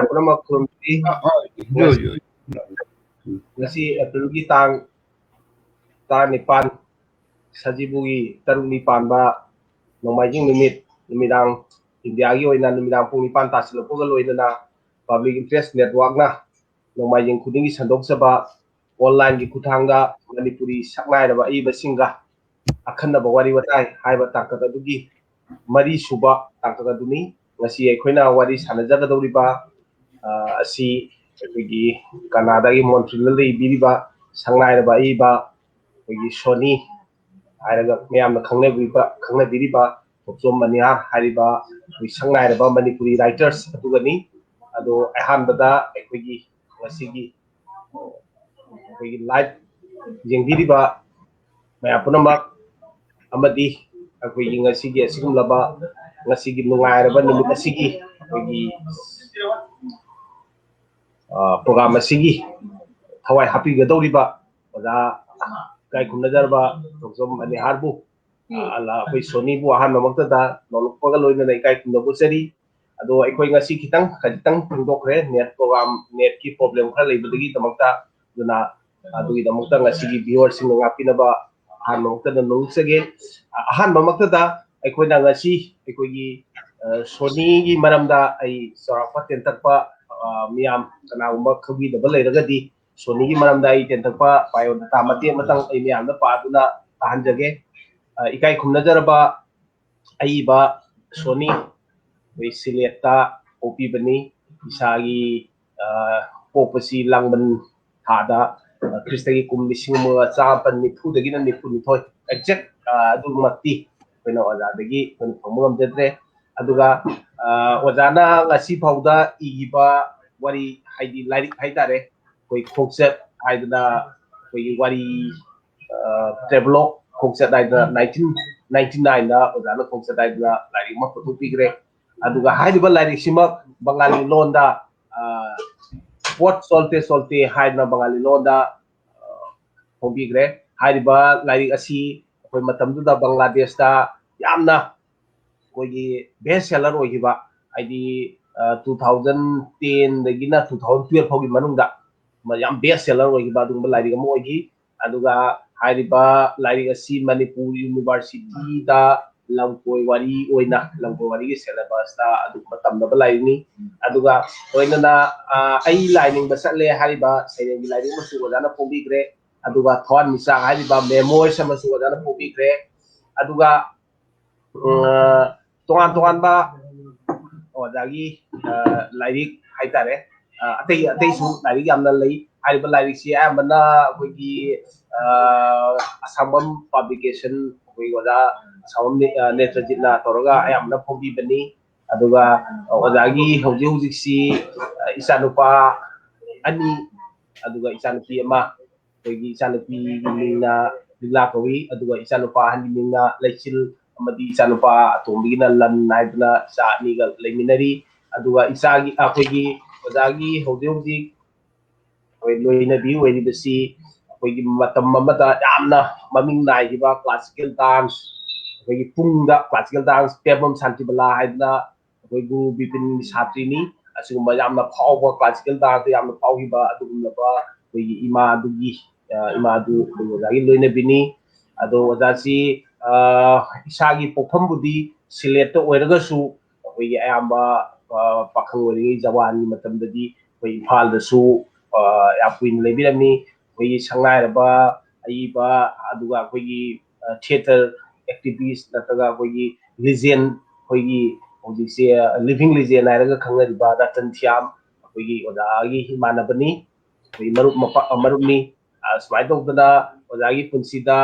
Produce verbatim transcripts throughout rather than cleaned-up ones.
ꯄꯨꯝꯅꯃꯛ ꯈꯨꯔꯨꯝꯖꯔꯤ꯫ ꯉꯁꯤ ꯑꯦꯄ꯭ꯔꯤꯜꯒꯤ ꯇꯥꯡ ꯇꯔꯥꯅꯤꯄꯥꯟ, ꯁꯖꯤꯕꯨꯒꯤ ꯇꯔꯨꯛꯅꯤ ꯄꯥꯟꯕ ꯅꯣꯡꯃꯥꯏꯖꯤꯡ ꯅꯨꯃꯤꯠ, ꯅꯨꯃꯤꯗꯥꯡ, ꯏꯟꯗꯤꯌꯥꯒꯤ ꯑꯣꯏꯅ ꯅꯨꯃꯤꯗꯥꯡ ꯄꯨꯡ ꯅꯤꯄꯥꯟ ꯇꯥꯁꯤꯜꯂꯛꯄꯒ ꯂꯣꯏꯅꯅ Public Interest Networkꯅ ꯅꯣꯡꯃꯥꯏꯖꯤꯡ ꯈꯨꯗꯤꯡꯒꯤ ꯁꯟꯗꯣꯛꯆꯕ online-ꯒꯤ ꯈꯨꯠꯊꯥꯡꯗ ꯃꯅꯤꯄꯨꯔꯤ ꯁꯛꯅꯥꯏꯔꯕ ꯑꯏꯕꯁꯤꯡꯒ ꯑꯈꯟꯅꯕ ꯋꯥꯔꯤ ꯋꯥꯇꯥꯏ ꯍꯥꯏꯕ ꯇꯥꯡꯀꯛ ꯑꯗꯨꯒꯤ ꯃꯔꯤ ꯁꯨꯕ ꯇꯥꯡꯀꯛ ꯑꯗꯨꯅꯤ꯫ ꯉꯁꯤ ꯑꯩꯈꯣꯏꯅ ꯋꯥꯔꯤ ꯁꯥꯟꯅꯖꯒꯗꯧꯔꯤꯕ, ꯑ, ꯑꯁꯤ ꯑꯩꯈꯣꯏꯒꯤ ꯀꯅꯥꯗꯥꯒꯤ ꯃꯣꯟꯇ꯭ꯔꯤꯜꯗ ꯂꯩꯕꯤꯔꯤꯕ ꯁꯛꯅꯥꯏꯔꯕ ꯑꯏꯕ ꯑꯩꯈꯣꯏꯒꯤ ꯁꯣꯅꯤ ꯍꯥꯏꯔꯒ ꯃꯌꯥꯝꯅ ꯈꯪꯅꯕꯤꯕ, ꯈꯪꯅꯕꯤꯔꯤꯕ ꯊꯣꯛꯆꯣꯝ ꯃꯅꯤꯍꯥꯔ ꯍꯥꯏꯔꯤꯕ ꯑꯩꯈꯣꯏ ꯁꯛꯅꯥꯏꯔꯕ ꯃꯅꯤꯄꯨꯔꯤ writers ꯑꯗꯨꯒꯅꯤ꯫ ꯑꯗꯣ ꯑꯍꯥꯟꯕꯗ ꯑꯩꯈꯣꯏꯒꯤ ꯉꯁꯤꯒꯤ ꯑꯩꯈꯣꯏꯒꯤ live ꯌꯦꯡꯕꯤꯔꯤꯕ ꯃꯌꯥꯝ ꯄꯨꯝꯅꯃꯛ ꯑꯃꯗꯤ ꯑꯩꯈꯣꯏꯒꯤ ꯉꯁꯤꯒꯤ ꯑꯁꯤꯒꯨꯝꯂꯕ, ꯉꯁꯤꯒꯤ ꯅꯨꯡꯉꯥꯏꯔꯕ ꯅꯨꯃꯤꯠ ꯑꯁꯤꯒꯤ ꯑꯩꯈꯣꯏꯒꯤ, ꯑ, program ꯑꯁꯤꯒꯤ ꯊꯋꯥꯏ ꯍꯥꯞꯄꯤꯒꯗꯧꯔꯤꯕ ꯑꯣꯖꯥ ꯏꯀꯥꯏ ꯈꯨꯝꯅꯖꯔꯕ ꯊꯣꯡꯖꯝ ꯃꯅꯤꯍꯥꯔꯕꯨ, ꯑ, ꯑꯂꯥ, ꯑꯩꯈꯣꯏ ꯁꯣꯅꯤꯕꯨ ꯑꯍꯥꯟꯕꯃꯛꯇꯗ ꯅꯣꯂꯨꯛꯄꯒ ꯂꯣꯏꯅꯅ ꯏꯀꯥꯏ ꯈꯨꯝꯅꯕ ꯎꯠꯆꯔꯤ꯫ ꯑꯗꯣ ꯑꯩꯈꯣꯏ ꯉꯁꯤ ꯈꯤꯇꯪ, ꯈꯖꯤꯛꯇꯪ ꯊꯦꯡꯗꯣꯛꯈ꯭ꯔꯦ, net program, net-ꯀꯤ problem ꯈꯔ ꯂꯩꯕꯗꯒꯤꯗꯃꯛꯇ꯫ ꯑꯗꯨꯅ ꯑꯗꯨꯒꯤꯗꯃꯛꯇ ꯉꯁꯤꯒꯤ viewer-ꯁꯤꯡꯅ ꯉꯥꯛꯄꯤꯅꯕ ꯑꯍꯥꯟꯕꯃꯛꯇꯗ ꯅꯣꯂꯨꯛꯆꯒꯦ꯫ ꯑ-, ꯑꯍꯥꯟꯕꯃꯛꯇꯗ ꯑꯩꯈꯣꯏꯅ ꯉꯁꯤ ꯑꯩꯈꯣꯏꯒꯤ, ꯑ, ꯁꯣꯅꯤꯒꯤ ꯃꯔꯝꯗ ꯑꯩ ꯆꯥꯎꯔꯥꯛꯄ ꯇꯦꯟꯇꯛꯄ, ꯑ, ꯃꯤꯌꯥꯝ ꯀꯅꯥꯒꯨꯝꯕ ꯈꯪꯕꯤꯗꯕ ꯂꯩꯔꯒꯗꯤ ꯁꯣꯅꯤꯒꯤ ꯃꯔꯝꯗ ꯑꯩ ꯇꯦꯟꯇꯛꯄ biodata ꯃꯇꯦꯛ ꯑꯃꯇꯪ ꯑꯩ ꯃꯌꯥꯝꯗ ꯄꯥꯗꯨꯅ ꯇꯥꯍꯟꯖꯒꯦ꯫ ꯑ, ꯏꯀꯥꯏ ꯈꯨꯝꯅꯖꯔꯕ ꯑꯏꯕ ꯁꯣꯅꯤ, ꯑꯩꯈꯣꯏ ꯁꯤꯂꯦꯠꯇ ꯄꯣꯛꯄꯤꯕꯅꯤ꯫ ꯏꯁꯥꯒꯤ, ꯑ, ꯄꯣꯛꯄꯁꯤ ꯂꯥꯡꯕꯟ ꯊꯥꯗ, ꯑ, ꯈ꯭ꯔꯤꯁꯇꯒꯤ ꯀꯨꯝ ꯂꯤꯁꯤꯡ ꯑꯃꯒ ꯆꯥꯃꯥꯄꯟ ꯅꯤꯐꯨꯗꯒꯤꯅ ꯅꯤꯐꯨ ꯅꯤꯊꯣꯏ, exact, ꯑ, ꯑꯗꯨꯃꯛꯇꯤ ꯑꯩꯈꯣꯏꯅ ꯑꯣꯖꯥꯗꯒꯤ ꯑꯩꯈꯣꯏꯅ ꯐꯪꯕ ꯉꯝꯖꯗ꯭ꯔꯦ꯫ ꯑꯗꯨꯒ, ꯑ, ꯑꯣꯖꯥꯅ ꯉꯁꯤ ꯐꯥꯎꯗ ꯏꯈꯤꯕ ꯋꯥꯔꯤ, ꯍꯥꯏꯗꯤ ꯂꯥꯏꯔꯤꯛ ꯍꯥꯏꯇꯥꯔꯦ, ꯑꯩꯈꯣꯏ ꯈꯣꯡꯆꯠ ꯍꯥꯏꯗꯅ ꯑꯩꯈꯣꯏꯒꯤ ꯋꯥꯔꯤ, ꯑ, travelogue ꯈꯣꯡꯆꯠ ꯍꯥꯏꯗꯅ nineteen ninety-nine-ꯗ ꯑꯣꯖꯥꯅ ꯈꯣꯡꯆꯠ ꯍꯥꯏꯗꯅ ꯂꯥꯏꯔꯤꯛ ꯑꯃ ꯄꯨꯊꯣꯛꯄꯤꯈ꯭ꯔꯦ꯫ ꯑꯗꯨꯒ ꯍꯥꯏꯔꯤꯕ ꯂꯥꯏꯔꯤꯛꯁꯤꯃꯛ ꯕꯪꯒꯥꯂꯤ ꯂꯣꯟꯗ, ꯑ, ꯄꯣꯠ ꯆꯣꯜꯇꯦ ꯆꯣꯜꯇꯦ ꯍꯥꯏꯗꯅ ꯕꯪꯒꯥꯂꯤ ꯂꯣꯟꯗ, ꯑ, ꯐꯣꯡꯕꯤꯈ꯭ꯔꯦ꯫ ꯍꯥꯏꯔꯤꯕ ꯂꯥꯏꯔꯤꯛ ꯑꯁꯤ ꯑꯩꯈꯣꯏ ꯃꯇꯝꯗꯨꯗ ꯕꯪꯒ꯭ꯂꯥꯗꯦꯁꯇ ꯌꯥꯝꯅ ꯑꯩꯈꯣꯏꯒꯤ best seller ꯑꯣꯏꯈꯤꯕ, ꯍꯥꯏꯗꯤ ꯇꯨ ꯊꯥꯎꯖꯟ ꯇꯦꯟꯗꯒꯤꯅ ꯇꯨ ꯊꯥꯎꯖꯟ ꯇꯨꯌꯦꯜꯐ ꯐꯥꯎꯒꯤ ꯃꯅꯨꯡꯗ ꯌꯥꯝ ꯕꯦꯁ ꯁꯦꯂꯔ ꯑꯣꯏꯈꯤꯕ ꯑꯗꯨꯒꯨꯝꯕ ꯂꯥꯏꯔꯤꯛ ꯑꯃ ꯑꯣꯏꯈꯤ꯫ ꯑꯗꯨꯒ ꯍꯥꯏꯔꯤꯕ ꯂꯥꯏꯔꯤꯛ ꯑꯁꯤ ꯃꯅꯤꯄꯨꯔ ꯌꯨꯅꯤꯚꯔꯁꯤꯇꯤꯗ ꯂꯝꯀꯣꯏ ꯋꯥꯔꯤ ꯑꯣꯏꯅ, ꯂꯝꯀꯣꯏ ꯋꯥꯔꯤꯒꯤ ꯁꯦꯂꯦꯕꯁꯇ ꯑꯗꯨꯒꯨꯝꯕ ꯇꯝꯅꯕ ꯂꯥꯏꯔꯤꯛꯅꯤ꯫ ꯑꯗꯨꯒ ꯂꯣꯏꯅꯅ, ꯑ, ꯑꯩ ꯂꯥꯏ ꯅꯤꯡꯕ ꯆꯠꯂꯦ ꯍꯥꯏꯔꯤꯕ ꯁꯩꯔꯦꯡꯒꯤ ꯂꯥꯏꯔꯤꯛ ꯑꯃꯁꯨ ꯑꯣꯖꯥꯅ ꯐꯣꯡꯕꯤꯈ꯭ꯔꯦ꯫ ꯑꯗꯨꯒ ꯊꯋꯥꯟꯃꯤꯆꯥꯛ ꯍꯥꯏꯔꯤꯕ ꯃꯦꯃꯣꯏꯔꯁ ꯑꯃꯁꯨ ꯑꯣꯖꯥꯅ ꯐꯣꯡꯕꯤꯈ꯭ꯔꯦ꯫ ꯑꯗꯨꯒ, ꯑ, ꯇꯣꯉꯥꯟ ꯇꯣꯉꯥꯟꯕ ꯑꯣꯖꯥꯒꯤ, ꯑ, ꯂꯥꯏꯔꯤꯛ ꯍꯥꯏꯇꯥꯔꯦ, ꯑ, ꯑꯇꯩ ꯑꯇꯩꯁꯨ ꯂꯥꯏꯔꯤꯛ ꯌꯥꯝꯅ ꯂꯩ꯫ ꯍꯥꯏꯔꯤꯕ ꯂꯥꯏꯔꯤꯛꯁꯤ ꯑꯌꯥꯝꯕꯅ ꯑꯩꯈꯣꯏꯒꯤ, ꯑ, ꯑꯁꯥꯡꯕꯝ ꯄꯕ꯭ꯂꯤꯀꯦꯁꯟ, ꯑꯩꯈꯣꯏꯒꯤ ꯑꯣꯖꯥ ꯑꯁꯥꯡꯕꯝ ꯅꯦ-, ꯑ, ꯅꯦꯇ꯭ꯔꯖꯤꯠꯅ ꯇꯧꯔꯒ ꯑꯌꯥꯝꯕꯅ ꯐꯣꯡꯕꯤꯕꯅꯤ꯫ ꯑꯗꯨꯒ ꯑꯣꯖꯥꯒꯤ ꯍꯧꯖꯤꯛ ꯍꯧꯖꯤꯛꯁꯤ, ꯑ, ꯏꯆꯥꯅꯨꯄꯥ ꯑꯅꯤ, ꯑꯗꯨꯒ ꯏꯆꯥꯅꯨꯄꯤ ꯑꯃ, ꯑꯩꯈꯣꯏꯒꯤ ꯏꯆꯥꯅꯨꯄꯤꯒꯤ ꯃꯤꯡꯅ ꯂꯤꯂꯥ ꯀꯧꯏ, ꯑꯗꯨꯒ ꯏꯆꯥꯅꯨꯄꯥ ꯑꯍꯟꯒꯤ ꯃꯤꯡꯅ ꯂꯩꯆꯤꯜ, ꯑꯃꯗꯤ ꯏꯆꯥꯅꯨꯄꯥ ꯑꯇꯣꯝꯕꯒꯤꯅ ꯂꯟ ꯍꯥꯏꯗꯅ ꯏꯆꯥ ꯑꯅꯤꯒ ꯂꯩꯃꯤꯟꯅꯔꯤ꯫ ꯑꯗꯨꯒ ꯏꯆꯥꯒꯤ, ꯑꯩꯈꯣꯏꯒꯤ ꯑꯣꯖꯥꯒꯤ ꯍꯧꯖꯤꯛ ꯍꯧꯖꯤꯛ ꯑꯩꯈꯣꯏ ꯂꯣꯏꯅꯕꯤ ꯑꯣꯏꯔꯤꯕꯁꯤ ꯑꯩꯈꯣꯏꯒꯤ ꯃꯇꯝ ꯑꯃꯗ ꯌꯥꯝꯅ ꯃꯃꯤꯡ ꯅꯥꯏꯈꯤꯕ ꯀ꯭ꯂꯥꯁꯤꯀꯦꯜ ꯗꯥꯟꯁ, ꯑꯩꯈꯣꯏꯒꯤ ꯄꯨꯡꯗ ꯀ꯭ꯂꯥꯁꯤꯀꯦꯜ ꯗꯥꯟꯁ ꯄꯦꯝꯕꯝ ꯁꯥꯟꯇꯤꯕꯂꯥ ꯍꯥꯏꯗꯅ ꯑꯩꯈꯣꯏ ꯒꯨꯔꯨ ꯕꯤꯄꯤꯟꯒꯤ ꯁꯥꯇ꯭ꯔꯤꯅꯤ꯫ ꯑꯁꯤꯒꯨꯝꯕ ꯌꯥꯝꯅ ꯐꯥꯎꯕ ꯀ꯭ꯂꯥꯁꯤꯀꯦꯜ ꯗꯥꯟꯁꯇ ꯌꯥꯝꯅ ꯐꯥꯎꯈꯤꯕ ꯑꯗꯨꯒꯨꯝꯂꯕ ꯑꯩꯈꯣꯏꯒꯤ ꯏꯃꯥꯗꯨꯒꯤ, ꯑ, ꯏꯃꯥꯗꯨ ꯑꯩꯈꯣꯏ ꯑꯣꯖꯥꯒꯤ ꯂꯣꯏꯅꯕꯤꯅꯤ꯫ ꯑꯗꯣ ꯑꯣꯖꯥꯁꯤ, ꯑ, ꯏꯁꯥꯒꯤ ꯄꯣꯛꯐꯝꯕꯨꯗꯤ ꯁꯤꯂꯦꯠꯇ ꯑꯣꯏꯔꯒꯁꯨ ꯑꯩꯈꯣꯏꯒꯤ ꯑꯌꯥꯝꯕ, ꯑ, ꯄꯥꯈꯪ ꯑꯣꯏꯔꯤꯉꯩ ꯖꯋꯥꯟꯒꯤ ꯃꯇꯝꯗꯗꯤ ꯑꯩꯈꯣꯏ ꯏꯝꯐꯥꯜꯗꯁꯨ, ꯑ, ꯌꯥꯝ ꯀꯨꯏꯅ ꯂꯩꯕꯤꯔꯝꯃꯤ꯫ ꯑꯩꯈꯣꯏꯒꯤ ꯁꯛꯅꯥꯏꯔꯕ ꯑꯏꯕ, ꯑꯗꯨꯒ ꯑꯩꯈꯣꯏꯒꯤ, ꯑ, ꯊꯤꯌꯦꯇꯔ ꯑꯦꯛꯇꯤꯚꯤꯁ ꯅꯠꯇ꯭ꯔꯒ ꯑꯩꯈꯣꯏꯒꯤ ꯂꯤꯖꯦꯟ, ꯑꯩꯈꯣꯏꯒꯤ ꯍꯧꯖꯤꯛꯁꯦ ꯂꯤꯚꯤꯡ ꯂꯤꯖꯦꯟ ꯍꯥꯏꯔꯒ ꯈꯪꯅꯔꯤꯕ ꯔꯇꯟ ꯁ꯭ꯌꯥꯝ ꯑꯩꯈꯣꯏꯒꯤ ꯑꯣꯖꯥꯒꯤ ꯏꯃꯥꯟꯅꯕꯅꯤ, ꯑꯩꯈꯣꯏ ꯃꯔꯨꯞ ꯃꯄꯥ-, ꯃꯔꯨꯞꯅꯤ꯫ ꯑ, ꯁꯨꯃꯥꯏꯅ ꯇꯧꯗꯅ ꯑꯣꯖꯥꯒꯤ ꯄꯨꯟꯁꯤꯗ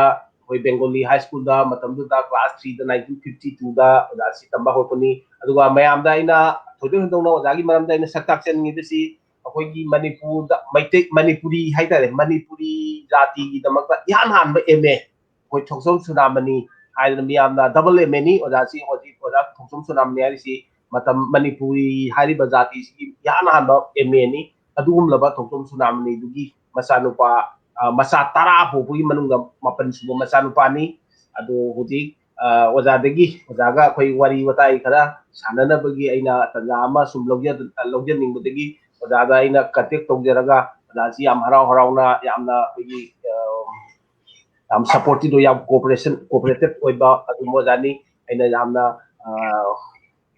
ꯑꯩꯈꯣꯏ ꯕꯦꯡꯒꯣꯂꯤ ꯍꯥꯏ ꯁ꯭ꯀꯨꯜꯗ ꯃꯇꯝꯗꯨꯗ ꯀ꯭ꯂꯥꯁ ꯊ꯭ꯔꯤꯗ ꯅꯥꯏꯟꯇꯤꯟ ꯐꯤꯐꯇꯤ ꯇꯨꯗ ꯑꯣꯖꯥꯁꯤ ꯇꯝꯕ ꯍꯧꯔꯛꯄꯅꯤ꯫ ꯑꯗꯨꯒ ꯃꯌꯥꯝꯗ ꯑꯩꯅ ꯊꯣꯏꯗꯣꯛ ꯍꯦꯟꯗꯣꯛꯅ ꯑꯣꯖꯥꯒꯤ ꯃꯔꯝꯗ ꯑꯩꯅ ꯁꯛ ꯇꯥꯛꯆꯅꯤꯡꯉꯤꯕꯁꯤ ꯑꯩꯈꯣꯏꯒꯤ ꯃꯅꯤꯄꯨꯔꯗ ꯃꯩꯇꯩ, ꯃꯅꯤꯄꯨꯔꯤ ꯍꯥꯏꯇꯥꯔꯦ, ꯃꯅꯤꯄꯨꯔꯤ ꯖꯥꯇꯤꯒꯤꯗꯃꯛꯇ ꯏꯍꯥꯟ ꯍꯥꯟꯕ ꯑꯦꯝ ꯑꯦ ꯑꯩꯈꯣꯏ ꯊꯣꯛꯆꯣꯝ ꯁꯨꯅꯥꯃꯅꯤ ꯍꯥꯏꯗꯅ ꯃꯤꯌꯥꯝꯅ ꯗꯕꯜ ꯑꯦꯝ ꯑꯦꯅꯤ ꯑꯣꯖꯥꯁꯤ, ꯍꯧꯖꯤꯛ ꯑꯣꯖꯥ ꯊꯣꯛꯆꯣꯝ ꯁꯨꯅꯥꯃꯅꯤ ꯍꯥꯏꯔꯤꯁꯤ ꯃꯇꯝ ꯃꯅꯤꯄꯨꯔꯤ ꯍꯥꯏꯔꯤꯕ ꯖꯥꯇꯤꯁꯤꯒꯤ ꯏꯍꯥꯟ ꯍꯥꯟꯕ ꯑꯦꯝ ꯑꯦꯅꯤ꯫ ꯑꯗꯨꯒꯨꯝꯂꯕ ꯊꯣꯛꯆꯣꯝ ꯁꯨꯅꯥꯃꯅꯤꯗꯨꯒꯤ ꯃꯆꯥꯅꯨꯄꯥ, ꯑ, ꯃꯆꯥ ꯇꯔꯥ ꯄꯣꯛꯄꯒꯤ ꯃꯅꯨꯡꯗ ꯃꯥꯄꯟ ꯁꯨꯕ ꯃꯆꯥꯅꯨꯄꯥꯅꯤ꯫ ꯑꯗꯣ ꯍꯧꯖꯤꯛ ꯑ, ꯑꯣꯖꯥꯗꯒꯤ, ꯑꯣꯖꯥꯒ ꯑꯩꯈꯣꯏ ꯋꯥꯔꯤ ꯋꯥꯇꯥꯏ ꯈꯔ ꯁꯥꯟꯅꯅꯕꯒꯤ ꯑꯩꯅ ꯇꯥꯟꯖꯥ ꯑꯃ ꯁꯨꯝ ꯂꯧꯖ-, ꯂꯧꯖꯅꯤꯡꯕꯗꯒꯤ ꯑꯣꯖꯥꯗ ꯑꯩꯅ contact ꯇꯧꯖꯔꯒ, ꯑꯣꯖꯥꯁꯤ ꯌꯥꯝ ꯍꯔꯥꯎ ꯍꯔꯥꯎꯅ, ꯌꯥꯝꯅ ꯑꯩꯈꯣꯏꯒꯤ, ꯑ, ꯌꯥꯝ supportive ꯑꯣꯏ, ꯌꯥꯝ cooperation, cooperative ꯑꯣꯏꯕ ꯑꯗꯨꯝꯕ ꯑꯣꯖꯥꯅꯤ꯫ ꯑꯩꯅ ꯌꯥꯝꯅ, ꯑ,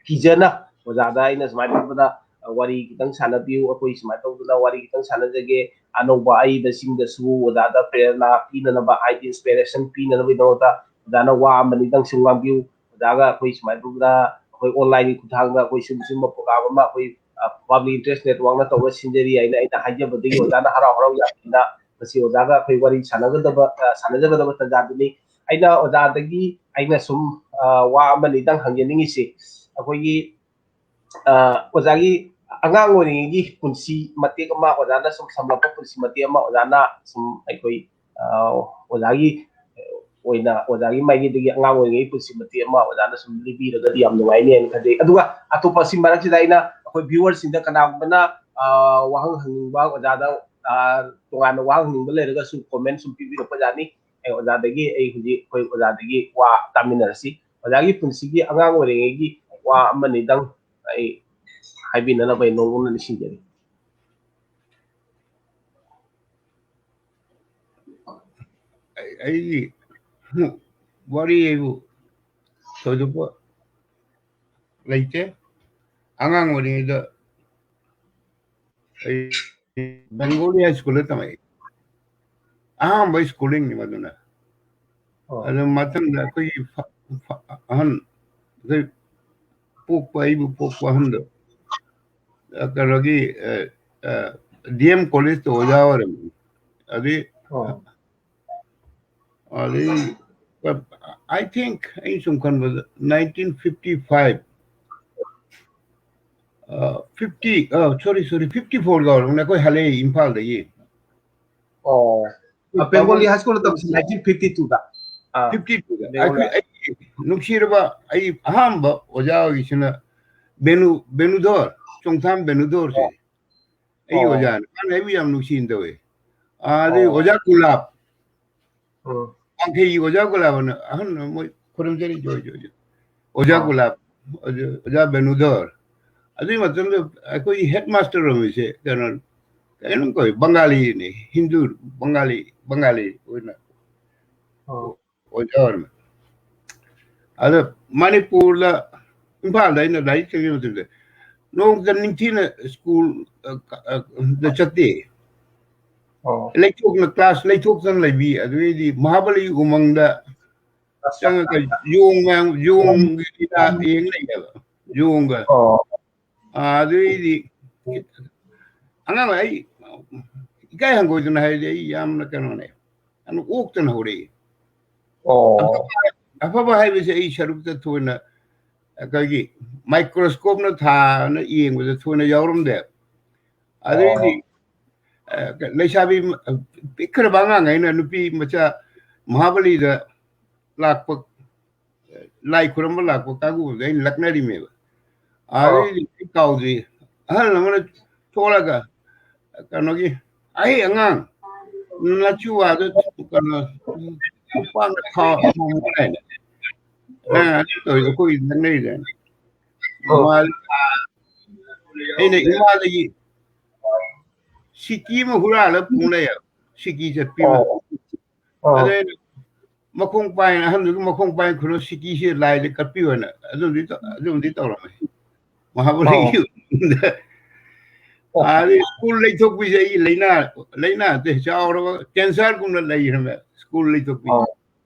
ꯀꯤꯖꯅ ꯑꯣꯖꯥꯗ ꯑꯩꯅ ꯁꯨꯃꯥꯏꯅ ꯇꯧꯗꯅ, ꯑ, ꯋꯥꯔꯤ ꯈꯤꯇꯪ ꯁꯥꯟꯅꯕꯤꯌꯨ, ꯑꯩꯈꯣꯏ ꯁꯨꯃꯥꯏꯅ ꯇꯧꯗꯅ ꯋꯥꯔꯤ ꯈꯤꯇꯪ ꯁꯥꯟꯅꯖꯒꯦ, ꯑꯅꯧꯕ ꯑꯍꯩꯕꯁꯤꯡꯗꯁꯨ ꯑꯣꯖꯥꯗ ꯄ꯭ꯔꯦꯔꯅꯥ ꯄꯤꯅꯅꯕ, ꯍꯥꯏꯗꯤ inspiration ꯄꯤꯅꯅꯕꯒꯤꯗꯃꯛꯇ ꯑꯣꯖꯥꯅ ꯋꯥ ꯑꯃꯅꯤꯗꯪ ꯁꯨꯝ ꯉꯥꯡꯕꯤꯌꯨ꯫ ꯑꯣꯖꯥꯒ ꯑꯩꯈꯣꯏ ꯁꯨꯃꯥꯏꯅ ꯇꯧꯗꯅ ꯑꯩꯈꯣꯏ online ꯒꯤ ꯈꯨꯠꯊꯥꯡꯗ ꯑꯩꯈꯣꯏ ꯁꯨꯝ ꯁꯨꯝꯕ program ꯑꯃ ꯑꯩꯈꯣꯏ, ꯑ, Public Interest Network ꯅ ꯇꯧꯔ ꯁꯤꯟꯖꯔꯤ ꯍꯥꯏꯅ ꯑꯩꯅ ꯍꯥꯏꯖꯕꯗꯒꯤ ꯑꯣꯖꯥꯅ ꯍꯔꯥꯎ ꯍꯔꯥꯎ ꯌꯥꯕꯤꯗꯨꯅ ꯃꯁꯤ ꯑꯣꯖꯥꯒ ꯑꯩꯈꯣꯏ ꯋꯥꯔꯤ ꯁꯥꯟꯅꯒꯗꯕ, ꯑ, ꯁꯥꯟꯅꯖꯒꯗꯕ ꯇꯥꯟꯖꯥꯗꯨꯅꯤ꯫ ꯑꯩꯅ ꯑꯣꯖꯥꯗꯒꯤ ꯑꯩꯅ ꯁꯨꯝ, ꯑ, ꯋꯥ ꯑꯃꯅꯤꯗꯪ ꯍꯪꯖꯅꯤꯡꯉꯤꯁꯤ, ꯑꯩꯈꯣꯏꯒꯤ, ꯑ, ꯑꯣꯖꯥꯒꯤ ꯑꯉꯥꯡ ꯑꯣꯏꯔꯤꯉꯩꯒꯤ ꯄꯨꯟꯁꯤ ꯃꯇꯦꯛ ꯑꯃ, ꯑꯣꯖꯥꯅ ꯁꯨꯝ ꯁꯝꯂꯞꯄ ꯄꯨꯟꯁꯤ ꯃꯇꯦꯛ ꯑꯃ ꯑꯣꯖꯥꯅ ꯁꯨꯝ ꯑꯩꯈꯣꯏ, ꯑ, ꯑꯣꯖꯥꯒꯤ ꯑꯣꯏꯅ, ꯑꯣꯖꯥꯒꯤ ꯃꯥꯏꯀꯩꯗꯒꯤ ꯑꯉꯥꯡ ꯑꯣꯏꯔꯤꯉꯩꯒꯤ ꯄꯨꯟꯁꯤ ꯃꯇꯦꯛ ꯑꯃ ꯑꯣꯖꯥꯅ ꯁꯨꯝ ꯂꯤꯕꯤꯔꯒꯗꯤ ꯌꯥꯝ ꯅꯨꯡꯉꯥꯏꯅꯤ ꯍꯥꯏꯅ ꯈꯟꯖꯩ꯫ ꯑꯗꯨꯒ ꯑꯇꯣꯞꯄ ꯁꯤ ꯃꯔꯛꯁꯤꯗ ꯑꯩꯅ ꯑꯩꯈꯣꯏ viewer ꯁꯤꯡꯗ ꯀꯅꯥꯒꯨꯝꯕꯅ, ꯑ, ꯋꯥꯍꯪ ꯍꯪꯅꯤꯡꯕ, ꯑꯣꯖꯥꯗ, ꯑ, ꯇꯣꯉꯥꯟꯅ ꯋꯥꯍꯪ ꯍꯪꯅꯤꯡꯕ ꯂꯩꯔꯒꯁꯨ comment ꯁꯨꯝ ꯄꯤꯕꯤꯔꯛꯄ ꯌꯥꯅꯤ꯫ ꯑꯩ ꯑꯣꯖꯥꯗꯒꯤ, ꯑꯩ ꯍꯧꯖꯤꯛ ꯑꯩꯈꯣꯏ ꯑꯣꯖꯥꯗꯒꯤ ꯋꯥ ꯇꯥꯃꯤꯟꯅꯔꯁꯤ꯫ ꯑꯣꯖꯥꯒꯤ ꯄꯨꯟꯁꯤꯒꯤ ꯑꯉꯥꯡ ꯑꯣꯏꯔꯤꯉꯩꯒꯤ ꯋꯥ ꯑꯃꯅꯤꯗꯪ ꯑꯩ ꯍꯥꯏꯕꯤꯅꯅꯕ ꯑꯩ ꯅꯣꯡꯃ ꯅꯤꯡꯁꯤꯡꯖꯔꯤ꯫ ꯑꯩ-, ꯑꯩꯒꯤ ꯋꯥꯔꯤ ꯍꯥꯏꯕꯨ ꯊꯣꯏꯗꯣꯛꯄ ꯂꯩꯇꯦ꯫ ꯑꯉꯥꯡ ꯑꯣꯏꯔꯤꯉꯩꯗ ꯑꯩ ꯕꯦꯡꯒꯣꯂꯤ ꯍꯥꯏ ꯁ꯭ꯀꯨꯜꯗ ꯇꯝꯃꯛꯏ꯫ ꯑꯍꯥꯟꯕ schooling ꯅꯤ ꯃꯗꯨꯅ꯫ ꯑꯣ꯫ ꯑꯗꯨ ꯃꯊꯪꯗ ꯑꯩꯈꯣꯏꯒꯤ ꯐ-, ꯐ-, ꯑꯍꯟ, ꯑꯩꯈꯣꯏ ꯄꯣꯛꯄ, ꯑꯩꯕꯨ ꯄꯣꯛꯄ ꯑꯍꯟꯗꯣ, ꯑ, ꯀꯩꯅꯣꯒꯤ, ꯑ, ꯑ, D M college ꯇ ꯑꯣꯖꯥ ꯑꯣꯏꯔꯝꯃꯤ꯫ ꯑꯗꯨꯗꯤ, ꯑꯣ꯫ ꯑꯗꯨꯗꯤ, I think, ꯑꯩ ꯁꯨꯝ ꯈꯟꯕꯗ nineteen fifty five, ꯑ, fifty, ꯑ, sorry, sorry, fifty four ꯒ ꯑꯣꯏꯔꯝꯒꯅꯤ, ꯑꯩꯈꯣꯏ ꯍꯜꯂꯛꯏ ꯏꯝꯐꯥꯜꯗꯒꯤ꯫ ꯑꯣ꯫ ꯑ, ꯕꯦꯡꯒꯣꯂꯤ ꯍꯥꯏ ꯁ꯭ꯀꯨꯜꯗ ꯇꯝꯕꯁꯤ nineteen fifty two ꯗ꯫ ꯑꯥ꯫ Fifty two ꯗ꯫ ꯕꯦꯡꯒꯣꯂꯤ꯫ ꯑꯩꯈꯣꯏ, ꯑꯩꯒꯤ ꯅꯨꯡꯁꯤꯔꯕ ꯑꯩ ꯑꯍꯥꯟꯕ ꯑꯣꯖꯥ ꯑꯣꯏꯒꯤꯁꯤꯅ ꯕꯦꯅꯨ, ꯕꯦꯅꯨꯙꯣꯔ, ꯆꯣꯡꯊꯥꯝ ꯕꯦꯅꯨꯙꯣꯔꯁꯦ꯫ ꯑꯩ ꯑꯣ꯫ ꯑꯣꯖꯥꯅꯤ꯫ ꯃꯥꯅ ꯑꯩꯕꯨ ꯌꯥꯝ ꯅꯨꯡꯁꯤꯅ ꯇꯧꯋꯦ꯫ ꯑꯗꯩ ꯑꯣ꯫ ꯑꯣꯖꯥ ꯀꯨꯂꯥꯞ, ꯎꯝ꯫ ꯋꯥꯡꯈꯩꯒꯤ ꯑꯣꯖꯥ ꯀꯨꯂꯥꯞ ꯑꯅ ꯑꯍꯟ ꯃꯣꯏ ꯈꯨꯔꯨꯝꯖꯔꯤ, ꯖꯣꯏ, ꯖꯣꯏ, ꯖꯣꯏ꯫ ꯑꯣꯖꯥ ꯑꯥ꯫ ꯒꯨꯂꯥꯞ, ꯑꯣꯖꯥ, ꯑꯣꯖꯥ ꯕꯦꯅꯨꯙꯔ꯫ ꯑꯗꯨꯒꯤ ꯃꯇꯝꯗ ꯑꯩꯈꯣꯏꯒꯤ headmaster ꯑꯣꯏꯔꯝꯃꯤꯁꯦ ꯀꯩꯅꯣ, ꯀꯩꯅꯣꯝ ꯀꯧꯏ, ꯕꯪꯒꯥꯂꯤꯅꯤ, ꯍꯤꯟꯗꯨ, ꯕꯪꯒꯥꯂꯤ, ꯕꯪꯒꯥꯂꯤ ꯑꯣꯏꯅ ꯑꯥ꯫ ꯑꯣꯖꯥ ꯑꯣꯏꯔꯝꯃꯤ꯫ ꯑꯗ ꯃꯅꯤꯄꯨꯔꯗ, ꯏꯝꯐꯥꯜꯗ ꯑꯩꯅ ꯂꯥꯏꯔꯤꯛ ꯇꯝꯕ ꯃꯇꯝꯗ ꯅꯣꯡꯃꯇ ꯅꯤꯡꯊꯤꯅ ꯁ꯭ꯀꯨꯜ, ꯑ, ꯑ, ꯗ ꯆꯠꯇꯦ꯫ ꯑꯣ꯫ ꯂꯩꯊꯣꯛꯅ, class ꯂꯩꯊꯣꯛꯇꯅ ꯂꯩꯕꯤ꯫ ꯑꯗꯨꯗꯩꯗꯤ ꯃꯍꯥꯕꯂꯤ ꯎꯃꯪꯗ ꯑꯁ꯫ ꯆꯪꯉꯒ ꯌꯣꯡ ꯃꯌꯥꯝ, ꯌꯣꯡꯒꯤ ꯂꯤꯂꯥ ꯌꯦꯡ ꯂꯩꯌꯦꯕ꯫ ꯌꯣꯡꯒ꯫ ꯑꯣ꯫ ꯑꯥ, ꯑꯗꯨꯗꯩꯗꯤ ꯑꯉꯥꯡ ꯑꯩ ꯏꯀꯥꯏ ꯍꯪꯒꯣꯏꯗꯅ ꯍꯥꯏꯔꯗꯤ ꯑꯩ ꯌꯥꯝꯅ ꯀꯩꯅꯣꯅꯦ, ꯌꯥꯝꯅ ꯑꯣꯛꯇꯅ ꯍꯧꯔꯛꯏ꯫ ꯑꯣ꯫ ꯑꯐꯕ, ꯑꯐꯕ ꯍꯥꯏꯕꯁꯦ ꯑꯩ ꯁꯔꯨꯛꯇ ꯊꯣꯏꯅ ꯑꯩꯈꯣꯏꯒꯤ microscopeꯅ ꯊꯥꯅ ꯌꯦꯡꯕꯗ ꯊꯣꯏꯅ ꯌꯥꯎꯔꯝꯗꯦ꯫ ꯑꯗꯨꯗꯩꯗꯤ, ꯑꯣ꯫ ꯑ, ꯂꯩꯁꯥꯕꯤ ꯄꯤꯛꯈ꯭ꯔꯕ ꯑꯉꯥꯡ ꯑꯩꯅ ꯅꯨꯄꯤ ꯃꯆꯥ ꯃꯍꯥꯕꯂꯤꯗ ꯂꯥꯛꯄ, ꯂꯥꯏ ꯈꯨꯔꯨꯝꯕ ꯂꯥꯛꯄ ꯀꯥꯡꯕꯨꯗ ꯑꯩꯅ ꯂꯛꯅꯔꯤꯃꯦꯕ꯫ ꯑꯥ꯫ ꯑꯗꯨꯗꯩꯗꯤ ꯑꯩ ꯀꯥꯎꯗ꯭ꯔꯤ꯫ ꯑꯍꯜ ꯑꯃꯅ ꯊꯣꯛꯂꯒ ꯀꯩꯅꯣꯒꯤ, "ꯑꯍꯩ ꯑꯉꯥꯡ, ꯅꯆꯨ ꯋꯥꯗ ꯀꯩꯅꯣ, ꯈꯨꯄꯥꯛꯅ ꯊꯥꯎ ꯑꯃꯃꯨꯛ" ꯍꯥꯏꯅ꯫ ꯑꯥ, ꯑꯗꯨ ꯇꯧꯔꯤꯗꯣ ꯑꯩꯈꯣꯏꯒꯤ ꯂꯛꯅꯔꯤꯗꯅ꯫ ꯑꯥ꯫ ꯃꯥ-, ꯑꯩꯅ ꯏꯃꯥꯗꯒꯤ ꯁꯤꯀꯤ ꯑꯃ ꯍꯨꯔꯥꯜꯂ ꯄꯨ ꯂꯩꯌꯦꯕ꯫ ꯁꯤꯀꯤ ꯆꯠꯄꯤ ꯑꯃ꯫ ꯑꯣ꯫ ꯑꯣ꯫ ꯑꯗ ꯑꯩꯅ ꯃꯈꯣꯡ ꯄꯥꯏꯅ, ꯑꯍꯟꯗꯨꯒꯤ ꯃꯈꯣꯡ ꯄꯥꯏꯅ ꯈꯨꯔꯣ ꯁꯤꯀꯤꯁꯦ ꯂꯥꯏꯗ ꯀꯠꯄꯤꯌꯣꯅ ꯑꯗꯨꯝꯗꯤ ꯇꯧ-, ꯑꯗꯨꯝꯗꯤ ꯇꯧꯔꯝꯃꯦ꯫ ꯃꯍꯥꯕꯂꯤꯒꯤ ꯑꯣ꯫ ꯑꯗꯩ ꯁ꯭ꯀꯨꯜ ꯂꯩꯊꯣꯛꯄꯤꯁꯦ ꯑꯩ ꯂꯩꯅꯥ, ꯂꯩꯅꯥ ꯅꯠꯇꯦ, ꯆꯥꯎꯔꯕ cancerꯒꯨꯝꯅ ꯂꯩꯈ꯭ꯔꯃꯦ ꯁ꯭ꯀꯨꯜ ꯂꯩꯊꯣꯛꯄꯤ꯫ ꯑꯣ꯫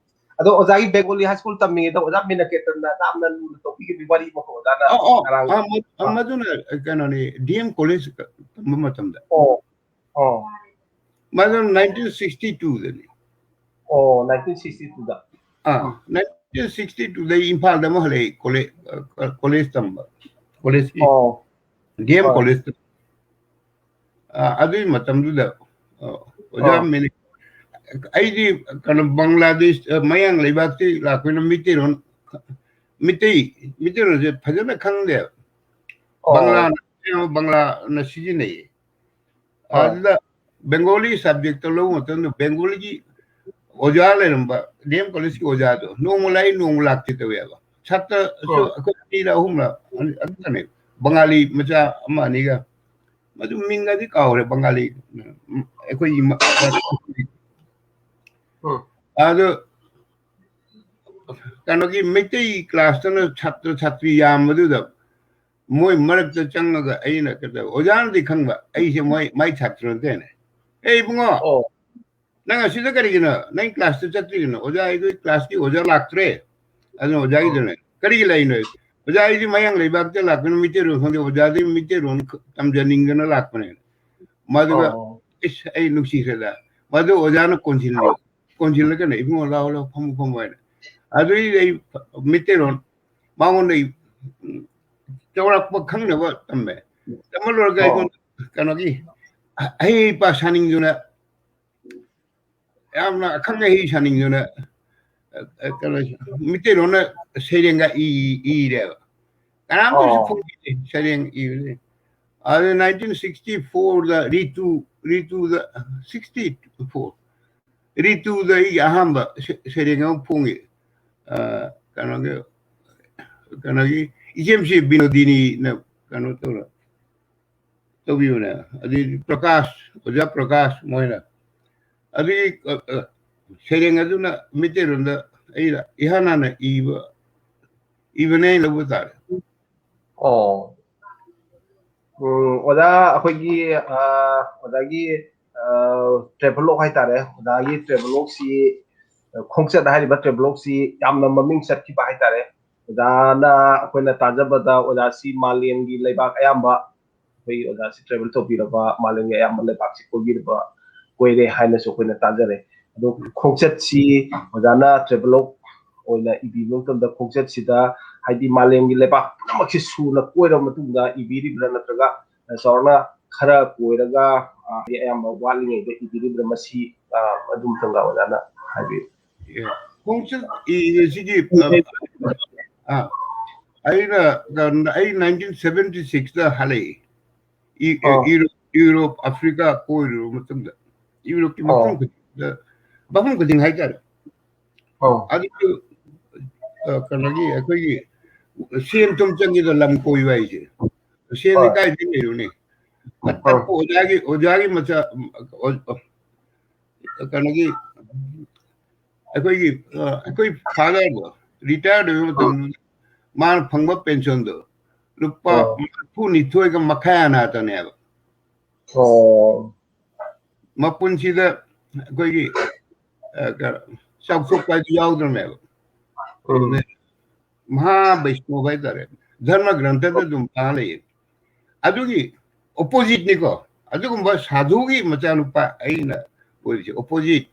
ꯑꯗꯣ ꯑꯣꯖꯥꯒꯤ ꯕꯦꯡꯒꯣꯂꯤ ꯍꯥꯏ ꯁ꯭ꯀꯨꯜ ꯇꯝꯃꯤꯉꯩꯗ ꯑꯣꯖꯥ ꯃꯤꯅꯀꯦꯇꯟꯅ ꯌꯥꯝꯅ ꯂꯨꯅ ꯇꯧꯕꯤꯈꯤꯕ ꯋꯥꯔꯤ ꯑꯃꯈꯛ ꯑꯣꯖꯥꯅ ꯑꯧ, ꯑꯧ, ꯉꯔꯥꯡ ꯑ, ꯃ-, ꯑ, ꯑ꯫ ꯃꯗꯨꯅ ꯀꯩꯅꯣꯅꯤ, D M college ꯇꯝꯕ ꯃꯇꯝꯗ꯫ ꯑꯣ, ꯑꯣ꯫ ꯃꯗꯨ nineteen sixty twoꯗꯅꯤ꯫ ꯑꯣ, nineteen sixty twoꯗ꯫ ꯑꯥ, nineteen sixty twoꯗ ꯑꯩ ꯏꯝꯐꯥꯜꯗ ꯑꯃꯨꯛ ꯍꯜꯂꯛꯏ, college, ꯑ, college ꯇꯝꯕ, collegeꯀꯤ꯫ ꯑꯣ꯫ D M ꯍꯣꯏ꯫ Collegeꯇ꯫ ꯑ, ꯑꯗꯨꯒꯤ ꯃꯇꯝꯗꯨꯗ, ꯑ, ꯑꯣꯖꯥ ꯑꯣ꯫ ꯃꯦꯅꯦ-, ꯑꯩꯗꯤ ꯀꯩꯅꯣ, ꯕꯪꯒ꯭ꯂꯥꯗꯦꯁ, ꯑ, ꯃꯌꯥꯡ ꯂꯩꯕꯥꯛꯇꯒꯤ ꯂꯥꯛꯄꯅꯤꯅ ꯃꯤꯇꯩꯔꯣꯟ, ꯃꯤꯇꯩ, ꯃꯤꯇꯩꯔꯣꯟꯁꯦ ꯐꯖꯅ ꯈꯪꯗꯦꯕ꯫ ꯑꯣ꯫ ꯕꯪꯒ꯭ꯂꯥꯅ, ꯕꯪꯒ꯭ꯂꯥꯅ ꯁꯤꯖꯤꯟꯅꯩꯌꯦ꯫ ꯍꯣꯏ꯫ ꯑꯗꯨꯗ ꯕꯦꯡꯒꯣꯂꯤ subjectꯇ ꯂꯧꯕ ꯃꯇꯝꯗ ꯕꯦꯡꯒꯣꯂꯤꯒꯤ ꯑꯣꯖꯥ ꯂꯩꯔꯝꯕ ꯗꯤ ꯑꯦꯝ ꯀꯣꯂꯦꯖꯀꯤ ꯑꯣꯖꯥꯗꯣ ꯅꯣꯡꯃ ꯂꯥꯛꯏ, ꯅꯣꯡꯃ ꯂꯥꯛꯇꯦ ꯇꯧꯋꯦꯕ꯫ ꯁꯥꯇ꯭ꯔꯁꯨ ꯑꯩꯈꯣꯏ ꯑꯅꯤꯔ ꯑꯍꯨꯝꯔ ꯑꯗꯨꯇꯅꯦ, ꯕꯪꯒꯥꯂꯤ ꯃꯆꯥ ꯑꯃ ꯑꯅꯤꯒ꯫ ꯃꯗꯨ ꯃꯤꯡꯒꯗꯤ ꯀꯥꯎꯔꯦ, ꯕꯪꯒꯥꯂꯤ꯫ ꯎꯝ, ꯑꯩꯈꯣꯏꯒꯤ ꯃ-, ꯎꯝ꯫ ꯑꯗꯨ ꯀꯩꯅꯣꯒꯤ ꯃꯩꯇꯩ ꯀ꯭ꯂꯥꯁꯇꯅ ꯁꯥꯇ꯭ꯔ ꯁꯥꯇ꯭ꯔꯤ ꯌꯥꯝꯕꯗꯨꯗ ꯃꯣꯏ ꯃꯔꯛꯇ ꯆꯪꯉꯒ ꯑꯩꯅ ꯀꯩꯗꯧ-, ꯑꯣꯖꯥꯅꯗꯤ ꯈꯪꯕ ꯑꯩꯁꯦ ꯃꯣꯏ, ꯃꯥꯏ ꯁꯥꯇ꯭ꯔ ꯅꯠꯇꯦꯅꯦ꯫ "ꯑꯦ ꯏꯕꯨꯡꯉꯣ, ꯑꯣ꯫ ꯅꯪ ꯑꯁꯤꯗ ꯀꯔꯤꯒꯤꯅꯣ? ꯅꯪ ꯀ꯭ꯂꯥꯁꯇ ꯆꯠꯇ꯭ꯔꯤꯒꯤꯅꯣ?" "ꯑꯣꯖꯥ, ꯑꯩꯈꯣꯏ ꯀ꯭ꯂꯥꯁꯀꯤ ꯑꯣꯖꯥ ꯂꯥꯛꯇ꯭ꯔꯦ, ꯑꯗꯨꯅ ꯑꯣꯖꯥꯒꯤꯗꯅꯦ꯫ ꯀꯔꯤꯒꯤ ꯂꯩꯅꯣ?" "ꯑꯣꯖꯥ, ꯑꯩꯗꯤ ꯃꯌꯥꯡ ꯂꯩꯕꯥꯛꯇ ꯂꯥꯛꯄꯅꯤ, ꯃꯩꯇꯩꯔꯣꯟ ꯈꯪꯗꯦ, ꯑꯣꯖꯥꯗꯤ ꯃꯩꯇꯩꯔꯣꯟ ꯈ-, ꯇꯝꯖꯅꯤꯡꯗꯅ ꯂꯥꯛꯄꯅꯦ꯫" ꯃꯗꯨꯒ ꯑꯣ꯫ ꯏꯁ, ꯑꯩ ꯅꯨꯡꯁꯤꯈ꯭ꯔꯦꯗ꯫ ꯃꯗꯨ ꯑꯣꯖꯥꯅ ꯀꯣꯟꯁꯤꯜꯂꯤ꯫ ꯑꯣ꯫ ꯀꯣꯟꯁꯤꯜꯂꯒꯅꯦ, "ꯏꯕꯨꯡꯉꯣ, ꯂꯥꯛꯑꯣ, ꯂꯥꯛꯑꯣ, ꯐꯝꯃꯨ, ꯐꯝꯃꯨ" ꯍꯥꯏꯅ꯫ ꯑꯗꯨꯗꯩꯗꯤ ꯑꯩ ꯃꯩꯇꯩꯔꯣꯟ ꯃꯉꯣꯟꯗ ꯑꯩ, ꯎꯝ, ꯆꯥꯎꯔꯥꯛꯄ ꯈꯪꯅꯕ ꯇꯝꯃꯦ꯫ ꯇꯝꯕ ꯂꯣꯏꯔꯒ ꯑꯣ꯫ ꯑꯩꯉꯣꯟꯗ ꯀꯩꯅꯣꯒꯤ ꯑ-, ꯑꯍꯩ ꯍꯩꯄꯥ ꯁꯥꯅꯤꯡꯗꯨꯅ, ꯌꯥꯝꯅ ꯑꯈꯪ ꯑꯍꯩ ꯁꯥꯅꯤꯡꯗꯨꯅ, ꯑ, ꯑ, ꯀꯩꯅꯣ, ꯃꯩꯇꯩꯂꯣꯟꯅ ꯁꯩꯔꯦꯡꯒ ꯏ-, ꯏꯔꯦꯕ꯫ ꯀꯅꯥꯝꯇꯁꯨ ꯑꯣ꯫ ꯐꯣꯡꯈꯤꯗꯦ ꯁꯩꯔꯦꯡ ꯏꯕꯁꯦ꯫ ꯑꯗꯨ nineteen sixty fourꯗ ꯔꯤꯇꯨ, ꯔꯤꯇꯨꯗ, sixty four, ꯔꯤꯇꯨꯗ ꯑꯩꯒꯤ ꯑꯍꯥꯟꯕ ꯁꯩ-, ꯁꯩꯔꯦꯡ ꯑꯃ ꯐꯣꯡꯉꯤ꯫ ꯑ, ꯀꯩꯅꯣꯒꯤ, ꯀꯩꯅꯣꯒꯤ ꯏꯆꯦꯝꯁꯤ ꯕꯤꯅꯣꯗꯤꯅꯤꯅ ꯀꯩꯅꯣ ꯇꯧꯔ-, ꯇꯧꯕꯤꯕꯅꯦ꯫ ꯑꯗꯩ ꯄ꯭ꯔꯀꯥꯁ, ꯑꯣꯖꯥ ꯄ꯭ꯔꯀꯥꯁ ꯃꯣꯏꯅ꯫ ꯑꯗꯒꯤ, ꯑ, ꯑ, ꯁꯩꯔꯦꯡ ꯑꯗꯨꯅ ꯃꯩꯇꯩꯂꯣꯟꯗ ꯑꯩꯅ ꯏꯍꯥꯟ ꯍꯥꯟꯅ ꯏꯕ, ꯏꯕꯅꯦ ꯍꯥꯏꯅ ꯂꯧꯕ ꯇꯥꯔꯦ꯫ ꯑꯣ꯫ ꯎꯝ, ꯑꯣꯖꯥ, ꯑꯩꯈꯣꯏꯒꯤ, ꯑ, ꯑꯣꯖꯥꯒꯤ, ꯑ, travelogue ꯍꯥꯏꯇꯥꯔꯦ, ꯑꯣꯖꯥꯒꯤ travelogueꯁꯤ, ꯑ, ꯈꯣꯡꯆꯠ ꯍꯥꯏꯔꯤꯕ travelogueꯁꯤ ꯌꯥꯝꯅ ꯃꯃꯤꯡ ꯆꯠꯈꯤꯕ ꯍꯥꯏꯇꯥꯔꯦ꯫ ꯑꯣꯖꯥꯅ, ꯑꯩꯈꯣꯏꯅ ꯇꯥꯖꯕꯗ, ꯑꯣꯖꯥꯁꯤ ꯃꯥꯂꯦꯝꯒꯤ ꯂꯩꯕꯥꯛ ꯑꯌꯥꯝꯕ, ꯑꯩꯈꯣꯏ ꯑꯣꯖꯥꯁꯤ travel ꯇꯧꯕꯤꯔꯕ, ꯃꯥꯂꯦꯝꯒꯤ ꯑꯌꯥꯝꯕ ꯂꯩꯕꯥꯛꯁꯤ ꯀꯣꯏꯕꯤꯔꯕ, ꯀꯣꯏꯔꯦ ꯍꯥꯏꯅꯁꯨ ꯑꯩꯈꯣꯏꯅ ꯇꯥꯖꯔꯦ꯫ ꯑꯗꯣ ꯈꯣꯡꯆꯠꯁꯤ ꯑꯣꯖꯥꯅ travelogue ꯑꯣꯏꯅ ꯏꯕꯤꯕ ꯃꯇꯝꯗ, ꯈꯣꯡꯆꯠꯁꯤꯗ ꯍꯥꯏꯗꯤ ꯃꯥꯂꯦꯝꯒꯤ ꯂꯩꯕꯥꯛ ꯄꯨꯝꯅꯃꯛꯁꯤ ꯁꯨꯅ ꯀꯣꯏꯔꯕ ꯃꯇꯨꯡꯗ ꯏꯕꯤꯔꯤꯕ꯭ꯔꯥ, ꯅꯠꯇ꯭ꯔꯒ ꯆꯥꯎꯔꯥꯛꯅ ꯈꯔ ꯀꯣꯏꯔꯒ, ꯑ, ꯑꯌꯥꯝꯕ ꯋꯥꯠꯂꯤꯉꯩꯗ ꯏꯕꯤꯔꯤꯕ꯭ꯔꯥ, ꯃꯁꯤ, ꯑ, ꯑꯗꯨꯝꯇꯪꯒ ꯑꯣꯖꯥꯅ ꯍꯥꯏꯕꯤꯌꯨ꯫ ꯑꯦ, ꯈꯣꯡꯆꯠ ꯏꯕꯁꯤꯒꯤ, ꯑ, ꯑ, ꯑꯩꯅ, ꯑꯩ nineteen seventy sixꯇ ꯍꯜꯂꯛꯏ꯫ ꯏ-, ꯑ꯫ ꯏꯔꯣ-, ꯌꯨꯔꯣꯞ, ꯑꯐ꯭ꯔꯤꯀꯥ ꯀꯣꯏꯔꯨꯔꯕ ꯃꯇꯨꯡꯗ, ꯌꯨꯔꯣꯞꯀꯤ ꯑ꯫ ꯃꯐꯝ ꯈꯨꯗꯤꯡꯗ ꯃꯐꯝ ꯈꯨꯗꯤꯡ ꯍꯥꯏꯇꯥꯔꯦ꯫ ꯑꯧ ꯑꯗꯨꯁꯨ ꯑ, ꯀꯩꯅꯣꯒꯤ ꯑꯩꯈꯣꯏꯒꯤ ꯁꯦꯟ ꯊꯨꯝ ꯆꯪꯉꯤꯗꯣ ꯂꯝ ꯀꯣꯏꯕ ꯍꯥꯏꯁꯦ꯫ ꯁꯦꯟꯁꯦ ꯍꯣꯏ꯫ ꯀꯥꯏꯗꯒꯤ ꯂꯩꯔꯨꯅꯤ? ꯑꯇꯞꯄ ꯑꯣꯖꯥꯒꯤ ꯑꯣꯖꯥꯒꯤ ꯃꯆꯥ ꯑꯣ- ꯑꯣ- ꯀꯩꯅꯣꯒꯤ ꯑꯩꯈꯣꯏꯒꯤ ꯑ, ꯑꯩꯈꯣꯏ ꯐꯥꯗꯔꯗꯣ ꯔꯤꯇꯥꯌꯔ ꯑꯣꯏꯕ ꯃꯇꯝꯗ ꯃꯥꯅ ꯐꯪꯕ ꯄꯦꯟꯁꯟꯗꯣ ꯂꯨꯄꯥ ꯑꯣ꯫ ꯃꯔꯤꯐꯨ ꯅꯤꯊꯣꯏꯒ ꯃꯈꯥꯏ ꯑꯅꯥꯇꯅꯦꯕ꯫ ꯑꯣ ꯃꯄꯨꯟꯁꯤꯗ ꯑꯩꯈꯣꯏꯒꯤ ꯑ, ꯀ- ꯆꯥꯎꯊꯣꯛꯄ ꯍꯥꯏꯗꯨ ꯌꯥꯎꯗ꯭ꯔꯕꯅꯦꯕ꯫ ꯎꯝ ꯃꯍꯥ ꯕꯩꯁꯅꯣꯕ ꯍꯥꯏꯇꯥꯔꯦ, ꯙꯔꯃ ꯒ꯭ꯔꯟꯊꯗ ꯑꯗꯨꯝ ꯄꯥ ꯂꯩꯌꯦ꯫ ꯑꯗꯨꯒꯤ ꯑꯣꯄꯣꯖꯤꯠꯅꯤꯀꯣ, ꯑꯗꯨꯒꯨꯝꯕ ꯁꯥꯙꯨꯒꯤ ꯃꯆꯥꯅꯨꯄꯥ ꯑꯩꯅ ꯑꯣꯏꯔꯤꯁꯦ, ꯑꯣꯄꯣꯖꯤꯠ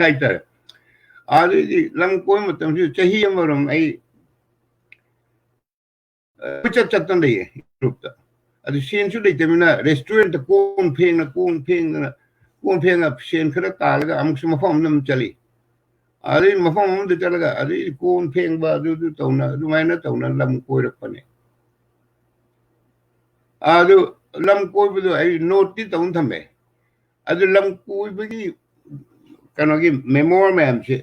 ꯍꯥꯏꯇꯥꯔꯦ꯫ ꯑꯗꯩꯗꯤ ꯂꯝ ꯀꯣꯏꯕ ꯃꯇꯝꯁꯤꯗ ꯆꯍꯤ ꯑꯃꯔꯣꯝ ꯑꯩ ꯀꯣꯏꯆꯠ ꯆꯠꯇꯅ ꯂꯩꯌꯦ ꯌꯨꯔꯣꯞꯇ꯫ ꯑꯗꯨ ꯁꯦꯟꯁꯨ ꯂꯩꯇꯕꯅꯤꯅ ꯔꯦꯁꯇꯨꯔꯦꯟꯠꯇ ꯀꯣꯟ ꯐꯦꯡꯅ ꯀꯣꯟ ꯐꯦꯡꯗꯅ ꯀꯣꯟ ꯐꯦꯡꯉ ꯁꯦꯟ ꯈꯔ ꯇꯥꯜꯂꯒ ꯑꯃꯨꯛꯁꯨ ꯃꯐꯝ ꯑꯃꯗ ꯑꯃꯨꯛ ꯆꯠꯂꯤ꯫ ꯑꯗꯩ ꯃꯐꯝ ꯑꯃꯗ ꯆꯠꯂꯒ ꯑꯗꯩ ꯀꯣꯟ ꯐꯦꯡꯕ ꯑꯗꯨꯗꯨ ꯇꯧꯅ ꯑꯗꯨꯃꯥꯏꯅ ꯇꯧꯅ ꯂꯝ ꯀꯣꯏꯔꯛꯄꯅꯦ꯫ ꯑꯗꯨ ꯂꯝ ꯀꯣꯏꯕꯗꯣ ꯑꯩ ꯅꯣꯠꯇꯤ ꯇꯧꯅ ꯊꯝꯃꯦ꯫ ꯑꯗꯨ ꯂꯝ ꯀꯣꯏꯕꯒꯤ ꯀꯩꯅꯣꯒꯤ ꯃꯦꯃꯣꯔ ꯃꯌꯥꯝꯁꯦ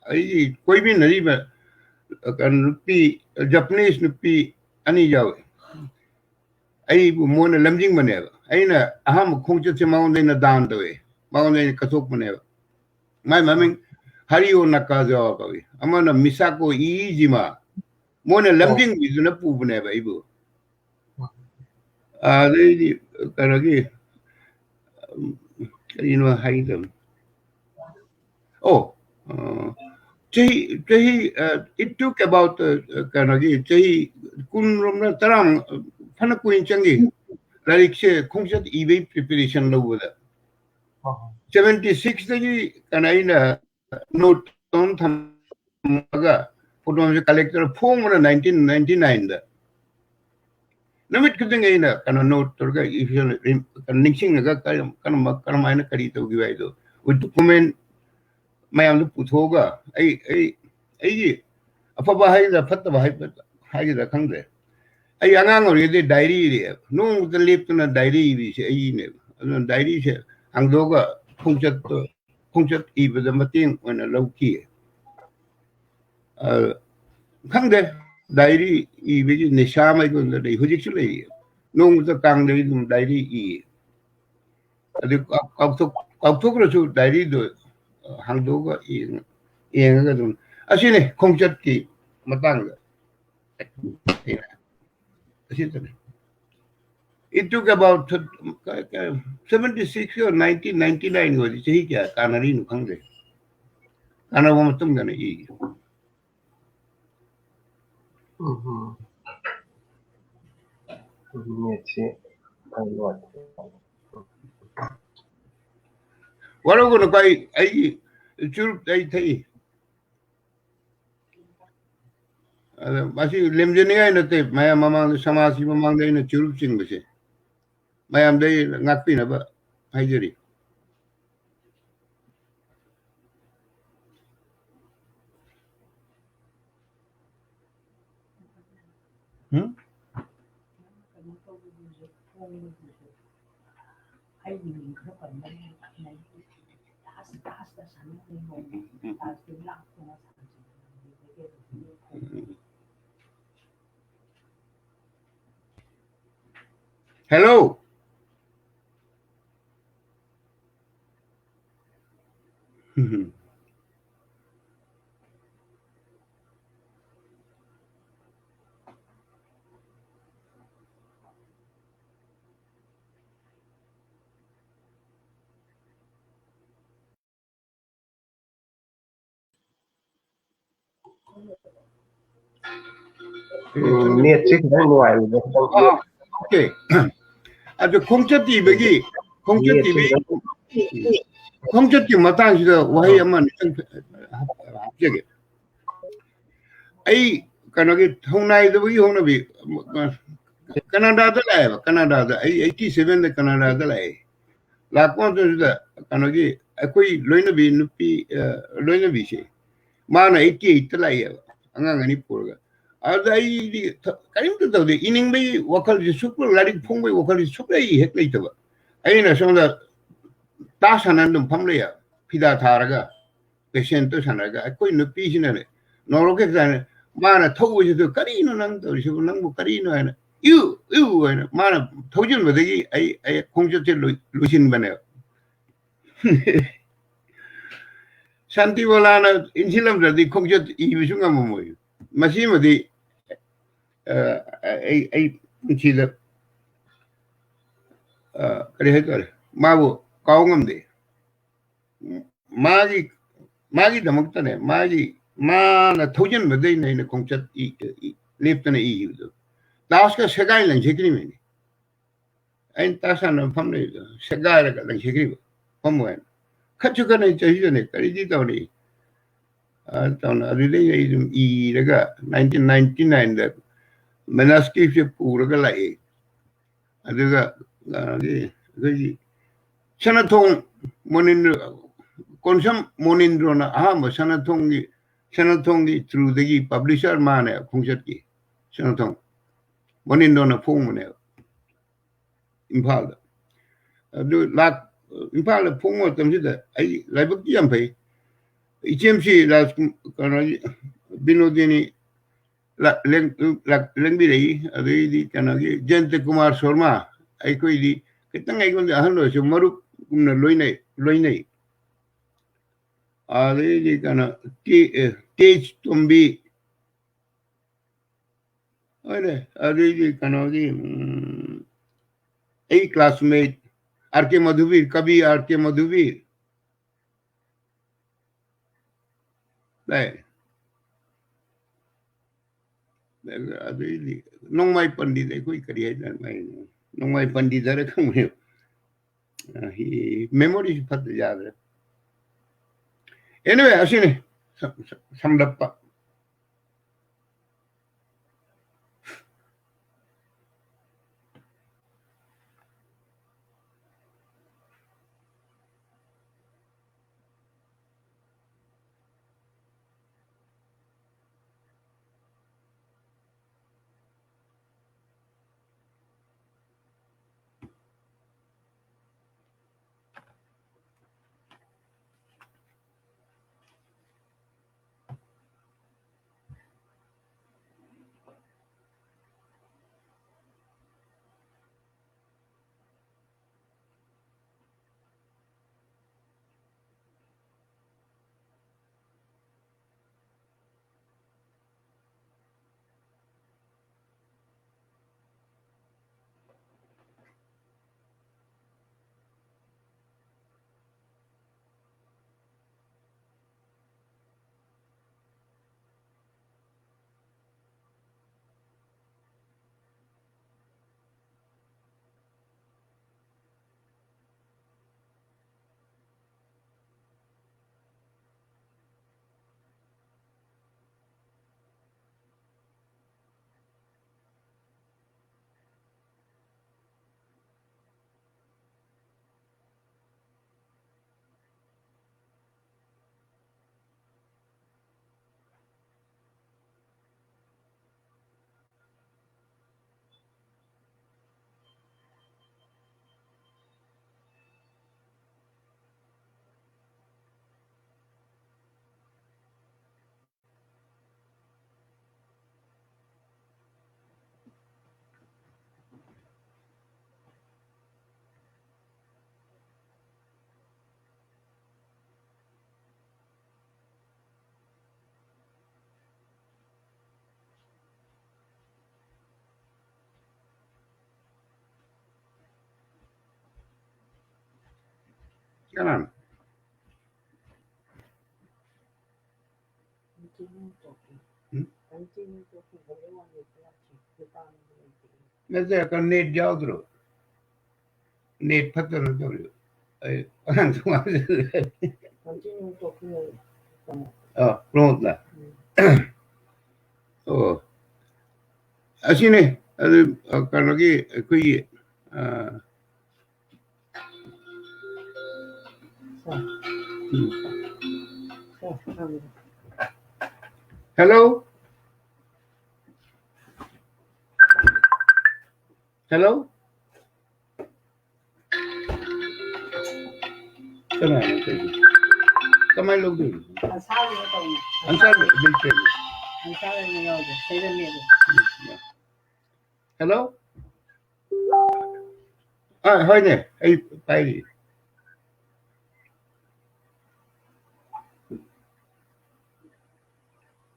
ꯑꯩꯒꯤ ꯀꯣꯏꯃꯤꯟꯅꯔꯤꯕ ꯀꯩꯅꯣ ꯅꯨꯄꯤ, ꯖꯄꯅꯤꯁ ꯅꯨꯄꯤ ꯑꯅꯤ ꯌꯥꯎꯋꯦ꯫ ꯑꯩꯕꯨ ꯃꯣꯏꯅ ꯂꯝꯖꯤꯡꯕꯅꯦꯕ꯫ ꯑꯩꯅ ꯑꯍꯥꯟꯕ ꯈꯣꯡꯆꯠꯁꯦ ꯃꯉꯣꯟꯗ ꯑꯩꯅ ꯗꯥꯟ ꯇꯧꯋꯦ, ꯃꯉꯣꯟꯗ ꯑꯩꯅ ꯀꯠꯊꯣꯛꯄꯅꯦꯕ꯫ ꯃꯥꯏ ꯃꯃꯤꯡ ꯍꯔꯤꯑꯣ ꯅꯥꯀꯥꯖꯥꯋꯥ ꯀꯧꯏ, ꯑꯃꯅ ꯃꯤꯁꯥꯀꯣ ꯏꯖꯤꯃꯥ꯫ ꯃꯣꯏꯅ ꯂꯝꯖꯤꯡꯕꯤꯗꯨꯅ ꯄꯨꯕꯅꯦꯕ ꯑꯩꯕꯨ꯫ ꯑꯗꯩꯗꯤ ꯀꯩꯅꯣꯒꯤ ꯎꯝ, ꯀꯔꯤꯅꯣ ꯍꯥꯏꯒꯗꯕ? ꯑꯣ ꯑ, ꯆꯍꯤ ꯆꯍꯤ ꯏꯠ ꯇꯨꯛ ꯑꯦꯕꯥꯎꯠ ꯀꯩꯅꯣꯒꯤ ꯆꯍꯤ ꯀꯨꯟ ꯔꯣꯝꯅ ꯇꯔꯥ ꯐꯅ ꯀꯨꯏꯅ ꯆꯪꯈꯤ ꯂꯥꯏꯔꯤꯛꯁꯦ ꯈꯣꯡꯆꯠ ꯏꯕꯩ ꯄ꯭ꯔꯤꯄꯦꯔꯦꯁꯟ ꯂꯧꯕꯗ꯫ ꯁꯚꯦꯟꯇꯤ ꯁꯤꯛꯁꯇꯒꯤ ꯀꯩꯅꯣ ꯑꯩꯅ ꯅꯣꯠ ꯊꯝꯃꯒ ꯐꯣꯇꯣꯁꯦ ꯀꯂꯦꯛ ꯇꯧꯔ ꯐꯣꯡꯕꯅ ꯅꯥꯏꯟꯇꯤꯟ ꯅꯥꯏꯟꯇꯤ ꯅꯥꯏꯟꯗ꯫ ꯅꯨꯃꯤꯠ ꯈꯨꯗꯤꯡꯒꯤ ꯑꯩꯅ ꯀꯩꯅꯣ ꯅꯣꯠ ꯇꯧꯔꯒ ꯏ-, ꯅꯤꯡꯁꯤꯡꯉꯒ ꯀꯔꯝ- ꯀꯔꯝꯕ ꯀꯔꯝꯍꯥꯏꯅ ꯀꯔꯤ ꯇꯧꯈꯤꯕ ꯍꯥꯏꯗꯣ ꯋꯤꯠ ꯗꯣꯀꯨꯃꯦꯟ ꯃꯌꯥꯝꯗꯣ ꯄꯨꯊꯣꯛꯑꯒ ꯑꯩ ꯑꯩ ꯑꯩꯒꯤ ꯑꯐꯕ ꯍꯥꯏꯒꯗ꯭ꯔꯥ ꯐꯠꯇꯕ ꯍꯥꯏꯒꯗ꯭ꯔꯥ ꯈꯪꯗ꯭ꯔꯦ꯫ ꯑꯩ ꯑꯉꯥꯡ ꯑꯣꯏꯔꯤꯉꯩꯗꯩ ꯗꯥꯏꯔꯤ ꯏꯔꯛꯑꯦꯕ, ꯅꯣꯡꯃꯇ ꯂꯦꯞꯇꯅ ꯗꯥꯏꯔꯤ ꯏꯕꯤꯁꯦ ꯑꯩꯒꯤꯅꯦꯕ꯫ ꯑꯗꯨꯅ ꯗꯥꯏꯔꯤꯁꯦ ꯍꯥꯡꯗꯣꯛꯑꯒ ꯈꯣꯡꯆꯠꯇꯣ ꯈꯣꯡꯆꯠ ꯏꯕꯗ ꯃꯇꯦꯡ ꯑꯣꯏꯅ ꯂꯧꯈꯤ꯫ ꯑ, ꯈꯪꯗꯦ, ꯗꯥꯏꯔꯤ ꯏꯕꯒꯤ ꯅꯤꯁꯥ ꯑꯃ ꯑꯩꯉꯣꯟꯗ ꯂꯩ, ꯍꯧꯖꯤꯛꯁꯨ ꯂꯩꯔꯤ꯫ ꯅꯣꯡꯃꯇ ꯀꯥꯡꯗꯕꯤ ꯑꯗꯨꯝ ꯗꯥꯏꯔꯤ ꯏ꯫ ꯑꯗꯨ ꯀꯥꯎ-, ꯀꯥꯎꯊꯣꯛ-, ꯀꯥꯎꯊꯣꯛꯈ꯭ꯔꯁꯨ ꯗꯥꯏꯔꯤꯗꯣ ꯍꯥꯡꯗꯣꯛꯑꯒ ꯌꯦꯡ-, ꯌꯦꯡꯉꯒ ꯑꯗꯨꯝ, ꯑꯁꯤꯅꯤ ꯈꯣꯡꯆꯠꯀꯤ ꯃꯇꯥꯡꯗ꯫ ꯑꯁꯤꯗꯅꯤ꯫ It took about th-, ꯀ-, ꯀ-, seventy six or nineteen ninety nine ꯑꯣꯏꯔꯗꯤ ꯆꯍꯤ ꯀꯌꯥ ꯀꯥꯟꯅꯔꯤꯅꯣ ꯈꯪꯗꯦ꯫ ꯀꯥꯟꯅꯕ ꯃꯇꯨꯡꯗꯅ ꯏ꯫ ꯎꯝ꯫ ꯅꯦꯠꯁꯤ ꯈꯔ ꯅꯨꯡꯉꯥꯏꯇꯦ꯫ ꯋꯥꯔꯧꯒꯅꯨꯀꯣ, ꯑꯩ, ꯑꯩꯒꯤ ꯆꯨꯔꯨꯞ ꯑꯩ ꯊꯛꯏ꯫ ꯑꯗ ꯃꯁꯤ ꯂꯦꯝꯖꯅꯤꯡꯉꯥꯏ ꯅꯠꯇꯦ, ꯃꯌꯥꯝ ꯃꯃꯥꯡꯗ, ꯁꯃꯥꯖꯀꯤ ꯃꯃꯥꯡꯗ ꯑꯩꯅ ꯆꯨꯔꯨꯞ ꯆꯤꯡꯕꯁꯦ ꯃꯌꯥꯝꯗ ꯑꯩ ꯉꯥꯛꯄꯤꯅꯕ ꯍꯥꯏꯖꯔꯤ꯫ ꯎꯝ? Hello. ꯎꯝ, ꯅꯦꯠꯁꯦ ꯈꯤꯇꯪ ꯅꯨꯡꯉꯥꯏꯔꯨꯗꯦ, ꯈꯤꯇꯪ ꯑꯥ, okay. ꯑꯗꯨ ꯈꯣꯡꯆꯠ ꯏꯕꯒꯤ, ꯈꯣꯡꯆꯠ ꯅꯦꯠꯁꯦ ꯏꯕꯒꯤ, ꯈꯤꯇꯪ ꯈꯣꯡꯆꯠꯀꯤ ꯃꯇꯥꯡꯁꯤꯗ ꯋꯥꯍꯩ ꯑꯥ꯫ ꯑꯃ ꯑꯅꯤꯇꯪ ꯍꯥꯞꯆꯒꯦ꯫ ꯑꯩ ꯀꯩꯅꯣꯒꯤ ꯊꯧꯅꯥꯏꯗꯕꯒꯤ ꯍꯧꯅꯕꯤ, ꯀꯅꯥꯗꯥꯗ ꯂꯥꯛꯑꯦꯕ, ꯀꯅꯥꯗꯥꯗ꯫ ꯑꯩ eighty sevenꯗ ꯀꯅꯥꯗꯥꯗ ꯂꯥꯛꯑꯦ꯫ ꯂꯥꯛꯄ ꯃꯇꯝꯁꯤꯗ ꯀꯩꯅꯣꯒꯤ ꯑꯩꯈꯣꯏ ꯂꯣꯏꯅꯕꯤ ꯅꯨꯄꯤ, ꯑ, ꯂꯣꯏꯅꯕꯤꯁꯦ, ꯃꯥꯅ eighty eightꯇ ꯂꯥꯛꯑꯦꯕ, ꯑꯉꯥꯡ ꯑꯅꯤ ꯄꯨꯔꯒ꯫ ꯑꯗꯨꯗ ꯑꯩꯗꯤ ꯊ-, ꯀꯔꯤꯝꯇ ꯇꯧꯗꯦ꯫ ꯏꯅꯤꯡꯕꯒꯤ ꯋꯥꯈꯜꯁꯦ ꯁꯨꯛ-, ꯂꯥꯏꯔꯤꯛ ꯐꯣꯡꯕꯒꯤ ꯋꯥꯈꯜꯁꯦ ꯁꯨꯛꯂꯩ ꯍꯦꯛ ꯂꯩꯇꯕ꯫ ꯑꯩꯅ ꯁꯣꯝꯗ ꯇꯥ ꯁꯥꯟꯅꯅ ꯑꯗꯨꯝ ꯐꯝ ꯂꯩꯌꯦꯕ꯫ ꯐꯤꯗꯥ ꯊꯥꯔꯒ, ꯄꯦꯁꯦꯟꯇꯣ ꯁꯥꯟꯅꯔꯒ, ꯑꯩꯈꯣꯏ ꯅꯨꯄꯤꯁꯤꯅꯅꯦ, ꯅꯣꯔꯣꯛꯀꯦ ꯁꯥꯟꯅ, ꯃꯥꯅ ꯊꯧꯕꯁꯤꯗ, "ꯀꯔꯤꯅꯣ ꯅꯪ ꯇꯧꯔꯤꯁꯤꯕꯨ? ꯅꯪꯕꯨ ꯀꯔꯤꯅꯣ?" ꯍꯥꯏꯅ, "ꯏꯎ, ꯏꯎ" ꯍꯥꯏꯅ ꯃꯥꯅ ꯊꯧꯖꯤꯟꯕꯗꯒꯤ ꯑꯩ, ꯑꯩ ꯈꯣꯡꯆꯠꯁꯦ ꯂꯣꯏ-, ꯂꯣꯏꯁꯤꯟꯕꯅꯦꯕ꯫ ꯁꯥꯟꯇꯤꯕꯣꯂꯥꯅ ꯏꯟꯁꯤꯜꯂꯝꯗ꯭ꯔꯗꯤ ꯈꯣꯡꯆꯠ ꯏꯕꯁꯨ ꯉꯝꯃꯝꯃꯣꯏ꯫ ꯃꯁꯤꯃꯗꯤ, ꯑ, ꯑꯩ, ꯑꯩ ꯄꯨꯟꯁꯤꯗ, ꯑ, ꯀꯔꯤ ꯍꯥꯏꯇꯥꯔꯦ, ꯃꯥꯕꯨ ꯀꯥꯎ ꯉꯝꯗꯦ꯫ ꯃꯥꯒꯤ, ꯃꯥꯒꯤꯗꯃꯛꯇꯅꯦ, ꯃꯥꯒꯤ, ꯃꯥꯅ ꯊꯧꯖꯤꯟꯕꯗꯩꯅꯦ ꯑꯩꯅ ꯈꯣꯡꯆꯠ ꯏ-, ꯏ-, ꯂꯦꯞꯇꯅ ꯏꯈꯤꯕꯗꯣ꯫ ꯂꯥꯁꯀ ꯁꯦꯒꯥꯏ ꯂꯪꯁꯤꯈ꯭ꯔꯤꯕꯅꯤ꯫ ꯑꯩꯅ ꯇꯥ ꯁꯥꯟꯅꯕ ꯃꯐꯝ ꯂꯩꯕꯗꯣ ꯁꯦꯒꯥꯏꯔꯒ ꯂꯪꯁꯤꯈ꯭ꯔꯤꯕ ꯃꯐꯝ ꯑꯣꯏꯅ꯫ ꯈꯠꯁꯨ ꯈꯠꯅꯩ, ꯆꯍꯤꯁꯨꯅꯦ, ꯀꯔꯤꯗꯤ ꯇꯧꯔꯤ? ꯑ, ꯇꯧꯅ-, ꯑꯗꯨꯗꯩ ꯑꯩ ꯑꯗꯨꯝ ꯏꯔꯒ nineteen ninety nineꯗ manuscriptꯁꯦ ꯄꯨꯔꯒ ꯂꯥꯛꯑꯦ꯫ ꯑꯗꯨꯒ, ꯑ, ꯑꯩꯈꯣꯏꯒꯤ ꯁꯅꯥꯊꯣꯡ ꯃꯣꯅꯤꯟꯗ꯭ꯔ, ꯀꯣꯟꯁꯝ ꯃꯣꯅꯤꯟꯗ꯭ꯔꯣꯅ ꯑꯍꯥꯟꯕ ꯁꯅꯥꯊꯣꯡꯒꯤ, ꯁꯅꯥꯊꯣꯡꯒꯤ throughꯗꯒꯤ publisher ꯃꯥꯅꯦ ꯈꯣꯡꯆꯠꯀꯤ꯫ ꯁꯅꯥꯊꯣꯡ ꯃꯣꯅꯤꯟꯗ꯭ꯔꯣꯅ ꯐꯣꯡꯕꯅꯦꯕ ꯏꯝꯐꯥꯜꯗ꯫ ꯑꯗꯨ ꯂꯥꯛ-, ꯏꯝꯐꯥꯜꯗ ꯐꯣꯡꯕ ꯃꯇꯝꯁꯤꯗ ꯑꯩ ꯂꯥꯏꯕꯛꯇꯤ ꯌꯥꯝ ꯐꯩ꯫ ꯏꯆꯦꯝꯁꯤ ꯔꯥꯖꯀꯨꯝ-, ꯀꯩꯅꯣ, ꯕꯤꯅꯣꯗꯤꯅꯤ ꯂ-, ꯂꯦꯡ-, ꯂ-, ꯂꯦꯡꯕꯤꯔꯛꯏ꯫ ꯑꯗꯩꯗꯤ ꯀꯩꯅꯣꯒꯤ ꯖꯌꯟꯇ ꯀꯨꯃꯥꯔ ꯁꯣꯔꯃ, ꯑꯩꯈꯣꯏꯗꯤ ꯈꯤꯇꯪ ꯑꯩꯉꯣꯟꯗ ꯑꯍꯜ ꯑꯣꯏꯔꯁꯨ ꯃꯔꯨꯞꯀꯨꯝꯅ ꯂꯣꯏꯅꯩ, ꯂꯣꯏꯅꯩ꯫ ꯑꯗꯩꯗꯤ ꯀꯩꯅꯣ, ꯇꯦ-, ꯑꯦ, ꯇꯦꯖ ꯇꯣꯝꯕꯤ, ꯍꯣꯏꯅꯦ, ꯑꯗꯩꯗꯤ ꯀꯩꯅꯣꯒꯤ, ꯎꯝ, ꯑꯩ classmate ꯑꯥꯔ ꯀꯦ ꯃꯙꯨꯕꯤꯔ, ꯀꯕꯤ ꯑꯥꯔ ꯀꯦ ꯃꯙꯨꯕꯤꯔ꯫ ꯂꯩ꯫ ꯑꯗꯩꯗꯤ ꯅꯣꯡꯃꯥꯏ ꯄꯟꯗꯤꯠ, ꯑꯩꯈꯣꯏ ꯀꯔꯤ ꯍꯥꯏꯇꯥꯔꯦ, ꯃꯥꯏ ꯅꯣꯡꯃꯥꯏ ꯄꯟꯗꯤꯠ ꯍꯥꯏꯔ ꯈꯪꯕꯅꯦꯕ꯫ ꯑ, ꯍꯤ-, memoryꯁꯤ ꯐꯠꯇ ꯌꯥꯗ꯭ꯔꯦ꯫ Anyway, ꯑꯁꯤꯅꯤ ꯁꯝ-, ꯁꯝ-, ꯁꯝꯂꯞꯄ꯫ ꯀꯅꯥꯅꯣ? ꯎꯝ? ꯅꯠꯇꯦ, ꯀꯩꯅꯣ, ꯅꯦꯠ ꯌꯥꯎꯗ꯭ꯔꯣ? ꯅꯦꯠ ꯐꯠꯇꯅ ꯇꯧꯔꯤꯕ꯫ ꯑꯩ ꯑꯉꯥꯡ ꯇꯣꯉꯥꯟꯅ ꯑ, ꯄ꯭ꯔꯃꯣꯗꯅ꯫ ꯑꯣ꯫ ꯑꯁꯤꯅꯦ, ꯑꯗꯨ, ꯑ, ꯀꯩꯅꯣꯒꯤ, ꯑꯩꯈꯣꯏꯒꯤ, ꯑ, ꯎꯝ꯫ ꯍꯦꯜꯂꯣ? ꯍꯦꯜꯂꯣ? ꯀꯅꯥꯅꯣ ꯇꯧꯔꯤꯁꯦ? ꯀꯃꯥꯏꯅ ꯂꯧꯗꯣꯏꯅꯣ? ꯑꯟꯁꯥꯔꯗꯨꯅ ꯇꯧꯅꯤ꯫ ꯑꯟꯁꯥꯔꯗꯣ ꯑꯗꯨꯝ ꯆꯦꯜꯂꯤ꯫ ꯑꯟꯁꯥꯔ ꯑꯣꯏꯅ ꯌꯥꯎꯒꯦ꯫ ꯁꯤꯗ ꯃꯦꯠꯂꯨ꯫ ꯎꯝ, ꯌꯥ꯫ ꯍꯦꯜꯂꯣ? ꯑꯥ, ꯍꯣꯏꯅꯦ, ꯑꯩ ꯄꯥꯏꯔꯤ꯫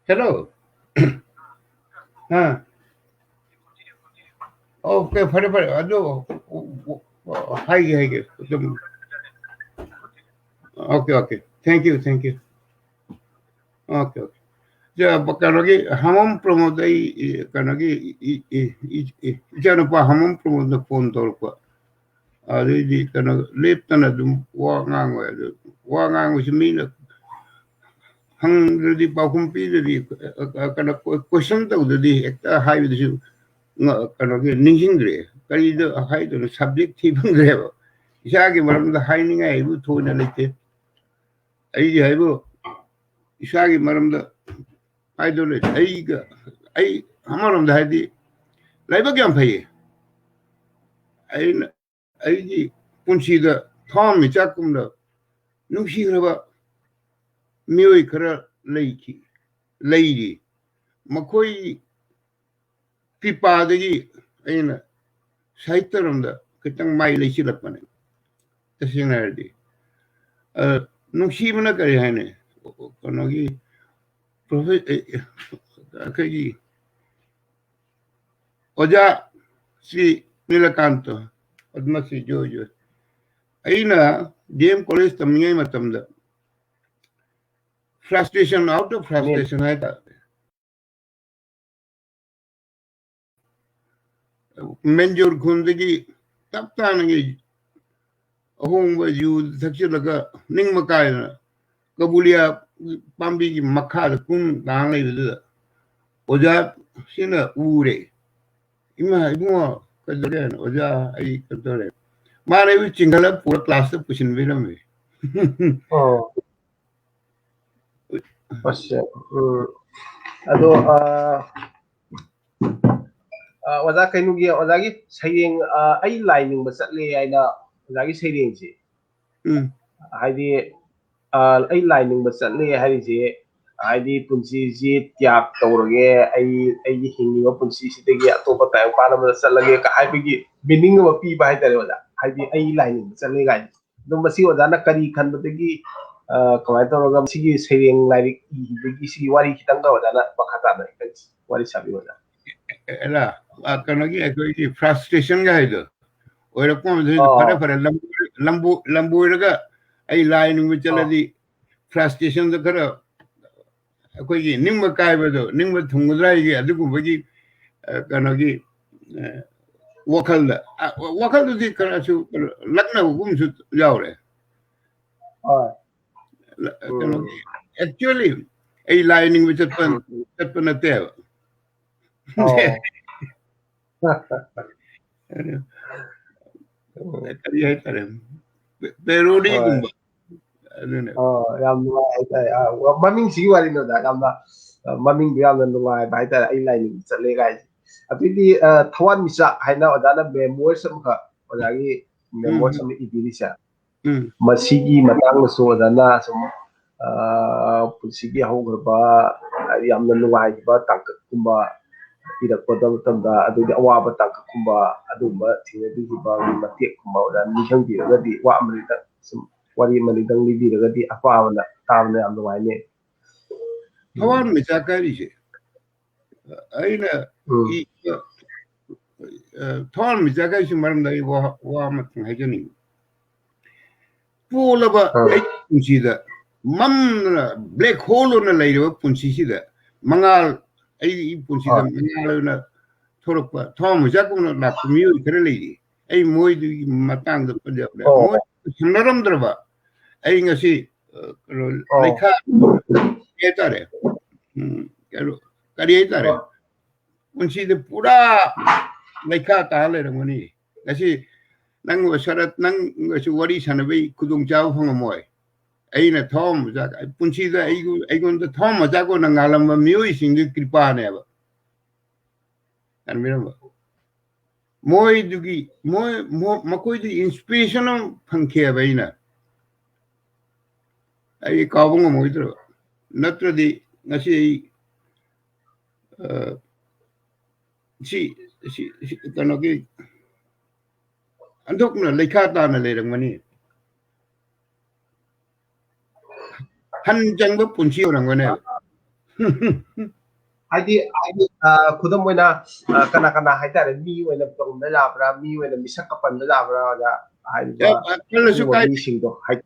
ꯍꯦꯜꯂꯣ? ꯑꯥ꯫ ꯑꯣꯀꯦ, ꯐꯔꯦ, ꯐꯔꯦ꯫ ꯑꯗꯨ, ꯍꯥꯏꯒꯦ, ꯍꯥꯏꯒꯦ꯫ ꯑꯗꯨꯝ꯫ Okay, okay. Thank you, thank you꯫ Okay, okay. ꯀꯩꯅꯣꯒꯤ, ꯍꯥꯃꯝ ꯄ꯭ꯔꯃꯣꯗ, ꯑꯩ, ꯀꯩꯅꯣꯒꯤ, ꯏ-, ꯏ-, ꯏꯆꯥꯅꯨꯄꯥ ꯍꯥꯃꯝ ꯄ꯭ꯔꯃꯣꯗꯅ ꯐꯣꯟ ꯇꯧꯔꯛꯄ꯫ ꯑꯗꯩꯗꯤ ꯀꯩꯅꯣ, ꯂꯦꯞꯇꯅ ꯑꯗꯨꯝ ꯋꯥ ꯉꯥꯡꯉꯣꯏ꯫ ꯑꯗꯨ ꯋꯥ ꯉꯥꯡꯕꯁꯤ ꯃꯤꯅ ꯍꯪꯗ꯭ꯔꯗꯤ, ꯄꯥꯎꯈꯨꯝ ꯄꯤꯗ꯭ꯔꯗꯤ, ꯑ, ꯑ, ꯀꯩꯅꯣ, ꯀꯣ-, ꯀꯣꯏꯁꯟ ꯇꯧꯗ꯭ꯔꯗꯤ ꯍꯦꯛꯇ ꯍꯥꯏꯕꯗꯨꯁꯨ ꯉ-, ꯀꯩꯅꯣꯒꯤ ꯅꯤꯡꯁꯤꯡꯗ꯭ꯔꯦ꯫ ꯀꯔꯤꯗ ꯍꯥꯏꯗꯣꯏꯅꯣ? ꯁꯕꯖꯦꯛ ꯊꯤ ꯐꯪꯗ꯭ꯔꯦꯕ꯫ ꯏꯁꯥꯒꯤ ꯃꯔꯝꯗ ꯍꯥꯏꯅꯤꯡꯉꯥꯏ ꯍꯥꯏꯕꯨ ꯊꯣꯏꯅ ꯂꯩꯇꯦ꯫ ꯑꯩꯒꯤ ꯍꯥꯏꯕꯨ ꯏꯁꯥꯒꯤ ꯃꯔꯝꯗ ꯍꯥꯏꯗꯧ ꯂꯩꯇꯦ꯫ ꯑꯩꯒ, ꯑꯩ ꯑꯃꯔꯣꯝꯗ ꯍꯥꯏꯗꯤ ꯂꯥꯏꯕꯛ ꯌꯥꯝ ꯐꯩꯌꯦ꯫ ꯑꯩꯅ ꯑꯩꯒꯤ ꯄꯨꯟꯁꯤꯗ ꯊꯋꯥꯟꯃꯤꯆꯥꯛꯀꯨꯝꯅ ꯅꯨꯡꯁꯤꯈ꯭ꯔꯕ ꯃꯤꯑꯣꯏ ꯈꯔ ꯂꯩꯈꯤ, ꯂꯩꯔꯤ꯫ ꯃꯈꯣꯏ ꯀ꯭ꯔꯤꯄꯥꯗꯒꯤ ꯑꯩꯅ ꯁꯥꯍꯤꯇ꯭ꯌꯔꯣꯝꯗ ꯈꯤꯇꯪ ꯃꯥꯏ ꯂꯩꯁꯤꯜꯂꯛꯄꯅꯦ, ꯇꯁꯦꯡꯅ ꯍꯥꯏꯔꯗꯤ꯫ ꯑ, ꯅꯨꯡꯁꯤꯕꯅ ꯀꯔꯤ ꯍꯥꯏꯅꯤ? ꯀꯩꯅꯣꯒꯤ ꯄ꯭ꯔꯣꯐꯦ-, ꯑꯦ, ꯑꯦ, ꯑꯩꯈꯣꯏꯒꯤ ꯑꯣꯖꯥ ꯁ꯭ꯔꯤ ꯅꯤꯂꯀꯥꯟꯇ, ꯄꯗꯃ ꯁ꯭ꯔꯤ ꯖꯣꯏ ꯖꯣꯏ꯫ ꯑꯩꯅ ꯗꯤ ꯑꯦꯝ ꯀꯣꯂꯦꯖ ꯇꯝꯂꯤꯉꯩ ꯃꯇꯝꯗ, frustration, out of frustration ꯍꯥꯏꯇꯥꯔꯦ, ꯃꯦꯟꯖꯣꯔ ꯈꯨꯟꯗꯒꯤ ꯇꯞ ꯇꯥꯅꯒꯤ ꯑꯍꯣꯡꯕ ꯌꯨ ꯊꯛꯆꯤꯜꯂꯒ ꯅꯤꯡꯕ ꯀꯥꯏꯗꯅ ꯀꯕꯨꯂꯤꯌꯥ ꯄꯥꯝꯕꯤꯒꯤ ꯃꯈꯥꯗ ꯀꯨꯝ ꯇꯥꯡ ꯂꯩꯕꯗꯨꯗ ꯑꯣꯖꯥꯁꯤꯅ ꯎꯔꯦ꯫ "ꯏꯃꯥ, ꯏꯕꯨꯡꯉꯣ, ꯀꯩꯗꯧꯔꯦ?" "ꯑꯣꯖꯥ, ꯑꯩ ꯀꯩꯅꯣ ꯇꯧꯔꯦ꯫" ꯃꯥꯅ ꯑꯩꯕꯨ ꯆꯤꯡꯈꯠꯂꯒ ꯄꯨꯔ ꯀ꯭ꯂꯥꯁꯇ ꯄꯨꯁꯤꯟꯕꯤꯔꯝꯃꯦ꯫ ꯑꯣ꯫ ꯑꯁ, ꯎꯝ꯫ ꯑꯗꯣ, ꯑ, ꯑ, ꯑꯣꯖꯥ, ꯀꯩꯅꯣꯒꯤ, ꯑꯣꯖꯥꯒꯤ ꯁꯩꯔꯦꯡ, ꯑ, "ꯑꯩ ꯂꯥꯏ ꯅꯤꯡꯕ ꯆꯠꯂꯦ" ꯍꯥꯏꯅ ꯑꯣꯖꯥꯒꯤ ꯁꯩꯔꯦꯡꯁꯦ, ꯎꯝ꯫ ꯍꯥꯏꯗꯤ, ꯑ, "ꯑꯩ ꯂꯥꯏ ꯅꯤꯡꯕ ꯆꯠꯂꯦ" ꯍꯥꯏꯔꯤꯁꯦ, ꯍꯥꯏꯗꯤ, "ꯄꯨꯟꯁꯤꯁꯤ ꯇ꯭ꯌꯥꯒ ꯇꯧꯔꯒꯦ, ꯑꯩ, ꯑꯩꯒꯤ ꯍꯤꯡꯉꯤꯕ ꯄꯨꯟꯁꯤꯁꯤꯗꯒꯤ ꯑꯇꯣꯞꯄ ꯇꯥꯏꯕꯪꯄꯥꯟ ꯑꯃꯗ ꯆꯠꯂꯒꯦ" ꯀ ꯍꯥꯏꯕꯒꯤ meaning ꯑꯃ ꯄꯤꯕ ꯍꯥꯏꯇꯥꯔꯦ, ꯑꯣꯖꯥ꯫ ꯍꯥꯏꯗꯤ, "ꯑꯩ ꯂꯥꯏ ꯅꯤꯡꯕ ꯆꯠꯂꯦ" ꯀꯥꯏꯅ꯫ ꯑꯗꯣ ꯃꯁꯤ ꯑꯣꯖꯥꯅ ꯀꯔꯤ ꯈꯟꯕꯗꯒꯤ, ꯑ, ꯀꯃꯥꯏꯅ ꯇꯧꯔꯒ ꯁꯤꯒꯤ ꯁꯩꯔꯦꯡ ꯂꯥꯏꯔꯤꯛ ꯏꯕꯒꯤ ꯁꯤꯒꯤ ꯋꯥꯔꯤ ꯈꯤꯇꯪꯒ ꯑꯣꯖꯥꯅ ꯃꯈꯥ ꯇꯥꯅ ꯈꯤꯇꯪ ꯋꯥꯔꯤ ꯁꯥꯕꯤꯌꯨ, ꯑꯣꯖꯥ꯫ ꯑꯦꯔꯥ, ꯑ, ꯀꯩꯅꯣꯒꯤ ꯑꯩꯈꯣꯏꯒꯤ frustration ꯒ ꯍꯥꯏꯗꯣ ꯑꯣꯏꯔꯛꯄ ꯃꯇꯝꯗ, ꯑꯣ꯫ "ꯐꯔꯦ, ꯐꯔꯦ, ꯂꯝꯕꯣꯏ-, ꯂꯝꯕꯣꯏ-, ꯂꯝꯕꯣꯏꯔꯒ ꯑꯩ ꯂꯥꯏ ꯅꯤꯡꯕ ꯑꯣ꯫ ꯆꯠꯂꯗꯤ frustration ꯗꯣ ꯈꯔ ꯑꯩꯈꯣꯏꯒꯤ ꯅꯤꯡꯕ ꯀꯥꯏꯕꯗꯣ, ꯅꯤꯡꯕ ꯊꯨꯡꯒꯗ꯭ꯔꯥ?" ꯍꯥꯏꯒꯤ ꯑꯗꯨꯒꯨꯝꯕꯒꯤ, ꯑ, ꯀꯩꯅꯣꯒꯤ, ꯑ, ꯋꯥꯈꯜꯗ, ꯑ, ꯋꯥꯈꯜꯗꯨꯗꯤ ꯈꯔꯁꯨ ꯂꯛꯅꯕꯒꯨꯝꯁꯨ ꯌꯥꯎꯔꯦ꯫ ꯍꯣꯏ꯫ ꯂ-, ꯎꯝ꯫ ꯀꯩꯅꯣꯒꯤ, actually, ꯑꯩ ꯂꯥꯏ ꯅꯤꯡꯕ ꯆꯠꯄ, ꯎꯝ꯫ ꯆꯠꯄ ꯅꯠꯇꯦꯕ꯫ ꯑꯣ꯫ ꯑꯗꯨ ꯀꯔꯤ ꯍꯥꯏꯇꯥꯔꯦ? ꯄꯦ-, parody ꯍꯣꯏ꯫ ꯒꯨꯝꯕ꯫ ꯑꯗꯨꯅꯦ꯫ ꯑꯣ, ꯌꯥꯝ ꯅꯨꯡꯉꯥꯏ ꯍꯥꯏꯇꯥꯔꯦ꯫ ꯑ, ꯋꯥ-, ꯃꯃꯤꯡꯁꯤꯒꯤ ꯋꯥꯔꯤꯅꯤꯗ, ꯌꯥꯝꯅ, ꯑ, ꯃꯃꯤꯡꯗꯣ ꯌꯥꯝꯅ ꯅꯨꯡꯉꯥꯏꯕ ꯍꯥꯏꯇꯥꯔꯦ, "ꯑꯩ ꯂꯥꯏ ꯅꯤꯡꯕ ꯆꯠꯂꯦ" ꯀꯥꯏꯁꯦ꯫ ꯑꯗꯨꯗꯤ, ꯑ, ꯊꯋꯥꯟꯃꯤꯆꯥꯛ ꯍꯥꯏꯅ ꯑꯣꯖꯥꯅ memoirs ꯑꯃꯈꯛ, ꯑꯣꯖꯥꯒꯤ memoirs ꯎꯝ꯫ ꯑꯃ ꯏꯕꯤꯔꯤꯁꯦ꯫ ꯎꯝ꯫ ꯃꯁꯤꯒꯤ ꯃꯇꯥꯡꯗꯁꯨ ꯑꯣꯖꯥꯅ ꯁꯨꯝ, ꯑ, ꯄꯨꯟꯁꯤꯒꯤ ꯍꯧꯈ꯭ꯔꯕ, ꯍꯥꯏꯗꯤ ꯌꯥꯝꯅ ꯅꯨꯡꯉꯥꯏꯈꯤꯕ ꯇꯥꯡꯀꯛꯀꯨꯝꯕ ꯏꯔꯛꯄꯗ ꯃꯇꯝꯗ, ꯑꯗꯨꯒꯤ ꯑꯋꯥꯕ ꯇꯥꯡꯀꯛꯀꯨꯝꯕ, ꯑꯗꯨꯒꯨꯝꯕ ꯊꯦꯡꯅꯕꯤꯈꯤꯕꯒꯤ ꯃꯇꯦꯛꯀꯨꯝꯕ ꯑꯣꯖꯥꯅ ꯅꯤꯡꯁꯤꯡꯕꯤꯔꯒꯗꯤ, ꯋꯥ ꯑꯃꯅꯤꯗꯪ ꯁꯨꯝ ꯋꯥꯔꯤ ꯑꯃꯅꯤꯗꯪ ꯂꯤꯕꯤꯔꯒꯗꯤ ꯑꯄꯥꯕꯅ ꯇꯥꯕꯅ ꯌꯥꯝ ꯅꯨꯡꯉꯥꯏꯅꯤ꯫ ꯎꯝ꯫ ꯊꯋꯥꯟꯃꯤꯆꯥꯛ ꯍꯥꯏꯔꯤꯁꯦ, ꯑꯩꯅ ꯎꯝ꯫ ꯏ-, ꯑ, ꯊꯋꯥꯟꯃꯤꯆꯥꯛ ꯍꯥꯏꯔꯤꯁꯤ ꯃꯔꯝꯗ ꯑꯩ ꯋꯥ, ꯋꯥ ꯑꯃꯇꯪ ꯍꯥꯏꯖꯅꯤꯡꯉꯤ꯫ ꯄꯣꯂꯕ ꯑꯩꯒꯤ ꯄꯨꯟꯁꯤꯗ ꯃꯝꯅ black hole ꯑꯣꯏꯅ ꯂꯩꯔꯕ ꯄꯨꯟꯁꯤꯁꯤꯗ ꯃꯉꯥꯜ, ꯑꯩꯒꯤ ꯄꯨꯟꯁꯤꯗ ꯃꯉꯥꯜ ꯑꯣꯏꯅ ꯊꯣꯔꯛꯄ ꯊꯋꯥꯟꯃꯤꯆꯥꯛꯀꯨꯝꯅ ꯂꯥꯛꯄ ꯃꯤꯑꯣꯏ ꯈꯔ ꯂꯩꯔꯤ꯫ ꯑꯩ ꯃꯣꯏꯗꯨꯒꯤ ꯃꯇꯥꯡꯗ ꯄꯟꯖꯕꯗ ꯃꯣꯏ ꯁꯝꯅꯔꯝꯗ꯭ꯔꯕ ꯑꯩ ꯉꯁꯤ, ꯑ, ꯀꯩꯅꯣ, ꯂꯩꯈꯥ ꯀꯔꯤ ꯍꯥꯏꯇꯥꯔꯦ? ꯎꯝ, ꯀꯩꯅꯣ, ꯀꯔꯤ ꯍꯥꯏꯇꯥꯔꯦ? ꯄꯨꯟꯁꯤꯗ ꯄꯨꯔꯥ ꯂꯩꯈꯥ ꯇꯥ ꯂꯩꯔꯝꯒꯅꯤ꯫ ꯉꯁꯤ ꯅꯪ ꯁꯔꯠ, ꯅꯪꯒꯁꯨ ꯋꯥꯔꯤ ꯁꯥꯟꯅꯕꯒꯤ ꯈꯨꯗꯣꯡꯆꯥꯕ ꯐꯪꯉꯝꯃꯣꯏ꯫ ꯑꯩꯅ ꯊꯋꯥꯟꯃꯤꯆꯥꯛ, ꯄꯨꯟꯁꯤꯗ ꯑꯩꯒꯨ-, ꯑꯩꯉꯣꯟꯗ ꯊꯋꯥꯟꯃꯤꯆꯥꯛ ꯑꯣꯏꯅ ꯉꯥꯜꯂꯝꯕ ꯃꯤꯑꯣꯏꯁꯤꯡꯗꯨꯒꯤ ꯀ꯭ꯔꯤꯄꯥꯅꯦꯕ꯫ ꯈꯟꯕꯤꯔꯝꯕ꯫ ꯃꯣꯏꯗꯨꯒꯤ, ꯃꯣꯏ, ꯃꯣ-, ꯃꯈꯣꯏꯗꯒꯤ inspiration ꯑꯃ ꯐꯪꯈꯤꯑꯕ ꯑꯩꯅ꯫ ꯑꯩ ꯀꯥꯎꯕ ꯉꯝꯃꯣꯏꯗ꯭ꯔꯕ꯫ ꯅꯠꯇ꯭ꯔꯗꯤ ꯉꯁꯤ ꯑꯩ, ꯑ, ꯁꯤ, ꯁꯤ, ꯁꯤ, ꯀꯩꯅꯣꯒꯤ, ꯑꯣꯟꯊꯣꯛꯅ ꯂꯩꯈꯥ ꯇꯥꯅ ꯂꯩꯔꯝꯒꯅꯤ꯫ ꯍꯟ ꯆꯪꯕ ꯄꯨꯟꯁꯤ ꯑꯣꯏꯔꯝꯒꯅꯦꯕ꯫ ꯍꯥꯏꯗꯤ, ꯍꯥꯏꯗꯤ, ꯑ, ꯈꯨꯗꯝ ꯑꯣꯏꯅ, ꯑ, ꯀꯅꯥ ꯀꯅꯥ ꯍꯥꯏꯇꯥꯔꯦ, ꯃꯤ ꯑꯣꯏꯅ ꯄꯟꯕ ꯌꯥꯕ꯭ꯔꯥ, ꯃꯤ ꯑꯣꯏꯅ ꯃꯤꯁꯛꯀ ꯄꯟꯕ ꯌꯥꯕ꯭ꯔꯥ, ꯑꯣꯖꯥ? ꯍꯥꯏꯔꯤꯕ ꯑꯦ, ꯄꯜꯂꯁꯨ ꯑꯗꯨꯒꯨꯝꯕ ꯀꯥꯏꯗꯦ꯫ ꯃꯤꯁꯤꯡꯗꯣ ꯍꯥꯏ-,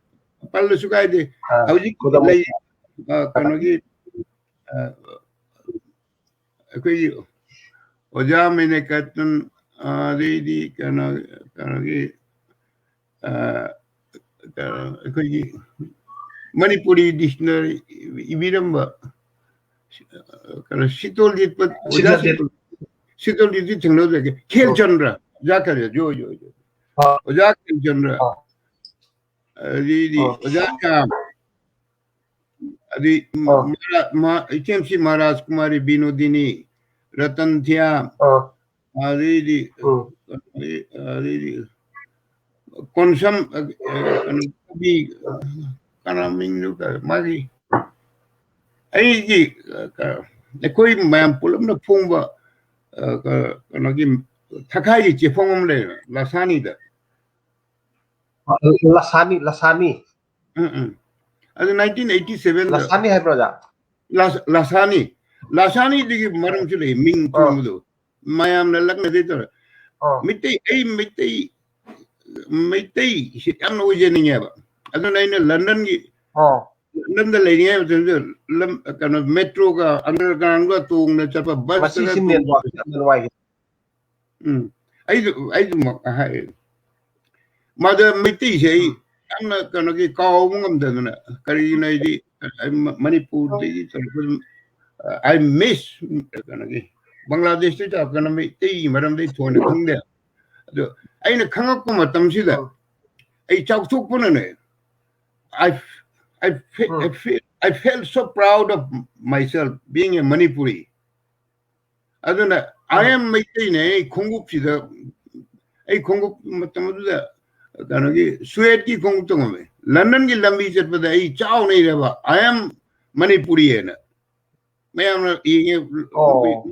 ꯄꯜꯂꯁꯨ ꯀꯥꯏꯗꯦ꯫ ꯑ, ꯍꯧꯖꯤꯛ ꯈꯨꯗꯝ ꯂꯩ, ꯑꯣꯏꯅ ꯑ, ꯀꯩꯅꯣꯒꯤ, ꯑ, ꯑꯩꯈꯣꯏꯒꯤ ꯑꯣꯖꯥ ꯃꯦꯅꯦꯀꯇꯟ, ꯑ, ꯑꯗꯩꯗꯤ ꯀꯩꯅꯣ, ꯀꯩꯅꯣꯒꯤ, ꯑ, ꯀꯩꯅꯣ, ꯑꯩꯈꯣꯏꯒꯤ ꯃꯅꯤꯄꯨꯔꯤ dictionary ꯏꯕꯤꯔꯝꯕ, ꯑ, ꯀꯩꯅꯣ, ꯁꯤꯇꯣꯜꯖꯤꯠꯄ, ꯑꯣꯖꯥ ꯁꯤꯇꯣꯜꯖꯤꯠ꯫ ꯁꯤꯇꯣꯜ-, ꯁꯤꯇꯣꯜꯖꯤꯠꯇꯤ ꯊꯦꯡꯅꯗ꯭ꯔꯦ꯫ ꯈꯦꯜꯆꯟꯗ꯭ꯔ, ꯑꯣꯖꯥ ꯀꯔꯤ, ꯖꯣ, ꯖꯣ, ꯖꯣ꯫ ꯑ꯫ ꯑꯣꯖꯥ ꯈꯦꯜꯆꯟꯗ꯭ꯔ꯫ ꯑ꯫ ꯑꯗꯩꯗꯤ ꯑ꯫ ꯑꯣꯖꯥ ꯀꯌꯥꯝ, ꯑꯗꯩ ꯑ꯫ ꯃꯍꯥꯔꯥ-, ꯃꯍꯥ-, ꯏꯆꯦꯝꯁꯤ ꯃꯍꯥꯔꯥꯖ ꯀꯨꯃꯥꯔꯤ ꯕꯤꯅꯣꯗꯤꯅꯤ, ꯔꯇꯟ ꯊꯤꯌꯥꯝ, ꯑ꯫ ꯑꯗꯩꯗꯤ, ꯎꯝ꯫ ꯑꯗꯩꯗꯤ ꯀꯣꯟꯁꯝ, ꯑ, ꯀꯩꯅꯣ, ꯀꯕꯤ, ꯀꯅꯥ ꯃꯤꯡꯗꯨ ꯀ-, ꯃꯥꯒꯤ, ꯑꯩꯒꯤ, ꯑ, ꯀ-, ꯑꯩꯈꯣꯏ ꯃꯌꯥꯝ ꯄꯨꯂꯞꯅ ꯐꯣꯡꯕ, ꯑ, ꯀ-, ꯀꯩꯅꯣꯒꯤ ꯊꯈꯥꯏꯒꯤ ꯆꯦꯐꯣꯡ ꯑꯃ ꯂꯩꯕ, ꯂꯁꯥꯅꯤꯗ꯫ ꯑ, ꯂꯁꯥꯅꯤ, ꯂꯁꯥꯅꯤ꯫ ꯎꯝ, ꯎꯝ꯫ ꯑꯗꯨ nineteen eighty seven ꯗ ꯂꯁꯥꯅꯤ ꯍꯥꯏꯕ꯭ꯔꯣ, ꯑꯣꯖꯥ? ꯂꯥꯁ-, ꯂꯁꯥꯅꯤ꯫ ꯂꯁꯥꯅꯤꯗꯨꯒꯤ ꯃꯔꯝꯁꯨ ꯂꯩ, ꯃꯤꯡ ꯑꯥ꯫ ꯆꯨꯝꯕꯗꯣ꯫ ꯃꯌꯥꯝꯅ ꯂꯛꯅꯗꯦ ꯇꯧꯔꯦ꯫ ꯑꯥ꯫ ꯃꯩꯇꯩ, ꯑꯩ ꯃꯩꯇꯩ, ꯃꯩꯇꯩꯁꯤ ꯌꯥꯝꯅ ꯑꯣꯏꯖꯅꯤꯡꯉꯦꯕ꯫ ꯑꯗꯨꯅ ꯑꯩꯅ ꯂꯟꯗꯟꯒꯤ, ꯑꯣ ꯂꯟꯗꯟꯗ ꯂꯩꯔꯤꯉꯩ ꯃꯇꯝꯗ ꯂꯝ, ꯀꯩꯅꯣ, ꯃꯦꯇ꯭ꯔꯣꯒ ꯑꯟꯗꯔꯒ꯭ꯔꯥꯎꯟꯒ ꯇꯣꯡꯅ ꯆꯠꯄ, ꯕꯁꯇꯒ ꯃꯁꯤꯁꯤ ꯇꯣꯡꯅ ꯅꯦꯠꯋꯥꯛꯁꯦ ꯌꯥꯝꯅ ꯅꯨꯡꯉꯥꯏꯈꯤ꯫ ꯎꯝ꯫ ꯑꯩꯁꯨ, ꯑꯩꯁꯨ ꯃ-, ꯍꯥꯏ-, ꯃꯥꯗ ꯃꯩꯇꯩꯁꯦ ꯑꯩ ꯎꯝ꯫ ꯌꯥꯝꯅ, ꯀꯩꯅꯣꯒꯤ, ꯀꯥꯎꯕ ꯉꯝꯗꯗꯅ, ꯀꯔꯤꯒꯤꯅꯣ ꯍꯥꯏꯗꯤ, ꯑꯩ ꯃ-, ꯃꯅꯤꯄꯨꯔꯗꯒꯤ ꯇꯧꯔꯛꯄ ꯑꯗꯨꯝ, I miss, ꯀꯩꯅꯣꯒꯤ, ꯕꯪꯒ꯭ꯂꯥꯗꯦꯁꯇꯒꯤ ꯇꯧꯔꯛꯄꯅ ꯃꯩꯇꯩꯒꯤ ꯃꯔꯝꯗ ꯑꯩ ꯊꯣꯏꯅ ꯈꯪꯗꯦ꯫ ꯑꯗꯣ ꯑꯩꯅ ꯈꯪꯉꯛꯄ ꯃꯇꯝꯁꯤꯗ ꯎꯝ꯫ ꯑꯩ ꯆꯥꯎꯊꯣꯛꯄꯅꯅꯦ, I, I fe-, I um. feel, I felt so proud of myself being a Manipuri. ꯑꯗꯨꯅ I ꯎꯝ꯫ am ꯃꯩꯇꯩꯅꯦ꯫ ꯑꯩ ꯈꯣꯡꯎꯞꯁꯤꯗ, ꯑꯩ ꯈꯣꯡꯎꯞ ꯃꯇꯝ ꯑꯗꯨꯗ ꯀꯩꯅꯣꯒꯤ ꯁ꯭ꯋꯦꯠꯀꯤ ꯈꯣꯡꯎꯞ ꯇꯣꯡꯉꯝꯃꯦ꯫ ꯂꯟꯗꯟꯒꯤ ꯂꯝꯕꯤ ꯆꯠꯄꯗ ꯑꯩ ꯆꯥꯎꯅ ꯏꯔꯦꯕ, "I am Manipuri" ꯍꯥꯏꯅ꯫ ꯃꯌꯥꯝꯅ ꯌꯦꯡꯉꯦ, ꯑꯣ꯫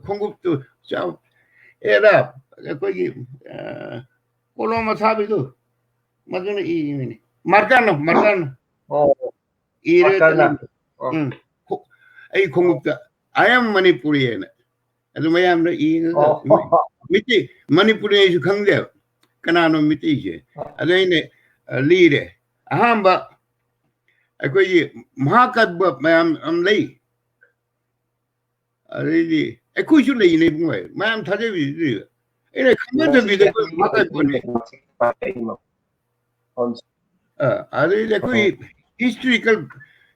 ꯈꯣꯡꯎꯞꯇꯨ ꯆꯥꯎ-, ꯑꯦꯔꯥ, ꯑꯩꯈꯣꯏꯒꯤ, ꯑ, ꯀꯣꯂꯣꯝ ꯑꯊꯥꯕꯤꯗꯨ, ꯃꯗꯨꯅ ꯏꯔꯤꯅꯤꯅꯦ꯫ ꯃꯥꯔꯀꯔꯅ, ꯃꯥꯔꯀꯔꯅ꯫ ꯑꯣ꯫ ꯏꯔꯒ ꯃꯥꯔꯀꯔꯅ꯫ ꯆꯠꯂꯝꯃꯤ꯫ ꯑꯣ꯫ ꯎꯝ꯫ ꯈꯣ-, ꯑꯩ ꯈꯣꯡꯎꯞꯇ, "I am Manipuri" ꯍꯥꯏꯅ꯫ ꯑꯗꯨ ꯃꯌꯥꯝꯅ ꯏꯔꯒ, ꯑꯣ꯫ ꯃꯤ-, ꯃꯤꯇꯩ, ꯃꯅꯤꯄꯨꯔꯤ ꯑꯩꯁꯨ ꯈꯪꯗꯦꯕ꯫ ꯀꯅꯥꯅꯣ ꯃꯤꯇꯩꯁꯦ? ꯑꯗꯨ ꯑꯩꯅ, ꯑ, ꯂꯤꯔꯦ꯫ ꯑꯍꯥꯟꯕ ꯑꯩꯈꯣꯏꯒꯤ ꯃꯍꯥꯀꯥꯕ꯭ꯌ ꯃꯌꯥꯝ ꯑꯃ ꯂꯩ꯫ ꯑꯗꯩꯗꯤ ꯑꯩꯈꯣꯏꯁꯨ ꯂꯩꯅꯦ ꯏꯕꯨꯡꯉꯣ, ꯃꯌꯥꯝ ꯊꯥꯖꯕꯤꯗ꯭ꯔꯤꯕ꯫ ꯑꯩꯅ ꯈꯪꯅꯗꯕꯤꯗ ꯑꯩꯈꯣꯏ ꯃꯍꯥꯀꯥꯕ꯭ꯌꯅꯤ꯫ ꯑ, ꯑꯗꯩꯗꯤ ꯑꯩꯈꯣꯏ ꯑꯣ꯫ ꯍꯤꯁꯇ꯭ꯔꯤꯀꯦꯜ,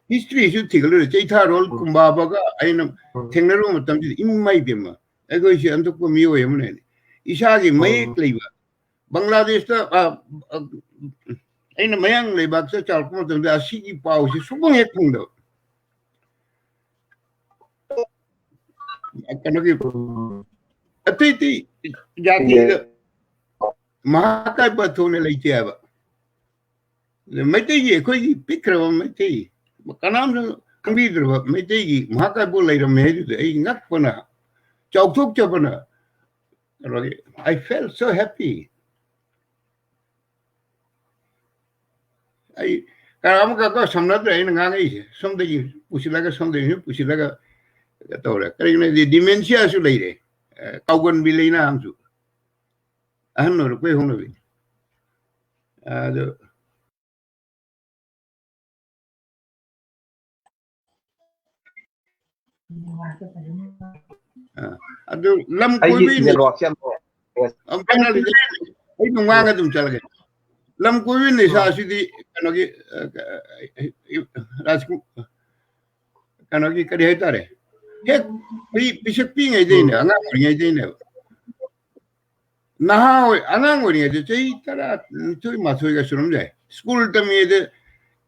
ꯍꯤꯁꯇ꯭ꯔꯤꯁꯨ ꯊꯤꯒꯠꯂꯨꯔꯦ꯫ ꯆꯩꯊꯥꯔꯣꯜ ꯎꯝ꯫ ꯀꯨꯝꯕꯥꯕꯒ ꯑꯩꯅ ꯎꯝ꯫ ꯊꯦꯡꯅꯔꯨꯕ ꯃꯇꯝꯁꯤꯗ, "ꯏꯃꯥ ꯏꯕꯦꯝꯃ, ꯑꯩꯈꯣꯏꯁꯦ ꯑꯟꯊꯣꯛꯄ ꯃꯤꯑꯣꯏ ꯑꯃꯅꯦ꯫ ꯏꯁꯥꯒꯤ ꯃꯌꯦꯛ ꯎꯝ꯫ ꯂꯩꯕ ꯕꯪꯒ꯭ꯂꯥꯗꯦꯁꯇ, ꯑ, ꯑ, ꯑꯩꯅ ꯃꯌꯥꯡ ꯂꯩꯕꯥꯛꯇ ꯆꯥꯎꯔꯛꯄ ꯃꯇꯝꯗ ꯑꯁꯤꯒꯤ ꯄꯥꯎꯁꯤ ꯁꯨꯡꯐꯪ ꯍꯦꯛ ꯐꯪꯗꯕ꯫ ꯀꯩꯅꯣꯒꯤ, ꯑꯇꯩ ꯑꯇꯩ ꯖꯥꯇꯤꯗ ꯃꯍꯥꯀꯥꯕ꯭ꯌ ꯊꯣꯛꯅ ꯂꯩꯇꯦ ꯍꯥꯏꯕ꯫ ꯑꯗ ꯃꯩꯇꯩꯒꯤ, ꯑꯩꯈꯣꯏꯒꯤ ꯄꯤꯛꯈ꯭ꯔꯕ ꯃꯩꯇꯩ, ꯀꯅꯥꯝꯁꯨ ꯈꯪꯕꯤꯗ꯭ꯔꯕ ꯃꯩꯇꯩꯒꯤ ꯃꯍꯥꯀꯥꯕ꯭ꯌ ꯂꯩꯔꯝꯃꯦ ꯍꯥꯏꯗꯨꯗ ꯑꯩ ꯉꯛꯄꯅ, ꯆꯥꯎꯊꯣꯛꯆꯕꯅ, ꯀꯩꯅꯣꯒꯤ, I felt so happy꯫ ꯑꯩ ꯀꯅꯥ ꯑꯃꯒ ꯁꯝꯅꯗ꯭ꯔꯦ ꯑꯩꯅ ꯉꯥꯡꯉꯛꯏꯁꯦ꯫ ꯁꯣꯝꯗꯒꯤ ꯄꯨꯁꯤꯜꯂꯒ, ꯁꯣꯝꯗꯒꯤ ꯄꯨꯁꯤꯜꯂꯒ ꯇꯧꯔꯦ꯫ ꯀꯔꯤꯒꯤꯅꯣ ꯍꯥꯏꯗꯤ, ꯗꯤꯃꯦꯟꯁꯤꯌꯥꯁꯨ ꯂꯩꯔꯦ, ꯑ, ꯀꯥꯎꯒꯟꯕꯤ ꯂꯩꯅꯥ ꯑꯃꯁꯨ, ꯑꯍꯟ ꯑꯣꯏꯔꯛꯄꯩ ꯍꯧꯅꯕꯤ꯫ ꯑꯗꯨ ꯑ, ꯑꯗꯨ ꯂꯝ ꯑꯩꯒꯤ ꯀꯣꯏꯕꯩ ꯅꯦꯠꯋꯥꯛꯁꯦ ꯌꯥꯝ ꯅꯨꯡꯉꯥꯏ꯫ ꯑ, ꯀꯩꯅꯣꯗꯤ ꯑꯩ ꯅꯨꯡꯉꯥꯡ ꯑꯗꯨꯝ ꯆꯠꯂꯒꯦ꯫ ꯂꯝ ꯀꯣꯏꯕꯩ ꯅꯤꯁꯥꯁꯤꯗꯤ ꯀꯩꯅꯣꯒꯤ, ꯑ, ꯑ, ꯔꯥꯖꯀꯨ-, ꯀꯩꯅꯣꯒꯤ ꯀꯔꯤ ꯍꯥꯏꯇꯥꯔꯦ, ꯍꯦꯛ ꯄꯤ-, ꯄꯤꯁꯛ ꯄꯤꯛꯏꯉꯩꯗꯩꯅꯦ, ꯎꯝ꯫ ꯑꯉꯥꯡ ꯑꯣꯏꯔꯤꯉꯩꯗꯩꯅꯦꯕ꯫ ꯅꯍꯥ ꯑꯣꯏ-, ꯑꯉꯥꯡ ꯑꯣꯏꯔꯤꯉꯩꯗ ꯆꯍꯤ ꯇꯔꯥꯅꯤꯊꯣꯏ ꯃꯥꯊꯣꯏꯒ ꯁꯨꯔꯝ ꯌꯥꯏ꯫ ꯁ꯭ꯀꯨꯜ ꯇꯝꯃꯤꯉꯩꯗ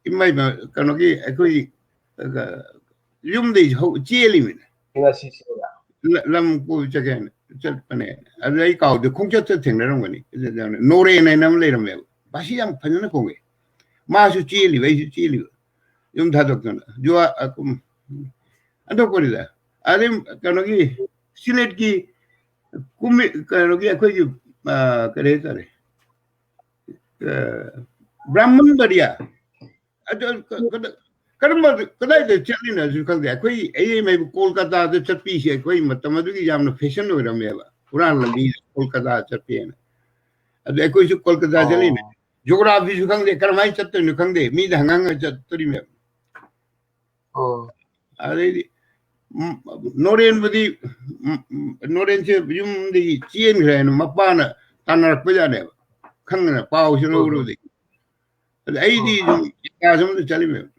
ꯏꯃꯥ, ꯏꯃꯥ, ꯀꯩꯅꯣꯒꯤ ꯑꯩꯈꯣꯏ, ꯑ, ꯌꯨꯝꯗꯩ ꯍꯧ-, ꯆꯦꯜꯂꯤꯃꯤꯅꯦ꯫ ꯉꯁꯤ ꯆꯦꯜꯂꯦ꯫ ꯂ-, ꯂꯝ ꯀꯣꯏꯕ ꯆꯠꯀꯦꯅ ꯆꯠꯄꯅꯦ꯫ ꯑꯗꯨꯗ ꯑꯩ ꯀꯥꯎꯗꯦ, ꯈꯣꯡꯆꯠꯇ ꯊꯦꯡꯅꯔꯝꯒꯅꯤ꯫ ꯅꯣꯔꯦꯟ ꯍꯥꯏꯅ ꯑꯃ ꯂꯩꯔꯝꯃꯦꯕ꯫ ꯃꯥꯁꯤ ꯌꯥꯝ ꯐꯖꯅ ꯈꯣꯡꯉꯦ꯫ ꯃꯥꯁꯨ ꯆꯦꯜꯂꯤꯕ, ꯑꯩꯁꯨ ꯆꯦꯜꯂꯤꯕ꯫ ꯌꯨꯝ ꯊꯥꯗꯣꯛꯇꯅ꯫ ꯖꯨꯋꯥ-, ꯑ, ꯀꯨꯝ-, ꯑꯟꯊꯣꯛꯄꯅꯤꯗ꯫ ꯑꯗꯩ ꯀꯩꯅꯣꯒꯤ, ꯁꯤꯂꯦꯠꯀꯤ ꯀꯨꯝꯃꯤ-, ꯀꯩꯅꯣꯒꯤ ꯑꯩꯈꯣꯏꯒꯤ, ꯑ, ꯀꯔꯤ ꯍꯥꯏꯇꯥꯔꯦ? ꯑ, ꯕ꯭ꯔꯥꯍꯃꯟ ꯕꯔꯤꯌꯥ꯫ ꯑꯗꯨ ꯀ-, ꯀꯗ-, ꯀꯔꯝꯕ, ꯀꯗꯥꯏꯗ ꯆꯠꯂꯤꯅꯣꯁꯨ ꯈꯪꯗꯦ꯫ ꯑꯩꯈꯣꯏ ꯑꯩ ꯍꯥꯏꯕ ꯀꯣꯜꯀꯇꯥꯗ ꯆꯠꯄꯤꯁꯦ ꯑꯩꯈꯣꯏ ꯃꯇꯝ ꯑꯗꯨꯒꯤ ꯌꯥꯝꯅ ꯐꯦꯁꯟ ꯑꯣꯏꯔꯝꯃꯦꯕ꯫ ꯍꯨꯔꯥꯟ ꯂꯝꯕꯤ ꯀꯣꯜꯀꯇꯥ ꯆꯠꯄꯦꯅ꯫ ꯑꯗꯨ ꯑꯩꯈꯣꯏꯁꯨ ꯀꯣꯜꯀꯇꯥ ꯆꯠꯂꯤꯅꯦ꯫ ꯑꯣ꯫ ꯖꯣꯒ꯭ꯔꯥꯐꯤꯁꯨ ꯈꯪꯗꯦ, ꯀꯔꯝꯍꯥꯏꯅ ꯆꯠꯇꯣꯏꯅꯣ ꯈꯪꯗꯦ꯫ ꯃꯤꯗ ꯍꯪꯉ ꯍꯪꯉ ꯆꯠꯇꯣꯔꯤꯃꯦꯕ꯫ ꯑꯣ꯫ ꯑꯗꯩꯗꯤ, ꯎꯝ, ꯅꯣꯔꯦꯟꯕꯨꯗꯤ, ꯎꯝ, ꯎꯝ, ꯅꯣꯔꯦꯟꯁꯦ ꯌꯨꯝꯗꯒꯤ ꯆꯦꯟꯈ꯭ꯔꯦ ꯍꯥꯏꯅ ꯃꯄꯥꯅ ꯇꯥꯟꯅꯔꯛꯄ ꯖꯥꯠꯅꯦꯕ꯫ ꯈꯪꯗꯅ ꯄꯥꯎꯁꯦ ꯎꯝ꯫ ꯂꯧꯔꯨꯕꯗꯒꯤ꯫ ꯑꯗ ꯑꯩꯗꯤ ꯎꯝ꯫ ꯁꯨꯝ ꯀ꯭ꯂꯥꯁ ꯑꯃꯗ ꯆꯠꯂꯤꯃꯦꯕ꯫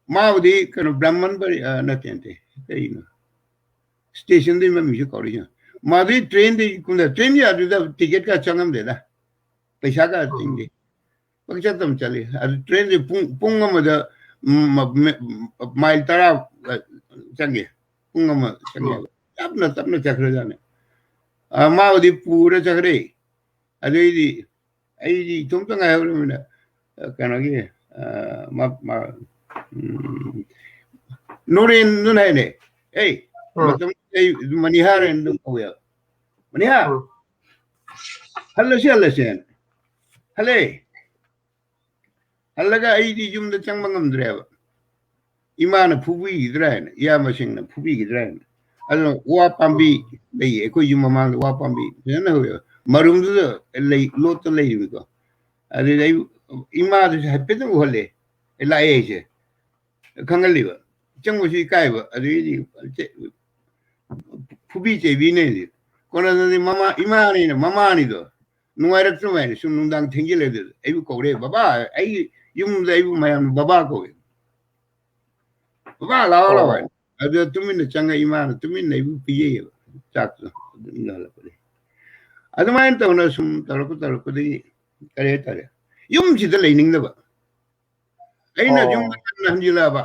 ꯃꯥꯕꯨꯗꯤ ꯀꯩꯅꯣ ꯕ꯭ꯔꯥꯍꯃꯟ ꯕꯔꯤ-, ꯑ, ꯅꯠꯇꯦ, ꯅꯠꯇꯦ, ꯀꯩꯅꯣ? ꯁ꯭ꯇꯦꯁꯟꯗꯨꯒꯤ ꯃꯃꯤꯡꯁꯨ ꯀꯥꯎꯔꯤꯁꯦ꯫ ꯃꯥꯗꯤ ꯇ꯭ꯔꯦꯟꯗꯒꯤ ꯀꯨꯝꯊ-, ꯇ꯭ꯔꯦꯟꯒꯤ ꯑꯗꯨꯗ ꯇꯤꯀꯦꯠꯀ ꯆꯪꯉꯝꯗꯦꯗ꯫ ꯄꯩꯁꯥꯒ ꯎꯝ꯫ ꯇꯤꯡꯗꯦ꯫ ꯄꯪꯆꯠꯇ ꯑꯗꯨꯝ ꯆꯠꯂꯤ꯫ ꯑꯗꯨ ꯇ꯭ꯔꯦꯟꯁꯦ ꯄꯨꯡ, ꯄꯨꯡ ꯑꯃꯗ, ꯎꯝ, ꯃ-, ꯃ-, ꯃꯥꯏꯜ ꯇꯔꯥ ꯆꯪꯉꯦ꯫ ꯄꯨꯡ ꯑꯃ ꯆꯪꯉꯦꯕ꯫ ꯎꯝ꯫ ꯇꯞꯅ, ꯇꯞꯅ ꯆꯠꯈ꯭ꯔꯖꯥꯠꯅꯤ꯫ ꯑ, ꯃꯥꯕꯨꯗꯤ ꯄꯨꯔ ꯆꯠꯈ꯭ꯔꯦ꯫ ꯑꯗꯩꯗꯤ ꯑꯩꯗꯤ ꯏꯇꯣꯝꯇ ꯉꯥꯏꯍꯧꯔꯃꯤꯅ, ꯑ, ꯀꯩꯅꯣꯒꯤ, ꯑ, ꯃ-, ꯃ-, ꯎꯝ, ꯅꯣꯔꯦꯟꯗꯨꯅ ꯍꯥꯏꯅꯦ, "ꯑꯩ, ꯎꯝ꯫ ꯃꯇꯝ ꯑꯩ ꯃꯅꯤꯍꯥꯔ ꯍꯥꯏꯅ ꯑꯗꯨꯝ ꯀꯧꯋꯦꯕ꯫ ꯃꯅꯤꯍꯥꯔ, ꯎꯝ꯫ ꯍꯜꯂꯁꯤ, ꯍꯜꯂꯁꯤ" ꯍꯥꯏꯅ꯫ ꯍꯜꯂꯦ꯫ ꯍꯜꯂꯒ ꯑꯩꯗꯤ ꯌꯨꯝꯗ ꯆꯪꯕ ꯉꯝꯗ꯭ꯔꯦꯕ꯫ ꯏꯃꯥꯅ ꯐꯨꯕꯤꯈꯤꯗ꯭ꯔꯥ ꯍꯥꯏꯅ, ꯏꯌꯥꯝꯕꯁꯤꯡꯅ ꯐꯨꯕꯤꯈꯤꯗ꯭ꯔꯥ ꯍꯥꯏꯅ꯫ ꯑꯗꯨꯅ ꯋꯥ ꯄꯥꯝꯕꯤ ꯎꯝ꯫ ꯂꯩꯌꯦ ꯑꯩꯈꯣꯏ ꯌꯨꯝ ꯃꯃꯥꯡꯗ, ꯋꯥ ꯄꯥꯝꯕꯤ ꯐꯖꯅ ꯍꯧꯋꯦꯕ꯫ ꯃꯔꯨꯝꯗꯨꯗ ꯂꯩ ꯂꯣꯠꯇ ꯂꯩꯔꯤꯕꯀꯣ꯫ ꯑꯗꯨꯗ ꯑꯩ ꯏꯃꯥꯗꯨꯁꯨ ꯍꯥꯏꯐꯦꯠꯇꯪ ꯎꯍꯜꯂꯦ꯫ ꯑꯩ ꯂꯥꯛꯑꯦ ꯑꯩꯁꯦ꯫ ꯈꯪꯍꯜꯂꯤꯕ꯫ ꯆꯪꯕꯁꯨ ꯏꯀꯥꯏꯕ, ꯑꯗꯨꯗꯩꯗꯤ ꯐꯨꯕꯤ ꯆꯩꯕꯤꯅꯦ꯫ ꯀꯣꯟꯅꯗꯗꯤ ꯃꯃꯥ, ꯏꯃꯥꯅꯤꯅ, ꯃꯃꯥꯅꯤꯗꯣ ꯅꯨꯡꯉꯥꯏꯔꯛꯇ꯭ꯔꯕ ꯍꯥꯏꯅ ꯁꯨꯝ ꯅꯨꯡꯗꯥꯡ ꯊꯦꯡꯖꯤꯜꯂꯦ꯫ ꯑꯗꯨꯗ ꯑꯩꯕꯨ ꯀꯧꯔꯦ, "ꯕꯕꯥ", ꯑꯩ ꯌꯨꯝꯗ ꯑꯩꯕꯨ ꯃꯌꯥꯝꯅ ꯕꯕꯥ ꯀꯧꯋꯦ꯫ "ꯕꯕꯥ, ꯂꯥꯛꯑꯣ, ꯂꯥꯛꯑꯣ" ꯑꯣ꯫ ꯍꯥꯏꯅ꯫ ꯑꯗꯨꯗ ꯇꯨꯃꯤꯟꯅ ꯆꯪꯉ ꯏꯃꯥꯅ ꯇꯨꯃꯤꯟꯅ ꯑꯩꯕꯨ ꯄꯤꯖꯩꯌꯦꯕ ꯆꯥꯛꯇꯣ꯫ ꯑꯗꯨꯝ ꯌꯥꯜꯂꯛꯄꯗꯒꯤ꯫ ꯑꯗꯨꯃꯥꯏꯅ ꯇꯧꯅ ꯁꯨꯝ ꯇꯧꯔꯛꯄ ꯇꯧꯔꯛꯄꯗꯒꯤ ꯀꯔꯤ ꯍꯥꯏꯇꯥꯔꯦ, ꯌꯨꯝꯁꯤꯗ ꯂꯩꯅꯤꯡꯗꯕ꯫ ꯑꯩꯅ ꯑꯣ꯫ ꯌꯨꯝꯗ ꯉꯟꯅ ꯍꯟꯖꯤꯜꯂꯛꯑꯕ꯫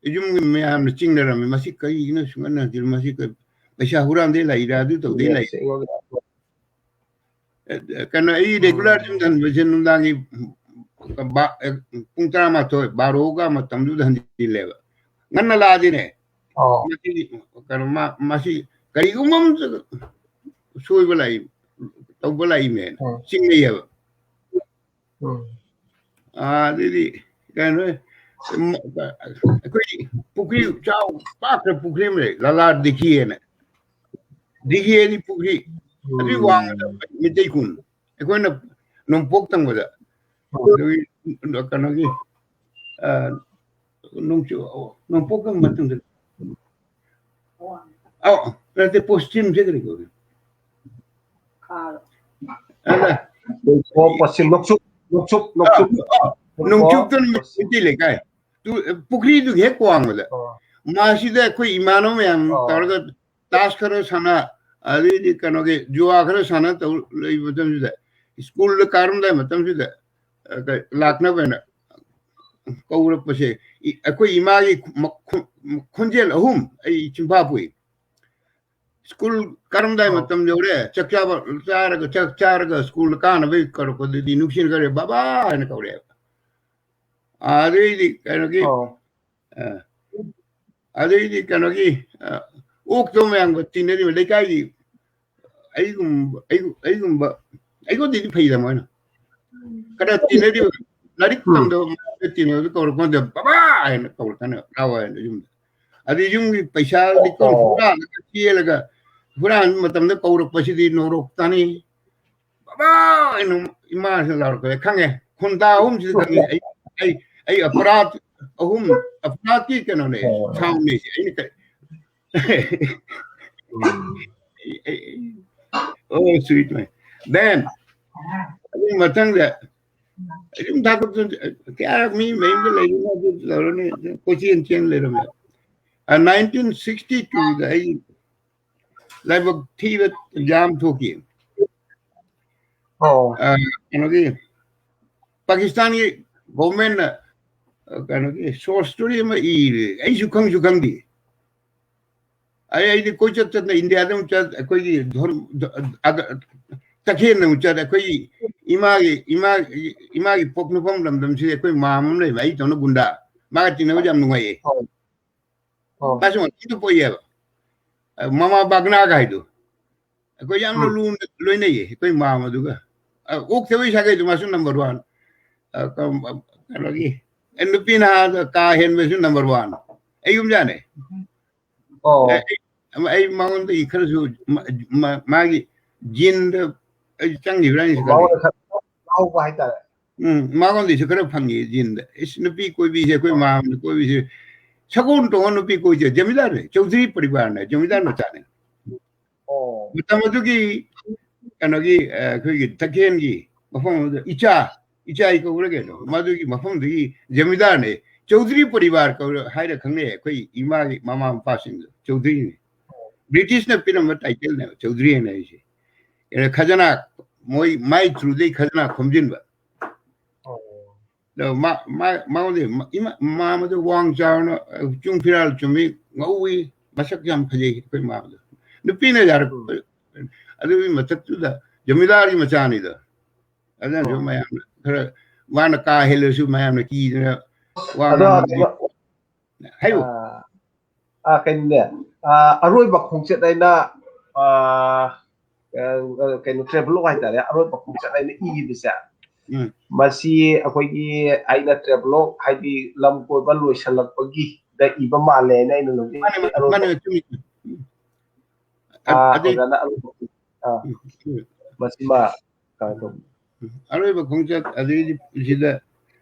ꯌꯨꯝꯒꯤ ꯃꯌꯥꯝꯅ ꯆꯤꯡꯅꯔꯝꯃꯤ, "ꯃꯁꯤ ꯀꯔꯤꯒꯤꯅꯣ ꯁꯨꯡꯍꯟ ꯍꯟꯖꯤꯜ-, ꯃꯁꯤ ꯀ-, ꯄꯩꯁꯥ ꯍꯨꯔꯥꯟꯗꯩ ꯂꯥꯛꯏꯔꯥ, ꯑꯗꯨ ꯇꯧꯗꯩ ꯂꯥꯛꯏꯔꯥ?" ꯅꯦꯠꯁꯦ ꯑꯩꯉꯣꯟꯗ ꯑ, ꯀꯩꯅꯣ, ꯑꯩ ꯎꯝ꯫ ꯔꯦꯒꯨꯂꯔ ꯌꯨꯝꯗ ꯍꯟꯕꯁꯦ ꯅꯨꯡꯗꯥꯡꯒꯤ ꯕꯥ-, ꯑ, ꯄꯨꯡ ꯇꯔꯥꯃꯥꯊꯣꯏ, ꯕꯥꯔꯣꯒ ꯃꯇꯝꯗꯨꯗ ꯍꯟꯖꯤꯜꯂꯦꯕ꯫ ꯉꯟꯅ ꯂꯥꯛꯑꯗꯤꯅꯦ, ꯑꯣ꯫ ꯃꯁꯤ, ꯀꯩꯅꯣ, ꯃꯥ-, ꯃꯁꯤ ꯀꯔꯤꯒꯨꯝꯕ ꯑꯃ ꯁꯣꯏꯕ ꯂꯥꯛꯏ, ꯇꯧꯕ ꯂꯥꯛꯏꯅꯦꯅ ꯎꯝ꯫ ꯆꯤꯡꯅꯩꯌꯦꯕ꯫ ꯎꯝ꯫ ꯑꯥ, ꯑꯗꯩꯗꯤ ꯀꯩꯅꯣ, ꯎꯝ, ꯑꯩꯈꯣꯏ ꯄꯨꯈ꯭ꯔꯤ ꯆꯥꯎ, ꯄꯥꯛꯈ꯭ꯔ ꯄꯨꯈ꯭ꯔꯤ ꯑꯃ ꯂꯩ, ꯂꯂꯥ ꯗꯤꯈꯤ ꯍꯥꯏꯅ꯫ ꯗꯤꯈꯤ ꯍꯥꯏꯗꯤ ꯄꯨꯈ꯭ꯔꯤ, ꯑꯗꯨꯒꯤ ꯋꯥꯡꯃꯗ ꯎꯝ꯫ ꯃꯩꯇꯩ ꯈꯨꯟ꯫ ꯑꯩꯈꯣꯏꯅ ꯅꯣꯡꯄꯣꯛ ꯊꯪꯕꯗ꯫ ꯎꯝ꯫ ꯑꯗꯨꯒꯤ ꯀꯩꯅꯣꯒꯤ, ꯑ, ꯅꯣꯡꯆꯨ-, ꯅꯣꯡꯄꯣꯛ ꯊꯪꯕ ꯃꯇꯝꯗ꯫ ꯑꯧ, ꯅꯠꯇꯦ, ꯄꯣꯁꯆꯤꯝꯁꯦ ꯀꯔꯤ ꯀꯧꯏ? ꯑꯗ ꯑꯣ, ꯄꯣꯁꯆꯤꯝ, ꯅꯣꯡꯆꯨꯞ, ꯅꯣꯡꯆꯨꯞ, ꯑ, ꯅꯣꯡꯆꯨꯞ꯫ ꯑ, ꯅꯣꯡꯆꯨꯞꯇꯅ ꯑꯣ, ꯄꯣꯁꯆꯤꯝ꯫ ꯃꯩꯇꯩ ꯂꯩꯀꯥꯏ꯫ ꯇꯨ-, ꯄꯨꯈ꯭ꯔꯤꯗꯨꯒꯤ ꯍꯦꯛ ꯋꯥꯡꯃꯗ꯫ ꯑꯣ꯫ ꯃꯁꯤꯗ ꯑꯩꯈꯣꯏ ꯏꯃꯥꯟꯅꯕ ꯃꯌꯥꯝ ꯑꯣ꯫ ꯇꯧꯔꯒ ꯇꯥꯁ ꯈꯔ ꯁꯥꯟꯅ, ꯑꯗꯩꯗꯤ ꯀꯩꯅꯣꯒꯤ ꯖꯨꯋꯥ ꯈꯔ ꯁꯥꯟꯅ ꯇꯧ ꯂꯩꯕ ꯃꯇꯝꯁꯤꯗ, ꯁ꯭ꯀꯨꯜꯗ ꯀꯥꯔꯝꯗꯥꯏ ꯃꯇꯝꯁꯤꯗ, ꯑ, ꯀ-, ꯂꯥꯛꯅꯕ ꯍꯥꯏꯅ ꯀꯧꯔꯛꯄꯁꯦ, ꯏ-, ꯑꯩꯈꯣꯏ ꯏꯃꯥꯒꯤ ꯃꯈꯣ-, ꯈꯣꯟꯖꯦꯜ ꯑꯍꯨꯝ ꯑꯩ ꯆꯤꯟꯐꯥ ꯄꯨꯏ꯫ ꯁ꯭ꯀꯨꯜ ꯀꯥꯔꯝꯗꯥꯏ ꯑꯣ꯫ ꯃꯇꯝ ꯌꯧꯔꯦ, ꯆꯥꯛ ꯆꯥꯕ, ꯆꯥꯔꯒ, ꯆꯥꯛ ꯆꯥꯔꯒ ꯁ꯭ꯀꯨꯜꯗ ꯀꯥꯅꯕꯒꯤ ꯀꯧꯔꯛꯄꯗꯗꯤ ꯅꯨꯡꯁꯤꯅ ꯀꯧꯔꯦ, "ꯕꯕꯥ" ꯍꯥꯏꯅ ꯀꯧꯔꯛꯑꯦꯕ꯫ ꯑꯗꯩꯗꯤ ꯀꯩꯅꯣꯒꯤ, ꯑꯣ꯫ ꯑ, ꯑꯗꯩꯗꯤ ꯀꯩꯅꯣꯒꯤ, ꯑ, ꯑꯣꯛꯇꯣ ꯃꯌꯥꯝꯒ ꯇꯤꯟꯅꯔꯤꯕ ꯂꯩꯀꯥꯏꯒꯤ ꯑꯩꯒꯨꯝꯕ, ꯑꯩꯒꯨꯝ-, ꯑꯩꯒꯨꯝꯕ, ꯑꯩꯉꯣꯟꯗꯩꯗꯤ ꯐꯩꯗ ꯃꯣꯏꯅ꯫ ꯈꯔ ꯇꯤꯟꯅꯔꯤꯕ, ꯂꯥꯏꯔꯤꯛ ꯎꯝ꯫ ꯇꯝꯗꯕ ꯃꯌꯥꯝꯒ ꯇꯤꯟꯅꯕꯗ ꯀꯧꯔꯛꯄ ꯃꯇꯝꯗ, "ꯕꯕꯥ" ꯍꯥꯏꯅ ꯀꯧꯔꯛꯀꯅꯤ, ꯂꯥꯛꯑꯣ ꯍꯥꯏꯅ ꯌꯨꯝꯗ꯫ ꯑꯗꯩ ꯌꯨꯝꯒꯤ ꯄꯩꯁꯥ ꯂꯤꯛꯀꯣꯟ ꯑꯣ꯫ ꯍꯨꯔꯥꯜꯂꯒ ꯆꯦꯜꯂꯒ, ꯍꯨꯔꯥꯟꯕ ꯃꯇꯝꯗ ꯀꯧꯔꯛꯄꯁꯤꯗꯤ ꯅꯣꯔꯣꯛꯇꯅꯤ꯫ "ꯕꯕꯥ" ꯍꯥꯏꯅ ꯏꯃꯥꯁꯤꯅ ꯂꯥꯎꯔꯛꯄꯁꯦ ꯈꯪꯉꯦ꯫ ꯈꯨꯟꯗꯥ ꯑꯍꯨꯝꯁꯤꯗ ꯈꯪꯉꯦ꯫ ꯑꯩ, ꯑꯩ, ꯑꯩ ꯑꯄꯔꯥꯙ ꯑꯍꯨꯝ, ꯑꯐ꯭ꯔꯥꯠꯀꯤ ꯀꯩꯅꯣꯅꯦ, ꯑꯣ꯫ ꯁꯥꯎꯟꯅꯦ ꯁꯤ꯫ ꯑꯩꯅ ꯀ-, ꯎꯝ꯫ ꯑꯩ, ꯑꯩ, ꯑꯩ, oh, sweet man. Then, ꯑꯗꯨꯒꯤ ꯃꯊꯪꯗ ꯑꯗꯨꯝ ꯊꯥꯗꯣꯛꯇꯅ ꯀꯌꯥ ꯃꯤ ꯃꯌꯨꯝꯗ ꯂꯩꯔꯨꯅ ꯑꯗꯨ ꯇꯧꯔꯅꯤ, ꯀꯣꯏꯆꯦꯟ ꯆꯦꯟ ꯂꯩꯔꯝꯃꯦ꯫ ꯑ, nineteen sixty-two-ꯗ ꯑꯩ ꯂꯥꯏꯕꯛ ꯊꯤꯕ ꯑꯦꯛꯖꯥꯝ ꯊꯣꯛꯈꯤ꯫ ꯑꯣ꯫ ꯑ, ꯀꯩꯅꯣꯒꯤ, ꯄꯥꯀꯤꯁꯇꯥꯟꯒꯤ ꯒꯣꯚꯔꯟꯃꯦꯟꯠꯅ, ꯑ, ꯀꯩꯅꯣꯒꯤ short story ꯑꯃ ꯏꯔꯦ꯫ ꯑꯩꯁꯨ ꯈꯪꯁꯨ ꯈꯪꯗꯦ꯫ ꯑꯩ, ꯑꯩꯗꯤ ꯀꯣꯏꯆꯠ ꯆꯠꯅ ꯏꯟꯗꯤꯌꯥꯗ ꯑꯃꯨꯛ ꯆꯠ, ꯑꯩꯈꯣꯏꯒꯤ ꯙꯣꯔ-, ꯑꯗ, ꯇꯈꯦꯜꯗ ꯑꯃꯨꯛ ꯆꯠ, ꯑꯩꯈꯣꯏꯒꯤ ꯏꯃꯥꯒꯤ, ꯏꯃꯥ, ꯏꯃꯥꯒꯤ ꯄꯣꯛꯅꯐꯝ ꯂꯝꯗꯝꯁꯤꯗ ꯑꯩꯈꯣꯏ ꯃꯥꯝꯃ ꯑꯃ ꯂꯩꯕ, ꯑꯩ ꯇꯧꯅ ꯒꯨꯟꯗꯥ꯫ ꯃꯥꯒ ꯇꯤꯟꯅꯕꯁꯦ ꯌꯥꯝ ꯅꯨꯡꯉꯥꯏꯌꯦ꯫ ꯑꯣ꯫ ꯑꯣ꯫ ꯃꯥꯁꯨ ꯉꯥꯛꯇꯪꯗ ꯄꯣꯛꯏꯌꯦꯕ꯫ ꯑ, ꯃꯃꯥ ꯕꯥꯒꯅꯥꯒ ꯍꯥꯏꯗꯣ꯫ ꯑꯩꯈꯣꯏ ꯌꯥꯝꯅ ꯎꯝ꯫ ꯂꯨꯅ ꯂꯣꯏꯅꯩꯌꯦ, ꯑꯩꯈꯣꯏ ꯃꯥꯝꯃꯗꯨꯒ꯫ ꯑ, ꯑꯣꯛꯇꯕꯩ ꯁꯥꯒꯩꯗꯨ ꯃꯥꯁꯨ number one꯫ ꯑ, ꯀ-, ꯑ, ꯀꯩꯅꯣꯒꯤ, ꯑ, ꯅꯨꯄꯤ ꯅꯍꯥꯗ ꯀꯥ ꯍꯦꯟꯕꯁꯨ number one꯫ ꯑꯩꯒꯨꯝꯖꯥꯅꯦ꯫ ꯑꯣ꯫ ꯑ, ꯑꯩ, ꯑꯩ ꯃꯉꯣꯟꯗꯒꯤ ꯈꯔꯁꯨ ꯃ-, ꯃ-, ꯃꯥꯒꯤ gene-ꯗ ꯑꯩ ꯆꯪꯈꯤꯕ꯭ꯔꯥ ꯍꯥꯏꯅꯁꯨ ꯈꯜꯂꯤ꯫ ꯃꯉꯣꯟꯗ ꯈꯔ ꯂꯧꯕ ꯍꯥꯏꯇꯥꯔꯦ꯫ ꯎꯝ, ꯃꯉꯣꯟꯗꯒꯤꯁꯨ ꯈꯔ ꯐꯪꯉꯤ gene-ꯗ꯫ ꯏꯁ, ꯅꯨꯄꯤ ꯀꯣꯏꯕꯤꯁꯦ, ꯑꯩꯈꯣꯏ ꯑꯣ꯫ ꯃꯥꯝꯃꯅ ꯀꯣꯏꯕꯤꯁꯦ꯫ ꯁꯒꯣꯜ ꯇꯣꯡꯉ ꯅꯨꯄꯤ ꯀꯣꯏꯁꯦ, ꯖꯃꯤꯗꯥꯔꯅꯦ, ꯆꯧꯙꯔꯤ ꯄꯔꯤꯕꯥꯔꯅꯦ, ꯖꯃꯤꯗꯥꯔ ꯃꯆꯥꯅꯦ꯫ ꯑꯣ꯫ ꯃꯇꯝ ꯑꯗꯨꯒꯤ ꯀꯩꯅꯣꯒꯤ, ꯑ, ꯑꯩꯈꯣꯏꯒꯤ ꯇꯈꯦꯜꯒꯤ ꯃꯐꯝ ꯑꯗꯨꯗ ꯏꯆꯥ, ꯏꯆꯥ ꯀꯧꯕ꯭ꯔꯥ ꯀꯩꯅꯣ, ꯃꯗꯨꯒꯤ ꯃꯐꯝꯗꯨꯒꯤ ꯖꯃꯤꯗꯥꯔꯅꯦ, ꯆꯧꯙꯔꯤ ꯄꯔꯤꯕꯥꯔ ꯀꯧꯔ ꯍꯥꯏꯔ ꯈꯪꯅꯩ ꯑꯩꯈꯣꯏ ꯏꯃꯥꯒꯤ ꯃꯃꯥ ꯃꯄꯥꯁꯤꯡꯗꯣ, ꯆꯧꯙꯔꯤꯅꯦ꯫ ꯕ꯭ꯔꯤꯇꯤꯁꯅ ꯄꯤꯔꯝꯕ title-ꯅꯦꯕ ꯆꯧꯙꯔꯤ ꯍꯥꯏꯅ ꯍꯥꯏꯁꯦ꯫ ꯑꯦ, ꯈꯖꯅꯥ, ꯃꯣꯏ, ꯃꯥꯏ through-ꯗꯩ ꯈꯖꯅꯥ ꯈꯣꯝꯖꯤꯟꯕ꯫ ꯑꯣ꯫ ꯑꯗꯣ ꯃꯥ-, ꯃꯥ-, ꯃꯉꯣꯟꯗ ꯏꯃꯥ-, ꯏꯃꯥ-, ꯃꯥꯃꯗꯣ ꯋꯥꯡ ꯆꯥꯎꯅ, ꯑ, ꯆꯨꯡ ꯐꯤꯔꯥꯜ ꯆꯨꯝꯃꯤ, ꯉꯧꯏ, ꯃꯁꯛ ꯌꯥꯝ ꯐꯖꯩ ꯑꯩꯈꯣꯏ ꯃꯥꯃꯗꯣ꯫ ꯅꯨꯄꯤꯅ ꯌꯥꯔꯛꯄ꯫ ꯎꯝ꯫ ꯑꯗꯨꯒꯤ ꯃꯊꯛꯇꯨꯗ ꯖꯃꯤꯗꯥꯔꯒꯤ ꯃꯆꯥꯅꯤꯗꯣ꯫ ꯑꯗꯨꯅꯁꯨ ꯑꯣ꯫ ꯃꯌꯥꯝꯅ ꯈꯔ, ꯃꯥꯅ ꯀꯥ ꯍꯦꯜꯂꯁꯨ ꯃꯌꯥꯝꯅ ꯀꯤꯗꯅ ꯋꯥ ꯑꯗꯣ ꯉꯥꯡꯕ ꯀꯩꯅꯣ, ꯍꯥꯏꯌꯨ꯫ ꯑ, ꯑ, ꯀꯩꯅꯣꯅꯦ, ꯑ, ꯑꯔꯣꯏꯕ ꯈꯣꯡꯆꯠ ꯍꯥꯏꯅ, ꯑ, ꯑ, ꯀꯩꯅꯣ, travelogue ꯍꯥꯏꯇꯥꯔꯦ, ꯑꯔꯣꯏꯕ ꯈꯣꯡꯆꯠ ꯍꯥꯏꯅ ꯏꯈꯤꯕꯁꯦ, ꯎꯝ꯫ ꯃꯁꯤ ꯑꯩꯈꯣꯏꯒꯤ ꯑꯩꯅ travelogue ꯍꯥꯏꯗꯤ ꯂꯝ ꯀꯣꯏꯕ ꯂꯣꯏꯁꯤꯜꯂꯛꯄꯒꯤꯗ ꯏꯕ ꯃꯥꯜꯂꯦꯅ ꯑꯩꯅ ꯂꯧꯖꯩ꯫ ꯃꯥꯅꯦ, ꯃꯥꯅꯦ, ꯑꯔꯣꯏꯕ ꯃꯥꯅꯦ, ꯆꯨꯝꯃꯤ, ꯆꯨꯝꯃꯤ꯫ ꯎꯝ꯫ ꯑꯥ, ꯑꯗꯩ ꯑꯣꯖꯥꯅ ꯑꯔꯣꯏꯕ, ꯑꯥ, ꯎꯝ, ꯎꯝ꯫ ꯃꯁꯤꯃ ꯀꯩꯅꯣ ꯇꯧꯕ꯫ ꯑꯔꯣꯏꯕ ꯈꯣꯡꯆꯠ ꯑꯗꯩꯗꯤ ꯁꯤꯗ,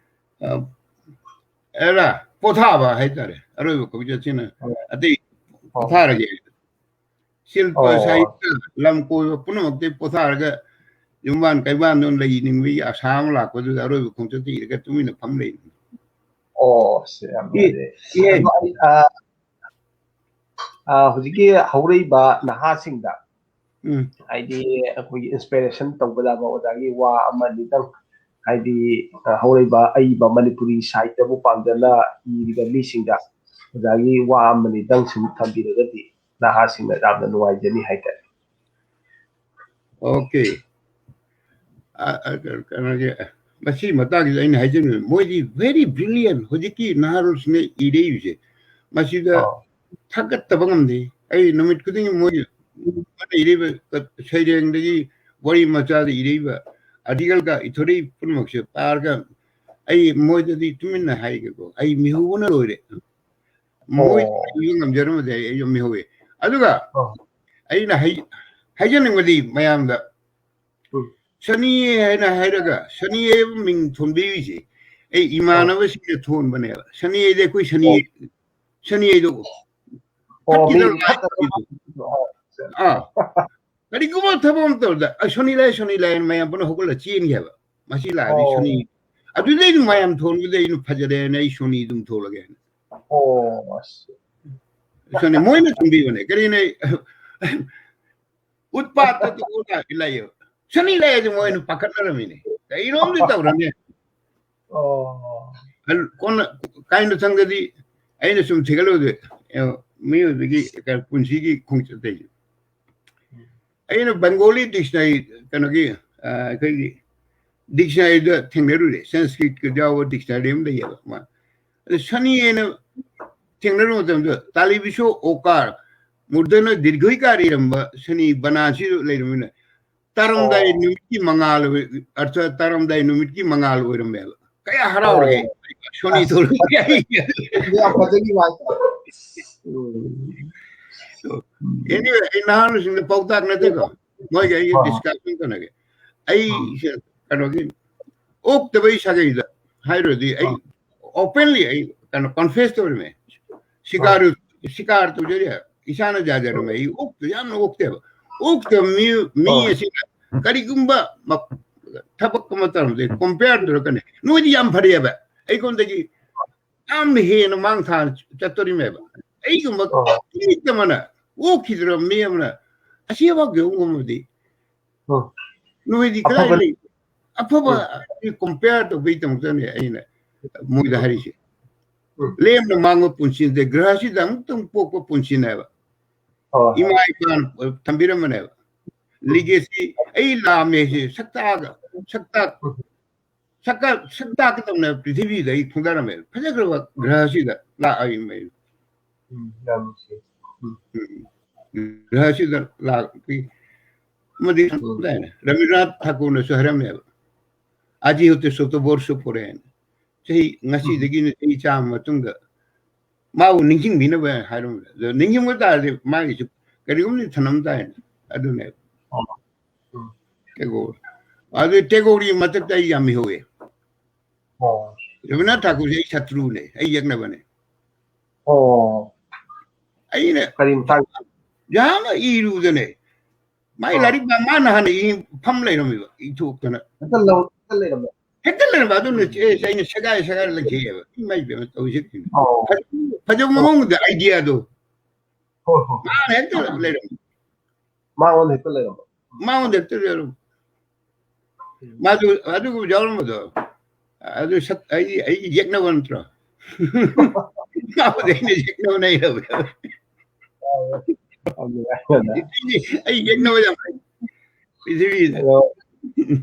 ꯑ, ꯑꯦꯔꯥ, ꯄꯣꯊꯥꯕ ꯍꯥꯏꯇꯥꯔꯦ꯫ ꯑꯔꯣꯏꯕ ꯈꯣꯡꯆꯠꯁꯤꯅ ꯑꯣ꯫ ꯑꯇꯩ ꯑꯣ꯫ ꯄꯣꯊꯥꯔꯒꯦ꯫ ꯁꯤꯜꯄ ꯑꯣ꯫ ꯁꯥꯍꯤꯇ꯭ꯌ, ꯂꯝ ꯀꯣꯏꯕ ꯄꯨꯝꯅꯃꯛꯇꯤ ꯄꯣꯊꯥꯔꯒ ꯌꯨꯝꯕꯥꯟ ꯀꯩꯕꯥꯟꯗ ꯂꯩꯅꯤꯡꯕꯒꯤ ꯑꯁꯥ ꯑꯃ ꯂꯥꯛꯄꯗꯨꯗ ꯑꯔꯣꯏꯕ ꯈꯣꯡꯆꯠꯇ ꯏꯔꯒ ꯇꯨꯃꯤꯟꯅ ꯐꯝ ꯂꯩꯕꯅꯤ꯫ ꯑꯣ, ꯁꯤ ꯌꯥꯝ ꯏ-, ꯅꯨꯡꯉꯥꯏꯖꯩ꯫ ꯏꯍꯦ꯫ ꯑꯗꯣ ꯑꯩ, ꯑ, ꯑ, ꯍꯧꯖꯤꯛꯀꯤ ꯍꯧꯔꯛꯏꯕ ꯅꯍꯥꯁꯤꯡꯗ ꯎꯝ꯫ ꯍꯥꯏꯗꯤ ꯑꯩꯈꯣꯏꯒꯤ inspiration ꯇꯧꯒꯗꯕ ꯑꯣꯖꯥꯒꯤ ꯋꯥ ꯑꯃ ꯑꯅꯤꯗꯪ, ꯍꯥꯏꯗꯤ, ꯑ, ꯍꯧꯔꯛꯏꯕ ꯑꯏꯕ ꯃꯅꯤꯄꯨꯔꯤ ꯁꯥꯍꯤꯇ꯭ꯌꯕꯨ ꯄꯥꯝꯖꯅ ꯏꯔꯤꯕ ꯃꯤꯁꯤꯡꯗ ꯑꯣꯖꯥꯒꯤ ꯋꯥ ꯑꯃ ꯑꯅꯤꯗꯪ ꯁꯨꯝ ꯊꯝꯕꯤꯔꯒꯗꯤ ꯅꯍꯥꯁꯤꯡꯅ ꯌꯥꯝꯅ ꯅꯨꯡꯉꯥꯏꯖꯅꯤ ꯍꯥꯏꯇꯥꯔꯦ꯫ Okay. ꯑ, ꯑ, ꯀꯩꯅꯣꯒꯤ, ꯃꯁꯤ ꯃꯇꯥꯡꯁꯤꯗ ꯑꯩꯅ ꯍꯥꯏꯖꯅꯤꯡꯕ, ꯃꯣꯏꯗꯤ very brilliant, ꯍꯧꯖꯤꯛꯀꯤ ꯅꯍꯥꯔꯣꯜꯁꯤꯡꯅ ꯏꯔꯛꯏꯕꯁꯦ, ꯃꯁꯤꯗ ꯑꯣ꯫ ꯊꯥꯒꯠꯇꯕ ꯉꯝꯗꯦ꯫ ꯑꯩ ꯅꯨꯃꯤꯠ ꯈꯨꯗꯤꯡꯒꯤ ꯃꯣꯏ ꯏꯔꯛꯏꯕ ꯁꯩꯔꯦꯡꯗꯒꯤ ꯋꯥꯔꯤ ꯃꯆꯥꯗ ꯏꯔꯛꯏꯕ article ꯀ ꯏꯊꯣꯔꯛꯏ ꯄꯨꯝꯅꯃꯛꯁꯦ ꯄꯥꯔꯒ ꯑꯩ ꯃꯣꯏꯗꯗꯤ ꯇꯨꯃꯤꯟꯅ ꯍꯥꯏꯒꯦꯀꯣ, ꯑꯩ ꯃꯤꯍꯧꯕꯅ ꯂꯣꯏꯔꯦ꯫ ꯃꯣꯏ ꯑꯣ꯫ ꯏꯕ ꯉꯝꯖꯔꯝꯃꯗꯤ ꯑꯩ, ꯑꯩ ꯌꯥꯝ ꯃꯤꯍꯧꯋꯦ꯫ ꯑꯗꯨꯒ ꯑꯣ꯫ ꯑꯩꯅ ꯍꯥꯏ-, ꯍꯥꯏꯖꯅꯤꯡꯕꯗꯤ ꯃꯌꯥꯝꯗ, ꯎꯝ꯫ ꯁꯅꯤ ꯍꯥꯏꯅ ꯍꯥꯏꯔꯒ, ꯁꯅꯤ ꯍꯥꯏꯕ ꯃꯤꯡ ꯊꯣꯟꯕꯤꯔꯤꯁꯦ ꯑꯩ ꯑꯣ꯫ ꯏꯃꯥꯟꯅꯕꯁꯤꯡꯅ ꯊꯣꯟꯕꯅꯦꯕ꯫ ꯁꯅꯤ ꯍꯥꯏꯗꯤ ꯑꯩꯈꯣꯏ ꯁꯅꯤ, ꯑꯣ꯫ ꯁꯅꯤ ꯍꯥꯏꯗꯣ ꯑꯣ, ꯐꯠꯈꯤꯗ꯭ꯔꯣ ꯃꯤ ꯐꯠꯇꯕ ꯍꯥꯏꯗꯣ? ꯑꯣ꯫ ꯑꯥ꯫ ꯀꯔꯤꯒꯨꯝꯕ ꯊꯕꯛ ꯑꯃ ꯇꯧꯔꯗ, "ꯑꯩ ꯁꯣꯅꯤ ꯂꯥꯛꯑꯦ, ꯁꯣꯅꯤ ꯂꯥꯛꯑꯦꯅ" ꯃꯌꯥꯝ ꯄꯨꯟꯅ ꯍꯧꯒꯠꯂ ꯆꯦꯟꯒꯦ ꯍꯥꯏꯕ꯫ ꯃꯁꯤ ꯂꯥꯛꯑꯗꯤ ꯑꯣ꯫ ꯁꯣꯅꯤ꯫ ꯑꯗꯨꯗꯩ ꯑꯗꯨꯝ ꯃꯌꯥꯝ ꯊꯣꯟꯕꯗꯩ ꯑꯩꯅ ꯐꯖꯔꯦꯅ ꯑꯩ ꯁꯣꯅꯤ ꯑꯗꯨꯝ ꯊꯣꯛꯂꯒꯦ ꯍꯥꯏꯅ꯫ ꯑꯣ, ꯑꯁ꯫ ꯁꯣꯅꯤ ꯃꯣꯏꯅ ꯊꯣꯟꯕꯤꯕꯅꯦ꯫ ꯀꯔꯤꯅꯦ? ꯎꯠꯄꯥꯠꯇ ꯇꯣꯛꯑꯣ ꯂꯥꯛꯑꯦ, ꯂꯥꯛꯑꯦꯕ꯫ ꯁꯣꯅꯤ ꯂꯥꯛꯑꯦꯗꯤ ꯃꯣꯏꯅ ꯄꯥꯈꯠꯅꯔꯝꯃꯤꯅꯦ꯫ ꯀꯩꯅꯣꯝꯗꯤ ꯇꯧꯔꯅꯤ꯫ ꯑꯣ꯫ ꯑꯗꯨ ꯀꯣꯟꯅ ꯀꯥꯏꯅ ꯁꯪꯗꯗꯤ ꯑꯩꯅ ꯁꯨꯝ ꯊꯤꯒꯠꯂꯨꯕꯗ, ꯑ, ꯃꯤꯑꯣꯏꯕꯒꯤ ꯀ-, ꯄꯨꯟꯁꯤꯒꯤ ꯈꯣꯡꯆꯠꯇꯒꯤ꯫ ꯑꯩꯅ Bengali dictionary, ꯀꯩꯅꯣꯒꯤ, ꯑ, ꯑꯩꯈꯣꯏꯒꯤ dictionaryꯗ ꯊꯦꯡꯅꯔꯨꯔꯦ꯫ Sanskritꯀ ꯌꯥꯎꯕ dictionary ꯑꯃ ꯂꯩꯌꯦꯕ꯫ ꯃꯥ-, ꯑꯗ ꯁꯅꯤ ꯍꯥꯏꯅ ꯊꯦꯡꯅꯔꯨꯕ ꯃꯇꯝꯗ ꯇꯥꯂꯤꯕꯤꯁꯣ ꯑꯣꯀꯥꯔ, ꯃꯨꯔꯗꯅ ꯗꯤꯔꯘꯏꯀꯥꯔ ꯏꯔꯝꯕ ꯁꯅꯤ ꯕꯅꯥꯟꯁꯤꯁꯨ ꯂꯩꯔꯝꯃꯤꯅ ꯇꯥꯔꯝꯗꯥꯏ ꯑꯣ꯫ ꯅꯨꯃꯤꯠꯀꯤ ꯃꯉꯥꯜ ꯑꯣꯏ-, ꯑꯔꯊ ꯇꯥꯔꯝꯗꯥꯏ ꯅꯨꯃꯤꯠꯀꯤ ꯃꯉꯥꯜ ꯑꯣꯏꯔꯝꯃꯦꯕ꯫ ꯀꯌꯥ ꯍꯔꯥꯎꯔꯒꯦ꯫ ꯑꯣ꯫ ꯁꯣꯅꯤ ꯑꯁ, ꯊꯣꯛꯂꯛꯄ ꯌꯥꯏ꯫ ꯌꯥꯝ ꯐꯖꯈꯤꯕ ꯍꯥꯏꯇꯥꯔꯦ꯫ ꯎꯝ꯫ So, anyway, ꯑꯩ ꯅꯍꯥꯔꯣꯜꯁꯤꯡꯗ ꯄꯥꯎꯇꯥꯛ ꯅꯠꯇꯦꯀꯣ꯫ ꯃꯣꯏꯒ ꯑꯩꯒ ꯍꯣꯏ, ꯍꯣꯏ꯫ Discussion ꯇꯧꯅꯒꯦ꯫ ꯑꯩ ꯑꯥ꯫ ꯁꯦ-, ꯀꯩꯅꯣꯒꯤ, ꯑꯣꯛꯇꯕꯩ ꯁꯥꯒꯩꯗ ꯍꯥꯏꯔꯨꯔꯗꯤ ꯑꯩ ꯑꯥ꯫ ꯑꯣꯄꯟꯂꯤ ꯑꯩ ꯀꯩꯅꯣ ꯀꯟꯐꯦꯁ ꯇꯧꯔꯝꯃꯦ꯫ ꯁꯤꯀꯥꯔ, ꯁꯤꯀꯥꯔ ꯇꯧꯖꯔꯤ, ꯏꯁꯥꯅ ꯌꯥꯖꯔꯝꯃꯦ꯫ ꯑꯩ ꯑꯣꯛꯇ ꯌꯥꯝꯅ ꯑꯣꯛꯇꯦꯕ꯫ ꯑꯣꯛꯇꯕ ꯃꯤ, ꯃꯤ ꯑꯣ꯫ ꯑꯁꯤꯅ ꯀꯔꯤꯒꯨꯝꯕ ꯃ-, ꯊꯕꯛ ꯑꯃ ꯇꯧꯔꯝꯗꯦ, ꯀꯣꯝꯄꯤꯌꯥꯔ ꯇꯧꯔꯛꯀꯅꯤ꯫ ꯅꯣꯏꯗꯤ ꯌꯥꯝ ꯐꯔꯦꯕ, ꯑꯩꯉꯣꯟꯗꯒꯤ ꯌꯥꯝꯅ ꯍꯦꯟꯅ ꯃꯥꯡ ꯊꯥꯅ ꯆꯠꯇꯣꯔꯤꯃꯦꯕ꯫ ꯑꯩꯒꯨꯝꯕ ꯑꯣ꯫ ꯅꯨꯃꯤꯠ ꯑꯃꯅ ꯑꯣꯛꯈꯤꯗ꯭ꯔꯕ ꯃꯤ ꯑꯃꯅ ꯑꯁꯤ ꯑꯐꯥꯎ ꯌꯧꯉꯝꯃꯗꯤ ꯑꯣ꯫ ꯅꯣꯏꯗꯤ ꯀꯗꯥꯏ ꯑꯐꯕ ꯂꯩ? ꯑꯐꯕ ꯎꯝ꯫ ꯀꯣꯝꯄꯤꯌꯥꯔ ꯇꯧꯕꯒꯤꯗꯃꯛꯇꯅꯦ ꯑꯩꯅ ꯃꯣꯏꯗ ꯍꯥꯏꯔꯤꯁꯦ꯫ ꯎꯝ꯫ ꯂꯦꯝꯅ ꯃꯥꯡꯕ ꯄꯨꯟꯁꯤ ꯅꯠꯇꯦ, ꯒ꯭ꯔꯍꯁꯤꯗ ꯑꯃꯨꯛꯇꯪ ꯄꯣꯛꯄ ꯄꯨꯟꯁꯤꯅꯦꯕ꯫ ꯍꯣꯏ, ꯍꯣꯏ꯫ ꯏꯃꯥ ꯏꯄꯥꯅ ꯊꯝꯕꯤꯔꯝꯕꯅꯦꯕ꯫ ꯎꯝ꯫ ꯂꯤꯒꯦꯁꯤ ꯑꯩ ꯂꯥꯛꯑꯝꯃꯦ ꯁꯤ ꯁꯛꯇꯥꯛꯑꯒ, ꯁꯛꯇꯥꯛ-, ꯎꯝ꯫ ꯁꯛꯇꯥꯛ-, ꯁꯛꯇꯥꯛꯀꯗꯧꯅꯦꯕ ꯄ꯭ꯔꯤꯊꯤꯕꯤꯗ ꯑꯩ ꯈꯣꯡꯗꯥꯔꯝꯃꯦꯕ꯫ ꯐꯖꯈ꯭ꯔꯕ ꯒ꯭ꯔꯍꯁꯤꯗ ꯂꯥꯛꯑꯝꯃꯦ꯫ ꯎꯝ, ꯌꯥꯝ ꯅꯨꯡꯁꯤ꯫ ꯎꯝ꯫ ꯎꯝ꯫ ꯒ꯭ꯔꯍꯁꯤꯗ ꯂꯥꯛꯄꯤ ꯑꯃꯗꯤ ꯎꯝ꯫ ꯈꯪꯗꯥꯏꯅꯦ? ꯔꯕꯤꯟꯗ꯭ꯔꯅꯥꯊ ꯊꯥꯀꯨꯔꯅꯁꯨ ꯍꯥꯏꯔꯝꯃꯦꯕ, "ꯑꯖꯤ ꯍꯣꯇꯦ ꯁꯣ ꯇꯣ ꯕꯣꯔꯁꯣ ꯄꯣꯔꯦ" ꯍꯥꯏꯅ꯫ ꯆꯍꯤ ꯎꯝ꯫ ꯉꯁꯤꯗꯒꯤꯅ ꯆꯍꯤ ꯆꯥꯝꯃ ꯃꯇꯨꯡꯗ ꯃꯥꯕꯨ ꯅꯤꯡꯁꯤꯡꯕꯤꯅꯕ ꯍꯥꯏꯔꯝꯃꯦ꯫ ꯑꯗꯣ ꯅꯤꯡꯁꯤꯡꯕ ꯇꯥꯔꯗꯤ ꯃꯥꯒꯤꯁꯨ ꯀꯔꯤꯒꯨꯝꯕꯗꯤ ꯊꯅꯝ ꯇꯥꯏꯅ꯫ ꯑꯗꯨꯅꯦꯕ꯫ ꯑꯣ꯫ ꯎꯝ꯫ ꯇꯦꯒꯣꯔ꯫ ꯑꯗꯨ ꯇꯦꯒꯣꯔꯒꯤ ꯃꯊꯛꯇ ꯑꯩ ꯌꯥꯝ ꯏꯍꯧꯋꯦ꯫ ꯑꯣ꯫ ꯔꯕꯤꯟꯗ꯭ꯔꯅꯥꯊ ꯊꯥꯀꯨꯔꯁꯦ ꯑꯩ ꯁꯇ꯭ꯔꯨꯅꯦ, ꯑꯩ ꯌꯦꯛꯅꯕꯅꯦ꯫ ꯑꯣ꯫ ꯑꯩꯅ ꯀꯔꯤ ꯃꯇꯥꯡ? ꯌꯥꯝꯅ ꯏꯔꯨꯗꯅꯦ꯫ ꯃꯥꯏ ꯑꯣ꯫ ꯂꯥꯏꯔꯤꯛ ꯃꯥ-, ꯃꯥꯅ ꯍꯥꯟꯅ ꯏ-, ꯐꯝ ꯂꯩꯔꯝꯃꯦꯕ, ꯏꯊꯣꯛꯇꯅ꯫ ꯍꯦꯛꯇ ꯂꯧ-, ꯍꯦꯛꯇ ꯂꯩꯔꯝꯃꯦ꯫ ꯍꯦꯛꯇ ꯂꯩꯔꯝꯕ ꯑꯗꯨꯅ ꯎꯝ꯫ ꯑꯦ, ꯑꯩꯅ ꯁꯦꯒꯥꯏ ꯁꯦꯒꯥꯏ ꯂꯪꯊꯦꯛꯑꯦꯕ꯫ ꯏꯃꯥꯏ ꯄꯦꯝꯃ ꯇꯧꯔꯤꯁꯦ ꯀꯩꯅꯣ꯫ ꯑꯣ꯫ ꯐꯖ-, ꯐꯖꯕ ꯑꯣ꯫ ꯃꯑꯣꯡꯗ ꯑꯥꯏꯗꯤꯌꯥꯗꯣ꯫ ꯍꯣꯏ, ꯍꯣꯏ꯫ ꯃꯥꯅ ꯍꯦꯛꯇ ꯂꯩꯔꯝꯕ꯫ ꯃꯉꯣꯟꯗ ꯍꯦꯛꯇ ꯂꯩꯔꯝꯕ꯫ ꯃꯉꯣꯟꯗ ꯍꯦꯛꯇ ꯂꯩꯔꯝꯕ꯫ ꯎꯝ꯫ ꯃꯥꯗꯨ ꯑꯗꯨꯒꯨꯝꯕ ꯌꯥꯎꯔꯝꯕꯗꯣ꯫ ꯑꯗꯨ ꯁꯛ-, ꯑꯩ, ꯑꯩꯒꯤ ꯌꯦꯛꯅꯕ ꯅꯠꯇ꯭ꯔꯣ? ꯃꯥꯕꯨꯗꯤ ꯑꯩꯅ ꯌꯦꯛꯅꯕꯅ ꯏꯔꯕꯅꯦꯕ꯫ ꯌꯥꯝ ꯅꯨꯡꯉꯥꯏ꯫ ꯑꯩ, ꯑꯩ ꯌꯦꯛꯅꯕ ꯌꯥꯝ ꯍꯩ꯫ ꯄ꯭ꯔꯤꯊꯤꯕꯤꯗ꯫ ꯑꯗꯣ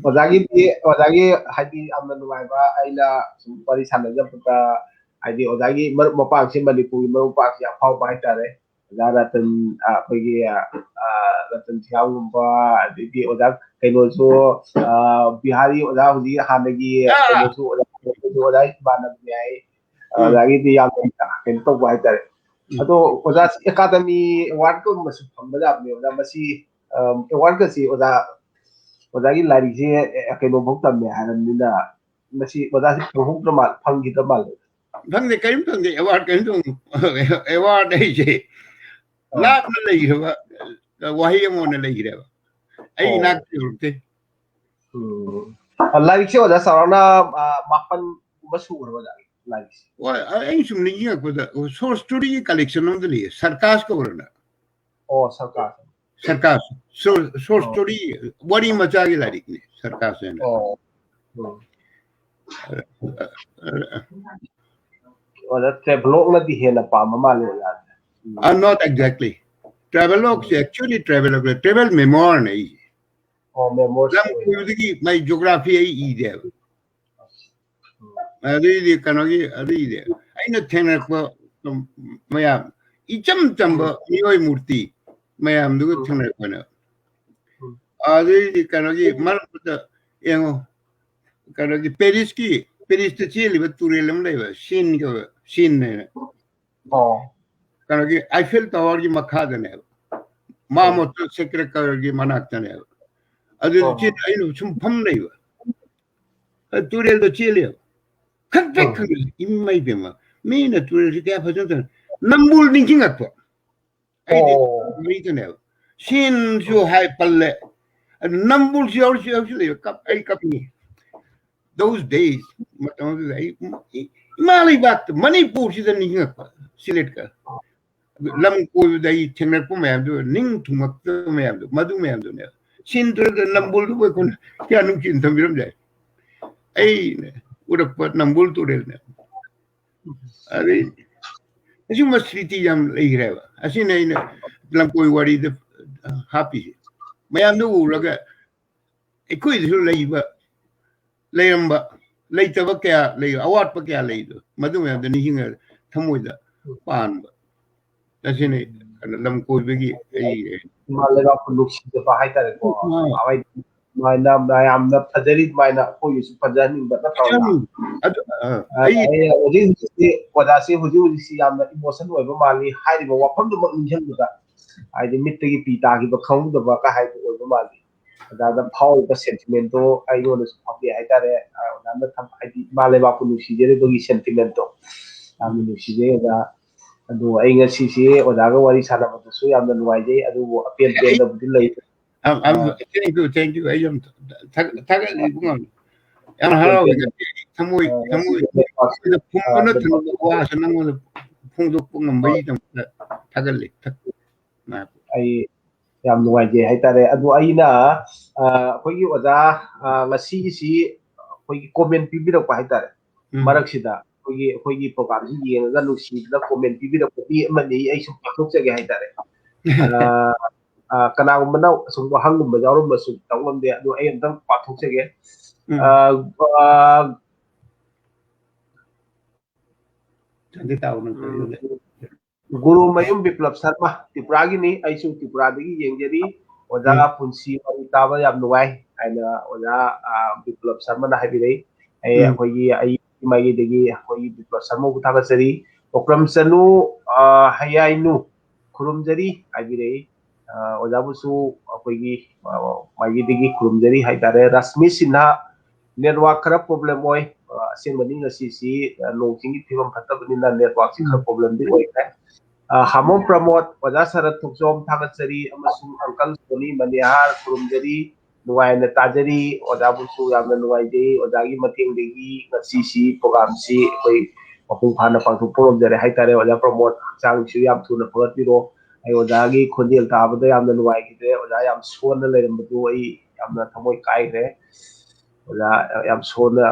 ꯑꯣꯖꯥꯒꯤꯗꯤ, ꯑꯣꯖꯥꯒꯤ ꯍꯥꯏꯗꯤ ꯌꯥꯝꯅ ꯅꯨꯡꯉꯥꯏꯕ, ꯑꯩꯅ ꯁꯨꯝ ꯋꯥꯔꯤ ꯁꯥꯟꯅꯖꯕꯗ, ꯍꯥꯏꯗꯤ ꯑꯣꯖꯥꯒꯤ ꯃꯔꯨꯞ ꯃꯄꯥꯡꯁꯦ, ꯃꯅꯤꯄꯨꯔꯒꯤ ꯃꯔꯨꯞ ꯃꯄꯥꯡꯁꯦ ꯑꯐꯥꯎꯕ ꯍꯥꯏꯇꯥꯔꯦ꯫ ꯑꯣꯖꯥ ꯔꯇꯟ, ꯑ, ꯑꯩꯈꯣꯏꯒꯤ, ꯑ, ꯑ, ꯔꯇꯟ ꯁꯤꯡꯍꯒꯨꯝꯕ, ꯑꯗꯒꯤ ꯑꯣꯖꯥ ꯀꯩꯅꯣꯁꯨ, ꯑ, ꯕꯤꯍꯥꯔꯤ ꯑꯣꯖꯥ ꯍꯧꯖꯤꯛ ꯍꯥꯟꯅꯒꯤ ꯑꯥ꯫ ꯀꯩꯅꯣꯁꯨ ꯑꯣꯖꯥ, ꯑꯣꯖꯥ ꯏꯃꯥꯟꯅꯕꯅꯤ ꯍꯥꯏ꯫ ꯎꯝ꯫ ꯑꯣꯖꯥꯒꯤꯗꯤ ꯌꯥꯝꯅ ꯀꯩꯅꯣ ꯇꯧꯕ ꯍꯥꯏꯇꯥꯔꯦ꯫ ꯎꯝ꯫ ꯑꯗꯣ ꯑꯣꯖꯥ ꯑꯦꯀꯥꯗꯃꯤ ꯑꯦꯋꯥꯔꯗꯀꯨꯝꯕꯁꯨ ꯐꯪꯕ ꯌꯥꯕꯅꯦ ꯑꯣꯖꯥ꯫ ꯃꯁꯤ, ꯑ, ꯑꯦꯋꯥꯔꯗꯀꯁꯤ ꯑꯣꯖꯥ, ꯑꯣꯖꯥꯒꯤ ꯂꯥꯏꯔꯤꯛꯁꯦ, ꯑꯦ, ꯀꯩꯅꯣꯐꯧ ꯇꯝꯃꯦ ꯍꯥꯏꯔꯕꯅꯤꯅ, ꯃꯁꯤ ꯑꯣꯖꯥꯁꯤ ꯐꯪꯍꯧꯗ꯭ꯔ ꯃꯥꯜꯂꯦ, ꯐꯪꯈꯤꯗ꯭ꯔ ꯃꯥꯜꯂꯦ꯫ ꯈꯪꯗꯦ, ꯀꯔꯤꯝ ꯈꯪꯗꯦ꯫ ꯑꯦꯋꯥꯔꯗ ꯀꯔꯤꯝ ꯈꯪꯗꯦ꯫ ꯑꯦꯋꯥꯔꯗ ꯍꯥꯏꯁꯦ ꯑꯣ꯫ ꯂꯥꯞꯅ ꯂꯩꯈ꯭ꯔꯕ ꯋꯥꯍꯩ ꯑꯃ ꯑꯣꯏꯅ ꯂꯩꯈ꯭ꯔꯦꯕ꯫ ꯑꯩ ꯑꯣ꯫ ꯏꯅꯥꯛꯇ ꯌꯧꯔꯛꯇꯦ꯫ ꯎꯝ꯫ ꯑ, ꯂꯥꯏꯔꯤꯛꯁꯦ ꯑꯣꯖꯥ ꯆꯥꯎꯔꯥꯛꯅ, ꯑ, ꯃꯥꯄꯟꯒꯨꯝꯕ ꯁꯨꯈ꯭ꯔꯕ ꯑꯣꯖꯥ ꯂꯥꯏꯔꯤꯛꯁꯦ? ꯍꯣꯏ, ꯑ-, ꯑꯩꯅ ꯁꯨꯝ ꯅꯤꯡꯁꯤꯡꯉꯛꯄꯗ ꯁꯣꯔꯠ ꯁ꯭ꯇꯣꯔꯤꯒꯤ ꯀꯂꯦꯛꯁꯟ ꯑꯃꯗ ꯂꯩꯌꯦ, ꯁꯔꯀꯥꯁ ꯀꯧꯔꯅ꯫ ꯑꯣ, ꯁꯔꯀꯥꯁ꯫ ꯁꯔꯀꯥꯁ꯫ ꯁꯣꯔꯠ, ꯁꯣꯔꯠ ꯑꯣ꯫ ꯁ꯭ꯇꯣꯔꯤ, ꯋꯥꯔꯤ ꯃꯆꯥꯒꯤ ꯂꯥꯏꯔꯤꯛꯅꯦ, ꯁꯔꯀꯥꯁ ꯍꯥꯏꯅ꯫ ꯑꯣ꯫ ꯎꯝ꯫ ꯑꯣꯖꯥ ꯇ꯭ꯔꯦꯚꯦꯂꯣꯛꯅꯗꯤ ꯍꯦꯟꯅ ꯄꯥꯝꯕ ꯃꯥꯜꯂꯦ ꯑꯣꯖꯥꯁꯦ꯫ ꯎꯝ꯫ ꯑ, not exactly. ꯇ꯭ꯔꯦꯚꯦꯂꯣꯛꯁꯦ actually ꯇ꯭ꯔꯦꯚꯦꯂꯣꯛ, ꯇ꯭ꯔꯦꯚꯦꯜ ꯃꯦꯃꯣꯔꯅꯦ ꯑꯩꯁꯦ꯫ ꯑꯣ, ꯃꯦꯃꯣꯔꯁ ꯂꯝ ꯑꯣꯏꯅ꯫ ꯀꯣꯏꯕꯗꯒꯤ ꯃꯥꯏ ꯖꯣꯒ꯭ꯔꯥꯐꯤ ꯑꯩ ꯏꯗꯦꯕ꯫ ꯑꯗꯩꯗꯤ ꯀꯩꯅꯣꯒꯤ, ꯑꯗꯩꯗꯤ ꯑꯩꯅ ꯊꯦꯡꯅꯔꯛꯄ ꯃꯌꯥꯝ, ꯏꯆꯝ ꯆꯝꯕ ꯃꯤꯑꯣꯏ ꯃꯨꯔꯇꯤ ꯃꯌꯥꯝꯗꯨꯒ ꯎꯝ꯫ ꯊꯦꯡꯅꯔꯛꯄꯅꯦ꯫ ꯎꯝ꯫ ꯑꯗꯩꯗꯤ ꯀꯩꯅꯣꯒꯤ ꯃꯔꯛꯇ ꯌꯦꯡꯉꯣ, ꯀꯩꯅꯣꯒꯤ ꯄꯦꯔꯤꯁꯀꯤ, ꯄꯦꯔꯤꯁꯇ ꯆꯦꯜꯂꯤꯕ ꯇꯨꯔꯦꯜ ꯑꯃ ꯂꯩꯕ, ꯁꯤꯟ ꯀꯧꯕ, ꯁꯤꯟ ꯍꯥꯏꯅ꯫ ꯑꯣ꯫ ꯀꯩꯅꯣꯒꯤ ꯑꯥꯏꯐꯦꯜ ꯇꯋꯥꯔꯒꯤ ꯃꯈꯥꯗꯅꯦꯕ, ꯃꯥ ꯑꯣ꯫ ꯃꯣꯇꯣ ꯁꯦꯀ꯭ꯔꯦ ꯀꯔꯒꯤ ꯃꯅꯥꯛꯇꯅꯦꯕ꯫ ꯑꯗꯨꯗ ꯑꯣ꯫ ꯆꯦꯜꯂꯤ, ꯑꯩꯅ ꯁꯨꯝ ꯐꯝ ꯂꯩꯕ꯫ ꯑ, ꯇꯨꯔꯦꯜꯗ ꯆꯦꯜꯂꯦꯕ꯫ ꯈꯪꯄ꯭ꯔꯦꯛ ꯑꯣ꯫ ꯈꯪꯉꯦ, ꯏꯃꯩ ꯏꯕꯦꯝꯃ, ꯃꯤꯅ ꯇꯨꯔꯦꯜꯁꯤ ꯀꯌꯥ ꯐꯖꯅ ꯇꯧꯔꯦ꯫ ꯅꯝꯕꯨꯜ ꯅꯤꯡꯁꯤꯡꯉꯛꯄ꯫ ꯑꯩꯗꯤ ꯑꯣ꯫ ꯋꯥꯔꯤꯗꯅꯦꯕ꯫ ꯁꯤꯟꯁꯨ ꯍꯥꯏ ꯄꯜꯂꯦ꯫ ꯑꯗꯨ ꯅꯝꯕꯨꯜꯁꯨ ꯌꯥꯎꯔꯁꯨ ꯌꯥꯎꯁꯨ ꯂꯩꯕ꯫ ꯀꯞ-, ꯑꯩ ꯀꯞꯅꯤꯡꯉꯤ꯫ Those days, ꯃꯇꯝ ꯑꯗꯨꯗ ꯑꯩ ꯏ-, ꯏꯃꯥ ꯂꯩꯕꯥꯛꯇ, ꯃꯅꯤꯄꯨꯔꯁꯤꯗ ꯅꯤꯡꯁꯤꯡꯉꯛꯄ, ꯁꯤꯂꯦꯠꯀ꯫ ꯂꯝ ꯀꯣꯏꯕꯗ ꯑꯩ ꯊꯦꯡꯅꯔꯛꯄ ꯃꯌꯥꯝꯗꯨ, ꯅꯤꯡ ꯊꯨꯡꯉꯛꯇꯕ ꯃꯌꯥꯝꯗꯨ, ꯃꯗꯨ ꯃꯌꯥꯝꯗꯨꯅꯦꯕ꯫ ꯁꯤꯟ ꯇꯨꯔꯦꯜꯗ ꯅꯝꯕꯨꯜꯗꯨꯕꯨ ꯑꯩꯈꯣꯏꯅ ꯀꯌꯥ ꯅꯨꯡꯁꯤꯅ ꯊꯝꯕꯤꯔꯝꯗꯥꯏ꯫ ꯑꯩꯅ ꯎꯔꯛꯄ ꯅꯝꯕꯨꯜ ꯇꯨꯔꯦꯜꯅꯦ꯫ ꯑꯗꯩ ꯑꯁꯤꯒꯨꯝꯕ ꯁ꯭ꯔꯤꯇꯤ ꯌꯥꯝ ꯂꯩꯈ꯭ꯔꯦꯕ꯫ ꯑꯁꯤꯅ ꯑꯩꯅ ꯂꯝꯀꯣꯏ ꯋꯥꯔꯤꯗ ꯍꯥꯞꯄꯤꯁꯦ꯫ ꯃꯌꯥꯝꯗꯨ ꯎꯔꯒ ꯑꯩꯈꯣꯏꯗꯁꯨ ꯂꯩꯕ, ꯂꯩꯔꯝꯕ, ꯂꯩꯇꯕ ꯀꯌꯥ ꯂꯩ, ꯑꯋꯥꯠꯄ ꯀꯌꯥ ꯂꯩꯗꯣ, ꯃꯗꯨ ꯃꯌꯥꯝꯗꯣ ꯅꯤꯡꯁꯤꯡꯉꯒ ꯊꯃꯣꯏꯗ ꯄꯥꯟꯕ꯫ ꯑꯁꯤꯅꯤ ꯂꯝ ꯀꯣꯏꯕꯒꯤ ꯑꯩ ꯏꯃꯥ ꯂꯩꯕꯥꯛꯄꯨ ꯅꯨꯡꯁꯤꯖꯕ ꯍꯥꯏꯇꯥꯔꯦꯀꯣ꯫ ꯑꯥ꯫ ꯍꯥꯏꯗꯤ ꯑꯗꯨꯃꯥꯏꯅ ꯃꯌꯥꯝꯅ ꯐꯖꯔꯤ ꯑꯗꯨꯃꯥꯏꯅ ꯑꯩꯈꯣꯏꯒꯤꯁꯨ ꯐꯖꯍꯟꯅꯤꯡꯕ ꯅꯠꯇ꯭ꯔꯣ? ꯎꯝ, ꯑꯗꯨ, ꯑ, ꯑ, ꯑꯩ ꯑꯩ ꯍꯧꯖꯤꯛ ꯍꯧꯖꯤꯛꯁꯤ, ꯑꯣꯖꯥꯁꯤ ꯍꯧꯖꯤꯛ ꯍꯧꯖꯤꯛꯁꯤ ꯌꯥꯝꯅ ꯏꯃꯣꯁꯟ ꯑꯣꯏꯕ ꯃꯥꯜꯂꯤ꯫ ꯍꯥꯏꯔꯤꯕ ꯋꯥꯐꯝꯗꯨꯃꯛ ꯅꯤꯡꯁꯤꯡꯕꯗ ꯍꯥꯏꯗꯤ ꯃꯤꯠꯇꯒꯤ ꯄꯤ ꯇꯥꯈꯤꯕ ꯈꯪꯍꯧꯗꯕ ꯀ ꯍꯥꯏꯕ ꯑꯣꯏꯕ ꯃꯥꯜꯂꯤ꯫ ꯑꯣꯖꯥꯗ ꯐꯥꯎꯔꯤꯕ ꯁꯦꯟꯇꯤꯃꯦꯟꯗꯣ ꯑꯩꯉꯣꯟꯗꯁꯨ ꯐꯥꯎꯖꯩ ꯍꯥꯏꯇꯥꯔꯦ꯫ ꯑ, ꯑꯣꯖꯥꯅ ꯊꯝ-, ꯍꯥꯏꯗꯤ ꯏꯃꯥ ꯂꯩꯕꯥꯛꯄꯨ ꯅꯨꯡꯁꯤꯖꯔꯤꯕꯒꯤ ꯁꯦꯟꯇꯤꯃꯦꯟꯗꯣ ꯌꯥꯝꯅ ꯅꯨꯡꯁꯤꯖꯩ ꯑꯣꯖꯥ꯫ ꯑꯗꯣ ꯑꯩ ꯉꯁꯤꯁꯦ ꯑꯣꯖꯥꯒ ꯋꯥꯔꯤ ꯁꯥꯟꯅꯕꯗꯁꯨ ꯌꯥꯝꯅ ꯅꯨꯡꯉꯥꯏꯖꯩ, ꯑꯗꯨꯕꯨ ꯑꯄꯦꯟ ꯄꯦꯟꯗꯕꯨꯗꯤ ꯂꯩ꯫ ꯑ, ꯑ, thank you, thank you. ꯑꯩ ꯌꯥꯝ ꯊꯥꯒꯠ-, ꯊꯥꯒꯠꯂꯤ ꯏꯕꯨꯡꯉꯣ꯫ ꯌꯥꯝ ꯍꯔꯥꯎꯋꯦ꯫ ꯊꯃꯣꯏ, ꯊꯃꯣꯏ, ꯊꯃꯣꯏꯗ ꯐꯨꯝꯕꯅ ꯊꯨꯡꯕ ꯋꯥꯁꯨ ꯅꯪꯉꯣꯟꯗ ꯐꯣꯡꯗꯣꯛꯄ ꯉꯝꯕꯒꯤꯗꯃꯛꯇ ꯊꯥꯒꯠꯂꯤ꯫ ꯊꯥꯒꯠꯂꯤ꯫ ꯑꯩ ꯌꯥꯝ ꯅꯨꯡꯉꯥꯏꯖꯩ ꯍꯥꯏꯇꯥꯔꯦ꯫ ꯑꯗꯨ ꯑꯩꯅ, ꯑ, ꯑꯩꯈꯣꯏꯒꯤ ꯑꯣꯖꯥ, ꯑ, ꯉꯁꯤꯒꯤꯁꯤ ꯑꯩꯈꯣꯏꯒꯤ comment ꯄꯤꯕꯤꯔꯛꯄ ꯍꯥꯏꯇꯥꯔꯦ꯫ ꯎꯝ꯫ ꯃꯔꯛꯁꯤꯗ ꯑꯩꯈꯣꯏꯒꯤ, ꯑꯩꯈꯣꯏꯒꯤ programꯁꯤ ꯌꯦꯡꯉꯒ ꯅꯨꯡꯁꯤꯗꯅ comment ꯄꯤꯕꯤꯔꯛꯄ ꯃꯤ ꯑꯃꯅꯤ ꯑꯩ ꯁꯨꯝ ꯄꯥꯊꯣꯛꯆꯒꯦ ꯍꯥꯏꯇꯥꯔꯦ꯫ ꯑ, ꯑ, ꯀꯅꯥꯒꯨꯝꯕꯅ ꯁꯨꯝ ꯋꯥꯍꯪꯒꯨꯝꯕ ꯌꯥꯎꯔꯝꯕꯁꯨ ꯇꯧ ꯉꯝꯗꯦ, ꯑꯗꯨ ꯑꯩ ꯑꯝꯇꯪ ꯄꯥꯊꯣꯛꯆꯒꯦ꯫ ꯎꯝ꯫ ꯑ, ꯑ, ꯆꯟꯗꯤ ꯇꯥꯎꯅ ꯎꯝ꯫ ꯒꯨꯔꯨꯃꯌꯨꯝ ꯕꯤꯄ꯭ꯂꯕ ꯁꯔꯃ, ꯇ꯭ꯔꯤꯄꯨꯔꯥꯒꯤꯅꯤ, ꯑꯩꯁꯨ ꯇ꯭ꯔꯤꯄꯨꯔꯥꯗꯒꯤ ꯌꯦꯡꯖꯔꯤ꯫ ꯑꯣꯖꯥ ꯎꯝ꯫ ꯄꯨꯟꯁꯤ ꯋꯥꯔꯤ ꯇꯥꯕ ꯌꯥꯝ ꯅꯨꯡꯉꯥꯏ ꯍꯥꯏꯅ ꯑꯣꯖꯥ, ꯑ, ꯕꯤꯄ꯭ꯂꯕ ꯁꯔꯃꯅ ꯍꯥꯏꯕꯤꯔꯛꯏ꯫ ꯑꯩ, ꯎꯝ꯫ ꯑꯩꯈꯣꯏꯒꯤ, ꯑꯩ ꯃꯥꯏꯀꯩꯗꯒꯤ ꯑꯩꯈꯣꯏꯒꯤ ꯕꯤꯄ꯭ꯂꯕ ꯁꯔꯃꯕꯨ ꯊꯥꯒꯠꯆꯔꯤ꯫ ꯑꯣꯀ꯭ꯔꯝ ꯆꯅꯨ, ꯑ, ꯍꯌꯥꯏꯅꯨ ꯈꯨꯔꯨꯝꯖꯔꯤ ꯍꯥꯏꯕꯤꯔꯛꯏ꯫ ꯑ, ꯑꯣꯖꯥꯕꯨꯁꯨ ꯑꯩꯈꯣꯏꯒꯤ, ꯑ, ꯃꯥꯏꯀꯩꯗꯒꯤ ꯈꯨꯔꯨꯝꯖꯔꯤ ꯍꯥꯏꯇꯥꯔꯦ꯫ ꯔꯁꯃꯤ ꯁꯤꯟꯍꯥ, network ꯈꯔ problem ꯑꯣꯏ, ꯑ, ꯑꯁꯦꯡꯕꯅꯤ ꯉꯁꯤꯁꯤ, ꯑ, ꯅꯣꯡ ꯆꯤꯡꯒꯤ ꯐꯤꯕꯝ ꯐꯠꯇꯕꯅꯤꯅ networkꯁꯤ ꯈꯔ problemꯗꯤ ꯑꯣꯏꯈ꯭ꯔꯦ꯫ ꯑ, ꯍꯥꯃꯣꯝ ꯄ꯭ꯔꯃꯣꯗ, ꯑꯣꯖꯥ ꯁꯔꯠ ꯊꯣꯛꯆꯣꯝ ꯊꯥꯒꯠꯆꯔꯤ, ꯑꯃꯁꯨꯡ uncle ꯁꯣꯅꯤ ꯃꯅꯤꯍꯥꯔ ꯈꯨꯔꯨꯝꯖꯔꯤ꯫ ꯅꯨꯡꯉꯥꯏꯅ ꯇꯥꯖꯔꯤ꯫ ꯑꯣꯖꯥꯕꯨꯁꯨ ꯌꯥꯝꯅ ꯅꯨꯡꯉꯥꯏꯖꯩ꯫ ꯑꯣꯖꯥꯒꯤ ꯃꯇꯦꯡꯗꯒꯤ ꯉꯁꯤꯁꯤ programꯁꯤ ꯑꯩꯈꯣꯏ ꯃꯄꯨꯡ ꯐꯥꯅ ꯄꯥꯡꯊꯣꯛꯄ ꯉꯝꯖꯔꯦ ꯍꯥꯏꯇꯥꯔꯦ꯫ ꯑꯣꯖꯥ ꯄ꯭ꯔꯃꯣꯗ, ꯍꯛꯆꯥꯡꯁꯨ ꯌꯥꯝ ꯊꯨꯅ ꯐꯒꯠꯄꯤꯔꯣ꯫ ꯑꯩ ꯑꯣꯖꯥꯒꯤ ꯈꯣꯟꯖꯦꯜ ꯇꯥꯕꯗ ꯌꯥꯝꯅ ꯅꯨꯡꯉꯥꯏꯈꯤꯗ꯭ꯔꯦ꯫ ꯑꯣꯖꯥ ꯌꯥꯝ ꯁꯣꯟꯅ ꯂꯩꯔꯝꯕꯗꯨ ꯑꯩ ꯌꯥꯝꯅ ꯊꯃꯣꯏ ꯀꯥꯏꯈ꯭ꯔꯦ꯫ ꯑꯣꯖꯥ ꯌꯥꯝ ꯁꯣꯟꯅ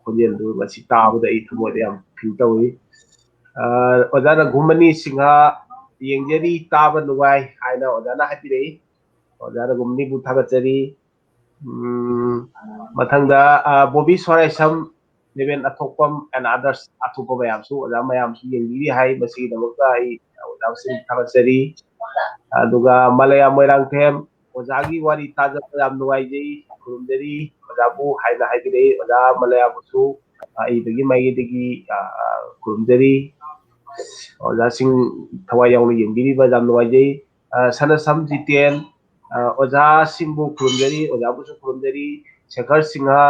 ꯈꯣꯟꯖꯦꯜꯗꯨ ꯉꯁꯤ ꯇꯥꯕꯗ ꯑꯩ ꯊꯃꯣꯏꯗ ꯌꯥꯝ feel ꯇꯧꯏ꯫ ꯑ, ꯑꯣꯖꯥ ꯔꯘꯨꯃꯅꯤ ꯁꯤꯡꯍ, ꯌꯦꯡꯖꯔꯤ, ꯇꯥꯕ ꯅꯨꯡꯉꯥꯏ ꯍꯥꯏꯅ ꯑꯣꯖꯥꯅ ꯍꯥꯏꯕꯤꯔꯛꯏ꯫ ꯑꯣꯖꯥ ꯔꯘꯨꯃꯅꯤꯕꯨ ꯊꯥꯒꯠꯆꯔꯤ꯫ ꯎꯝ, ꯃꯊꯪꯗ, ꯑ, ꯕꯣꯕꯤ ꯁꯣꯔꯥꯏꯁꯝ, ꯔꯦꯚꯦꯟ ꯑꯊꯣꯛꯄꯝ and others, ꯑꯇꯣꯞꯄ ꯃꯌꯥꯝꯁꯨ, ꯑꯣꯖꯥ ꯃꯌꯥꯝꯁꯨ ꯌꯦꯡꯕꯤꯔꯤ ꯍꯥꯏ꯫ ꯃꯁꯤꯒꯤꯗꯃꯛꯇ ꯑꯩ ꯑꯣꯖꯥꯁꯤꯡ ꯊꯥꯒꯠꯆꯔꯤ꯫ ꯑꯗꯨꯒ ꯃꯂꯌꯥ ꯃꯣꯏꯔꯥꯡꯊꯦꯝ, ꯑꯣꯖꯥꯒꯤ ꯋꯥꯔꯤ ꯇꯥꯖꯕ ꯌꯥꯝ ꯅꯨꯡꯉꯥꯏꯖꯩ, ꯈꯨꯔꯨꯝꯖꯔꯤ ꯑꯣꯖꯥꯕꯨ ꯍꯥꯏꯅ ꯍꯥꯏꯕꯤꯔꯛꯏ꯫ ꯑꯣꯖꯥ ꯃꯂꯌꯥꯕꯨꯁꯨ ꯑꯏꯕꯒꯤ ꯃꯥꯏꯀꯩꯗꯒꯤ, ꯑ, ꯈꯨꯔꯨꯝꯖꯔꯤ꯫ ꯑꯣꯖꯥꯁꯤꯡ ꯊꯋꯥꯏ ꯌꯥꯎꯅ ꯌꯦꯡꯕꯤꯔꯤꯕ ꯌꯥꯝ ꯅꯨꯡꯉꯥꯏꯖꯩ꯫ ꯑ, ꯁꯅꯥꯁꯝ ꯖꯤꯇꯦꯟ, ꯑ, ꯑꯣꯖꯥꯁꯤꯡꯕꯨ ꯈꯨꯔꯨꯝꯖꯔꯤ, ꯑꯣꯖꯥꯕꯨꯁꯨ ꯈꯨꯔꯨꯝꯖꯔꯤ꯫ ꯁꯦꯈꯔ ꯁꯤꯡꯍ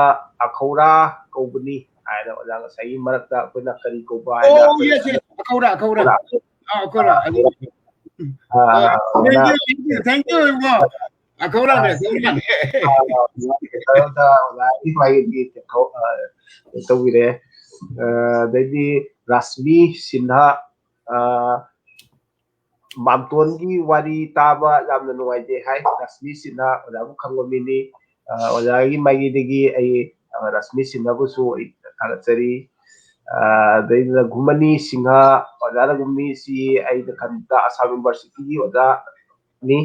ꯑꯈꯧꯔꯥ ꯀꯧꯕꯅꯤ ꯍꯥꯏꯅ ꯑꯣꯖꯥ ꯉꯁꯥꯏꯒꯤ ꯃꯔꯛꯇ ꯑꯩꯈꯣꯏꯅ ꯀꯔꯤ ꯀꯧꯕ ꯍꯥꯏꯅ ꯑꯣ, ꯑꯩꯈꯣꯏꯅ yes, yes. ꯑꯈꯧꯔꯥ, ꯑꯈꯧꯔꯥ꯫ ꯑꯈꯧꯔꯥ꯫ ꯑꯥ, ꯑꯈꯧꯔꯥ꯫ ꯑꯥ, ꯑꯗꯨ, ꯑꯥ, ꯑꯥ, ꯑꯣꯖꯥ, thank you, thank you, thank you, ꯏꯕꯨꯡꯉꯣ꯫ ꯑꯈꯧꯔꯥꯅꯦ, ꯑꯥ, ꯑꯈꯧꯔꯥꯅꯦ꯫ ꯑꯥ, ꯑꯣꯖꯥ, ꯑꯣꯖꯥ, ꯑꯣꯖꯥꯒꯤ ꯃꯥꯒꯤ ꯇꯧꯕꯤꯔꯦ꯫ ꯑꯥ, ꯑꯗꯩꯗꯤ ꯔꯥꯁꯃꯤ ꯁꯤꯟꯍ, ꯑꯥ, ꯃꯥꯝꯇꯣꯟꯒꯤ ꯋꯥꯔꯤ ꯇꯥꯕ ꯌꯥꯝꯅ ꯅꯨꯡꯉꯥꯏꯖꯩ ꯍꯥꯏ꯫ ꯔꯥꯁꯃꯤ ꯁꯤꯟꯍ ꯑꯣꯖꯥꯕꯨ ꯈꯪꯕ ꯃꯤꯅꯤ꯫ ꯑ, ꯑꯣꯖꯥꯒꯤ ꯃꯥꯏꯀꯩꯗꯒꯤ ꯑꯩ, ꯑ, ꯔꯥꯁꯃꯤ ꯁꯤꯟꯍꯕꯨꯁꯨ ꯑꯩ ꯊꯥꯒꯠꯆꯔꯤ꯫ ꯑ, ꯑꯗꯩꯗ ꯔꯘꯨꯃꯅꯤ ꯁꯤꯡꯍ, ꯑꯣꯖꯥ ꯔꯘꯨꯃꯅꯤꯁꯤ ꯑꯩꯅ ꯈꯟꯕꯗ ꯑꯁꯥꯝ ꯌꯨꯅꯤꯚꯔꯁꯤꯇꯤꯒꯤ ꯑꯣꯖꯥꯅꯤ꯫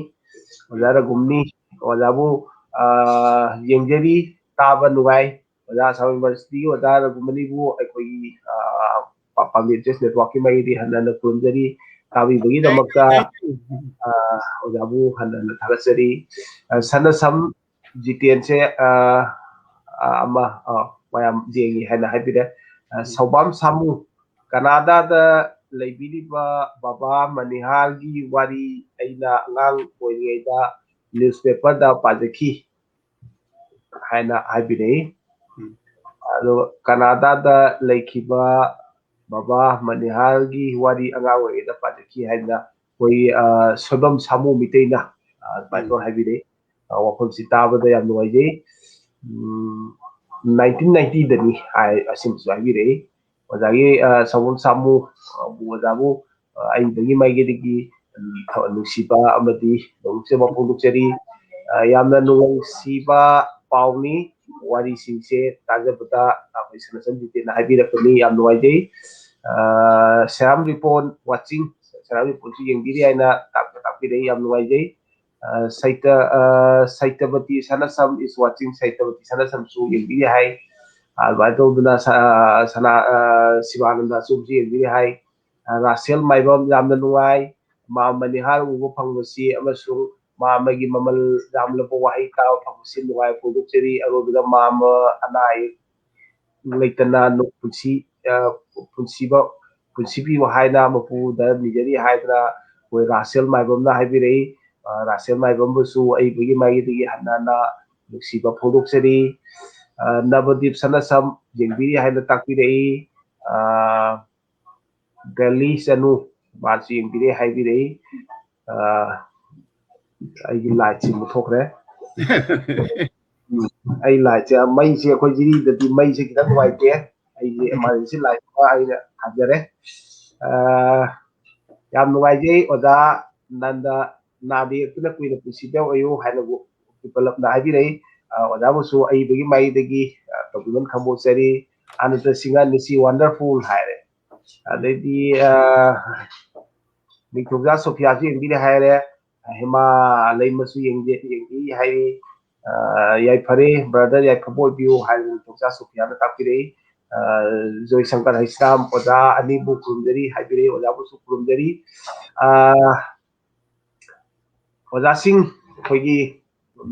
ꯑꯣꯖꯥ ꯔꯘꯨꯃꯅꯤ, ꯑꯣꯖꯥꯕꯨ, ꯑ, ꯌꯦꯡꯖꯔꯤ, ꯇꯥꯕ ꯅꯨꯡꯉꯥꯏ꯫ ꯑꯣꯖꯥ ꯑꯁꯥꯝ ꯌꯨꯅꯤꯚꯔꯁꯤꯇꯤꯒꯤ ꯑꯣꯖꯥ ꯔꯘꯨꯃꯅꯤꯕꯨ ꯑꯩꯈꯣꯏꯒꯤ, ꯑ, ꯄꯥꯝꯕꯤ ꯇ꯭ꯔꯦꯁ ꯅꯦꯠꯋꯥꯛꯀꯤ ꯃꯥꯏꯀꯩꯗꯒꯤ ꯍꯟꯅ ꯍꯟꯅ ꯈꯨꯔꯨꯝꯖꯔꯤ꯫ ꯇꯥꯕꯤꯕꯒꯤꯗꯃꯛꯇ, ꯑ, ꯑꯣꯖꯥꯕꯨ ꯍꯟꯅ ꯍꯟꯅ ꯊꯥꯒꯠꯆꯔꯤ꯫ ꯑ, ꯁꯅꯁꯝ ꯖꯤꯇꯦꯟꯁꯦ, ꯑ, ꯑ, ꯑꯃ, ꯑ, ꯃꯌꯥꯝ ꯌꯦꯡꯉꯤ ꯍꯥꯏꯅ ꯍꯥꯏꯕꯤꯔꯦ꯫ ꯑ, ꯁꯧꯕꯥꯝ ꯁꯥꯃꯨ, ꯀꯅꯥꯗꯥꯗ ꯂꯩꯕꯤꯔꯤꯕ ꯕꯕꯥ ꯃꯅꯤꯍꯥꯔꯒꯤ ꯋꯥꯔꯤ ꯑꯩꯅ ꯑꯉꯥꯡ ꯑꯣꯏꯔꯤꯉꯩꯗ ꯅ꯭ꯌꯨꯁꯄꯦꯄꯔꯗ ꯄꯥꯖꯈꯤ ꯍꯥꯏꯅ ꯍꯥꯏꯕꯤꯔꯛꯏ꯫ ꯑꯗꯣ ꯀꯅꯥꯗꯥꯗ ꯂꯩꯈꯤꯕ ꯕꯕꯥ ꯃꯅꯤꯍꯥꯔꯒꯤ ꯋꯥꯔꯤ ꯑꯉꯥꯡ ꯑꯣꯏꯔꯤꯉꯩꯗ ꯄꯥꯖꯈꯤ ꯍꯥꯏꯅ ꯑꯩꯈꯣꯏ, ꯑ, ꯁꯣꯏꯕꯝ ꯁꯥꯃꯨ ꯃꯤꯇꯩꯅ, ꯑ, ꯑꯗꯨꯃꯥꯏꯅ ꯇꯧꯔ ꯍꯥꯏꯕꯤꯔꯛꯏ꯫ ꯑ, ꯋꯥꯐꯝꯁꯤ ꯇꯥꯕꯗ ꯌꯥꯝ ꯅꯨꯡꯉꯥꯏꯖꯩ꯫ ꯎꯝ, nineteen ninety ꯗꯅꯤ ꯍꯥꯏ, ꯑꯁꯤꯃꯁꯨ ꯍꯥꯏꯕꯤꯔꯛꯏ꯫ ꯑꯣꯖꯥꯒꯤ, ꯑ, ꯁꯣꯏꯕꯝ ꯁꯥꯃꯨ, ꯑ, ꯑꯣꯖꯥꯕꯨ, ꯑ, ꯑꯩꯗꯒꯤ ꯃꯥꯏꯀꯩꯗꯒꯤ, ꯎꯝ, ꯊ-, ꯅꯨꯡꯁꯤꯕ ꯑꯃꯗꯤ ꯅꯣꯡꯆꯨꯞ ꯐꯣꯡꯗꯣꯛꯆꯔꯤ꯫ ꯑ, ꯌꯥꯝꯅ ꯅꯨꯡꯁꯤꯕ ꯄꯥꯎꯅꯤ꯫ ꯋꯥꯔꯤꯁꯤꯡꯁꯦ ꯇꯥꯖꯕꯗ ꯑꯩꯈꯣꯏ ꯁꯅꯥꯆꯟ ꯖꯤꯇꯦꯟꯅ ꯍꯥꯏꯕꯤꯔꯛꯄꯅꯤ꯫ ꯌꯥꯝ ꯅꯨꯡꯉꯥꯏꯖꯩ꯫ ꯑ, ꯁꯦꯔꯥꯝ ꯔꯤꯄꯣꯟ watching, ꯁꯦꯔꯥꯝ ꯔꯤꯄꯣꯟꯁꯨ ꯌꯦꯡꯕꯤꯔꯤ ꯍꯥꯏꯅ ꯇꯥꯛꯄ ꯇꯥꯛꯄꯤꯔꯛꯏ꯫ ꯌꯥꯝ ꯅꯨꯡꯉꯥꯏꯖꯩ꯫ ꯑ, ꯁꯩꯇ-, ꯑ, ꯁꯩꯇꯕꯇꯤ ꯁꯅꯥꯁꯝ is watching, ꯁꯩꯇꯕꯇꯤ ꯁꯅꯥꯁꯝꯁꯨ ꯌꯦꯡꯕꯤꯔꯤ ꯍꯥꯏ꯫ ꯑꯗꯨꯃꯥꯏꯅ ꯇꯧꯗꯅ ꯁ-, ꯑ, ꯁꯅꯥ-, ꯑ, ꯁꯤꯕꯥꯅꯟꯗ ꯑꯆꯨꯝꯁꯨ ꯌꯦꯡꯕꯤꯔꯤ ꯍꯥꯏ꯫ ꯑ, ꯔꯥꯁꯦꯜ ꯃꯥꯏꯕꯝ ꯌꯥꯝꯅ ꯅꯨꯡꯉꯥꯏ꯫ ꯃꯥ ꯃꯅꯤꯍꯥꯔ ꯎꯕ ꯐꯪꯕꯁꯤ ꯑꯃꯁꯨꯡ ꯃꯥ ꯑꯃꯒꯤ ꯃꯃꯜ ꯌꯥꯝꯂꯕ ꯋꯥꯍꯩ ꯇꯥꯕ ꯐꯪꯕꯁꯤ ꯅꯨꯡꯉꯥꯏ ꯐꯣꯡꯗꯣꯛꯆꯔꯤ꯫ ꯑꯔꯣꯏꯕꯗ ꯃꯥ ꯑꯃ ꯑꯅꯥ ꯑꯌꯦꯛ ꯂꯩꯇꯅ ꯅꯣ-, ꯄꯨꯟꯁꯤ, ꯑ, ꯄꯨꯟꯁꯤꯕ, ꯄꯨꯟꯁꯤ ꯄꯤꯌꯨ ꯍꯥꯏꯅ ꯃꯄꯨꯗ ꯅꯤꯖꯔꯤ ꯍꯥꯏꯗꯅ ꯑꯩꯈꯣꯏ ꯔꯥꯁꯦꯜ ꯃꯥꯏꯕꯝꯅ ꯍꯥꯏꯕꯤꯔꯛꯏ꯫ ꯑ, ꯔꯥꯁꯦꯜ ꯃꯥꯏꯕꯝꯕꯨꯁꯨ ꯑꯏꯕꯒꯤ ꯃꯥꯏꯀꯩꯗꯒꯤ ꯍꯟꯅ ꯍꯟꯅ ꯅꯨꯡꯁꯤꯕ ꯐꯣꯡꯗꯣꯛꯆꯔꯤ꯫ ꯑ, ꯅꯕꯗꯤꯞ ꯁꯅꯥꯁꯝ ꯌꯦꯡꯕꯤꯔꯤ ꯍꯥꯏꯅ ꯇꯥꯛꯄꯤꯔꯛꯏ꯫ ꯑ, ꯒꯂꯤ ꯆꯅꯨ, ꯃꯥꯁꯨ ꯌꯦꯡꯕꯤꯔꯦ ꯍꯥꯏꯕꯤꯔꯛꯏ꯫ ꯑ, ꯑꯩꯒꯤ ꯂꯥꯏꯠꯁꯤ ꯃꯨꯠꯊꯣꯛꯈ꯭ꯔꯦ꯫ ꯎꯝ, ꯑꯩ ꯂꯥꯏꯠꯁꯦ, ꯃꯩꯁꯦ, ꯑꯩꯈꯣꯏ ꯖꯤꯔꯤꯗꯗꯤ ꯃꯩꯁꯦ ꯈꯤꯇꯪ ꯅꯨꯡꯉꯥꯏꯇꯦ꯫ ꯑꯩꯒꯤ ꯎꯝ꯫ Emergency light ꯑꯃ ꯑꯩꯅ ꯊꯥꯖꯔꯦ꯫ ꯑ, ꯌꯥꯝ ꯅꯨꯡꯉꯥꯏꯖꯩ ꯑꯣꯖꯥ ꯅꯟꯗ, ꯅꯥꯗ ꯌꯦꯛꯇꯨꯅ ꯀꯨꯏꯅ ꯄꯨꯟꯁꯤꯗ ꯑꯣꯏꯌꯨ ꯍꯥꯏꯅꯕꯨ ꯄꯨꯂꯞꯅ ꯍꯥꯏꯕꯤꯔꯛꯏ꯫ ꯑ, ꯑꯣꯖꯥꯕꯨꯁꯨ ꯑꯏꯕꯒꯤ ꯃꯥꯏꯗꯒꯤ, ꯑ, compliment ꯈꯪꯕꯣꯛꯆꯔꯤ꯫ ꯑꯅꯟꯇ ꯁꯤꯡꯍ, ꯅꯤꯁꯤ wonderful ꯍꯥꯏꯔꯦ꯫ ꯑꯗꯩꯗꯤ, ꯑ, ꯅꯤꯡꯊꯧꯖꯥ ꯁꯣꯐꯤꯌꯥꯁꯨ ꯌꯦꯡꯕꯤꯔꯦ ꯍꯥꯏꯔꯦ꯫ ꯍꯦꯃꯥ ꯂꯩꯃꯁꯨ ꯌꯦꯡꯖꯦ-, ꯌꯦꯡꯕꯤꯔꯤ ꯍꯥꯏꯔꯤ꯫ ꯑ, ꯌꯥꯏꯐꯔꯦ, brother ꯌꯥꯏꯐꯕ ꯑꯣꯏꯕꯤꯌꯨ ꯍꯥꯏꯗꯅ ꯅꯤꯡꯊꯧꯖꯥ ꯁꯣꯐꯤꯌꯥꯅ ꯇꯥꯛꯄꯤꯔꯛꯏ꯫ ꯑ, ꯖꯣꯏꯁꯪꯀꯔ ꯍꯩꯁ꯭ꯔꯥꯝ ꯑꯣꯖꯥ ꯑꯅꯤꯕꯨ ꯈꯨꯔꯨꯝꯖꯔꯤ ꯍꯥꯏꯕꯤꯔꯛꯏ, ꯑꯣꯖꯥꯕꯨꯁꯨ ꯈꯨꯔꯨꯝꯖꯔꯤ꯫ ꯑ, ꯑꯣꯖꯥꯁꯤꯡ, ꯑꯩꯈꯣꯏꯒꯤ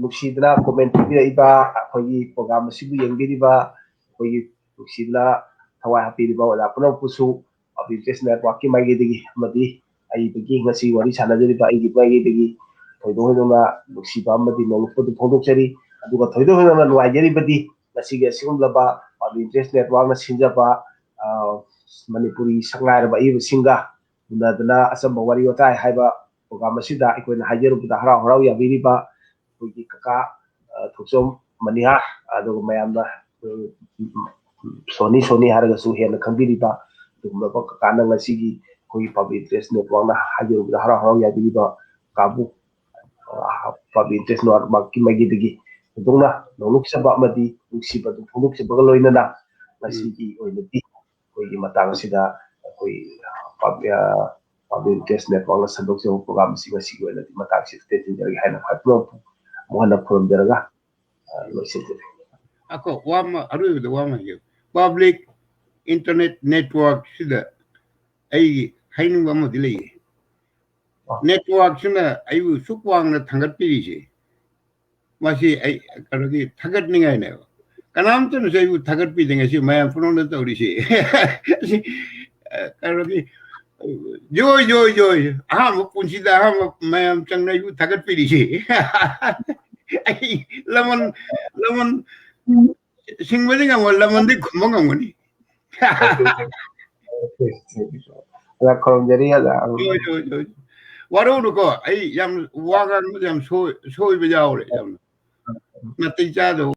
ꯅꯨꯡꯁꯤꯗꯅ comment ꯄꯤꯕꯤꯔꯛꯏꯕ, ꯑꯩꯈꯣꯏꯒꯤ program ꯑꯁꯤꯕꯨ ꯌꯦꯡꯕꯤꯔꯤꯕ, ꯑꯩꯈꯣꯏꯒꯤ ꯅꯨꯡꯁꯤꯗꯅ ꯊꯋꯥꯏ ꯍꯥꯞꯄꯤꯔꯤꯕ ꯑꯣꯖꯥ ꯄꯨꯝꯅꯃꯛꯄꯨꯁꯨ Public Interest Networkꯀꯤ ꯃꯥꯏꯀꯩꯗꯒꯤ ꯑꯃꯗꯤ ꯑꯏꯕꯒꯤ ꯉꯁꯤ ꯋꯥꯔꯤ ꯁꯥꯟꯅꯖꯔꯤꯕ ꯑꯩꯒꯤ ꯃꯥꯏꯀꯩꯗꯒꯤ ꯊꯣꯏꯗꯣꯛ ꯍꯦꯟꯗꯣꯛꯅ ꯅꯨꯡꯁꯤꯕ ꯑꯃꯗꯤ ꯅꯣꯡꯂꯨꯛꯄꯗꯨ ꯐꯣꯡꯗꯣꯛꯆꯔꯤ꯫ ꯑꯗꯨꯒ ꯊꯣꯏꯗꯣꯛ ꯍꯦꯟꯗꯣꯛꯅ ꯅꯨꯡꯉꯥꯏꯖꯔꯤꯕꯗꯤ ꯉꯁꯤꯒꯤ ꯑꯁꯤꯒꯨꯝꯂꯕ Public Interest Networkꯅ ꯁꯤꯟꯖꯕ, ꯑ, ꯃꯅꯤꯄꯨꯔꯤ ꯁꯛꯅꯥꯏꯔꯕ ꯑꯏꯕꯁꯤꯡꯒ ꯎꯅꯗꯅ ꯑꯆꯝꯕ ꯋꯥꯔꯤ ꯋꯥꯇꯥꯏ ꯍꯥꯏꯕ program ꯑꯁꯤꯗ ꯑꯩꯈꯣꯏꯅ ꯍꯥꯏꯖꯔꯨꯕꯗ ꯍꯔꯥꯎ ꯍꯔꯥꯎ ꯌꯥꯕꯤꯔꯤꯕ ꯑꯩꯈꯣꯏꯒꯤ ꯀꯀꯥ, ꯑ, ꯊꯣꯛꯆꯣꯝ ꯃꯅꯤꯍꯥꯔ, ꯑꯗꯨꯒ ꯃꯌꯥꯝꯅ, ꯎꯝ, ꯁꯣꯅꯤ ꯁꯣꯅꯤ ꯍꯥꯏꯔꯒꯁꯨ ꯍꯦꯟꯅ ꯈꯪꯕꯤꯔꯤꯕ ꯑꯗꯨꯒꯨꯝꯂꯕ ꯀꯀꯥꯅ ꯉꯁꯤꯒꯤ ꯑꯩꯈꯣꯏꯒꯤ Public Interest Networkꯅ ꯍꯥꯏꯖꯔꯨꯕꯗ ꯍꯔꯥꯎ ꯍꯔꯥꯎ ꯌꯥꯕꯤꯔꯤꯕ ꯀꯥꯕꯨ, ꯑ, Public Interest Networkꯀꯤ ꯃꯥꯏꯀꯩꯗꯒꯤ ꯊꯣꯏꯗꯣꯛꯅ ꯅꯣꯡꯂꯨꯛꯆꯕ ꯑꯃꯗꯤ ꯅꯨꯡꯁꯤꯕꯗꯨ ꯐꯣꯡꯗꯣꯛꯆꯕꯒ ꯂꯣꯏꯅꯅ ꯎꯝ꯫ ꯉꯁꯤꯒꯤ ꯑꯣꯏꯅꯗꯤ ꯑꯩꯈꯣꯏꯒꯤ ꯃꯇꯥꯡ ꯑꯁꯤꯗ ꯑꯩꯈꯣꯏ, ꯑ, Pub-, ꯑ, Public Interest Networkꯅ ꯁꯟꯗꯣꯛꯆꯕ program ꯑꯁꯤ ꯉꯁꯤꯒꯤ ꯑꯣꯏꯅꯗꯤ ꯃꯇꯥꯡ ꯑꯁꯤꯗ ꯇꯦꯟꯁꯤꯟꯖꯔꯒꯦ ꯍꯥꯏꯅ ꯈ꯭ꯋꯥꯏ ꯄꯨꯝꯅꯃꯛꯄꯨ ꯑꯃꯨꯛ ꯍꯟꯅ ꯈꯨꯔꯨꯝꯖꯔꯒ, ꯑ, ꯂꯣꯏꯁꯤꯟꯖꯔꯦ꯫ ꯑꯀꯣ, ꯋꯥ ꯑꯃ, ꯑꯔꯣꯏꯕꯗ ꯋꯥ ꯑꯃ ꯍꯥꯏꯒꯦ꯫ Public Internet Networkꯁꯤꯗ ꯑꯩꯒꯤ ꯍꯥꯏꯅꯤꯡꯕ ꯑꯃꯗꯤ ꯂꯩꯌꯦ꯫ ꯑ꯫ Networkꯁꯤꯅ ꯑꯩꯕꯨ ꯁꯨꯛ ꯋꯥꯡꯅ ꯊꯥꯡꯒꯠꯄꯤꯔꯤꯁꯦ, ꯃꯁꯤ ꯑꯩ ꯀꯩꯅꯣꯒꯤ ꯊꯥꯒꯠꯅꯤꯡꯉꯥꯏꯅꯦꯕ꯫ ꯀꯅꯥꯝꯇꯅꯁꯨ ꯑꯩꯕꯨ ꯊꯥꯒꯠꯄꯤꯗꯦ ꯉꯁꯤ ꯃꯌꯥꯝ ꯄꯨꯝꯅꯃꯛꯅ ꯇꯧꯔꯤꯁꯦ꯫ ꯑꯁꯤ, ꯑ, ꯀꯩꯅꯣꯒꯤ ꯖꯣꯏ, ꯖꯣꯏ, ꯖꯣꯏ꯫ ꯑꯍꯥꯟꯕ ꯄꯨꯟꯁꯤꯗ ꯑꯍꯥꯟꯕ ꯃꯌꯥꯝ ꯆꯪꯅ ꯑꯩꯕꯨ ꯊꯥꯒꯠꯄꯤꯔꯤꯁꯦ꯫ ꯑꯩ ꯂꯃꯟ, ꯂꯃꯟ ꯁꯤꯡꯕꯗꯤ ꯉꯝꯃꯣꯏ, ꯂꯃꯟꯗꯤ ꯈꯨꯝꯕ ꯉꯝꯒꯅꯤ꯫ ꯑꯣꯖꯥ ꯈꯨꯔꯨꯝꯖꯔꯤ ꯑꯣꯖꯥ꯫ ꯖꯣꯏ, ꯖꯣꯏ, ꯖꯣꯏ꯫ ꯋꯥꯔꯧꯅꯨꯀꯣ, ꯑꯩ ꯌꯥꯝ ꯋꯥ ꯉꯥꯡꯕꯗ ꯌꯥꯝ ꯁꯣꯏ-, ꯁꯣꯏꯕ ꯌꯥꯎꯔꯦ ꯌꯥꯝꯅ꯫ ꯅꯥꯇꯩ ꯆꯥꯗꯕ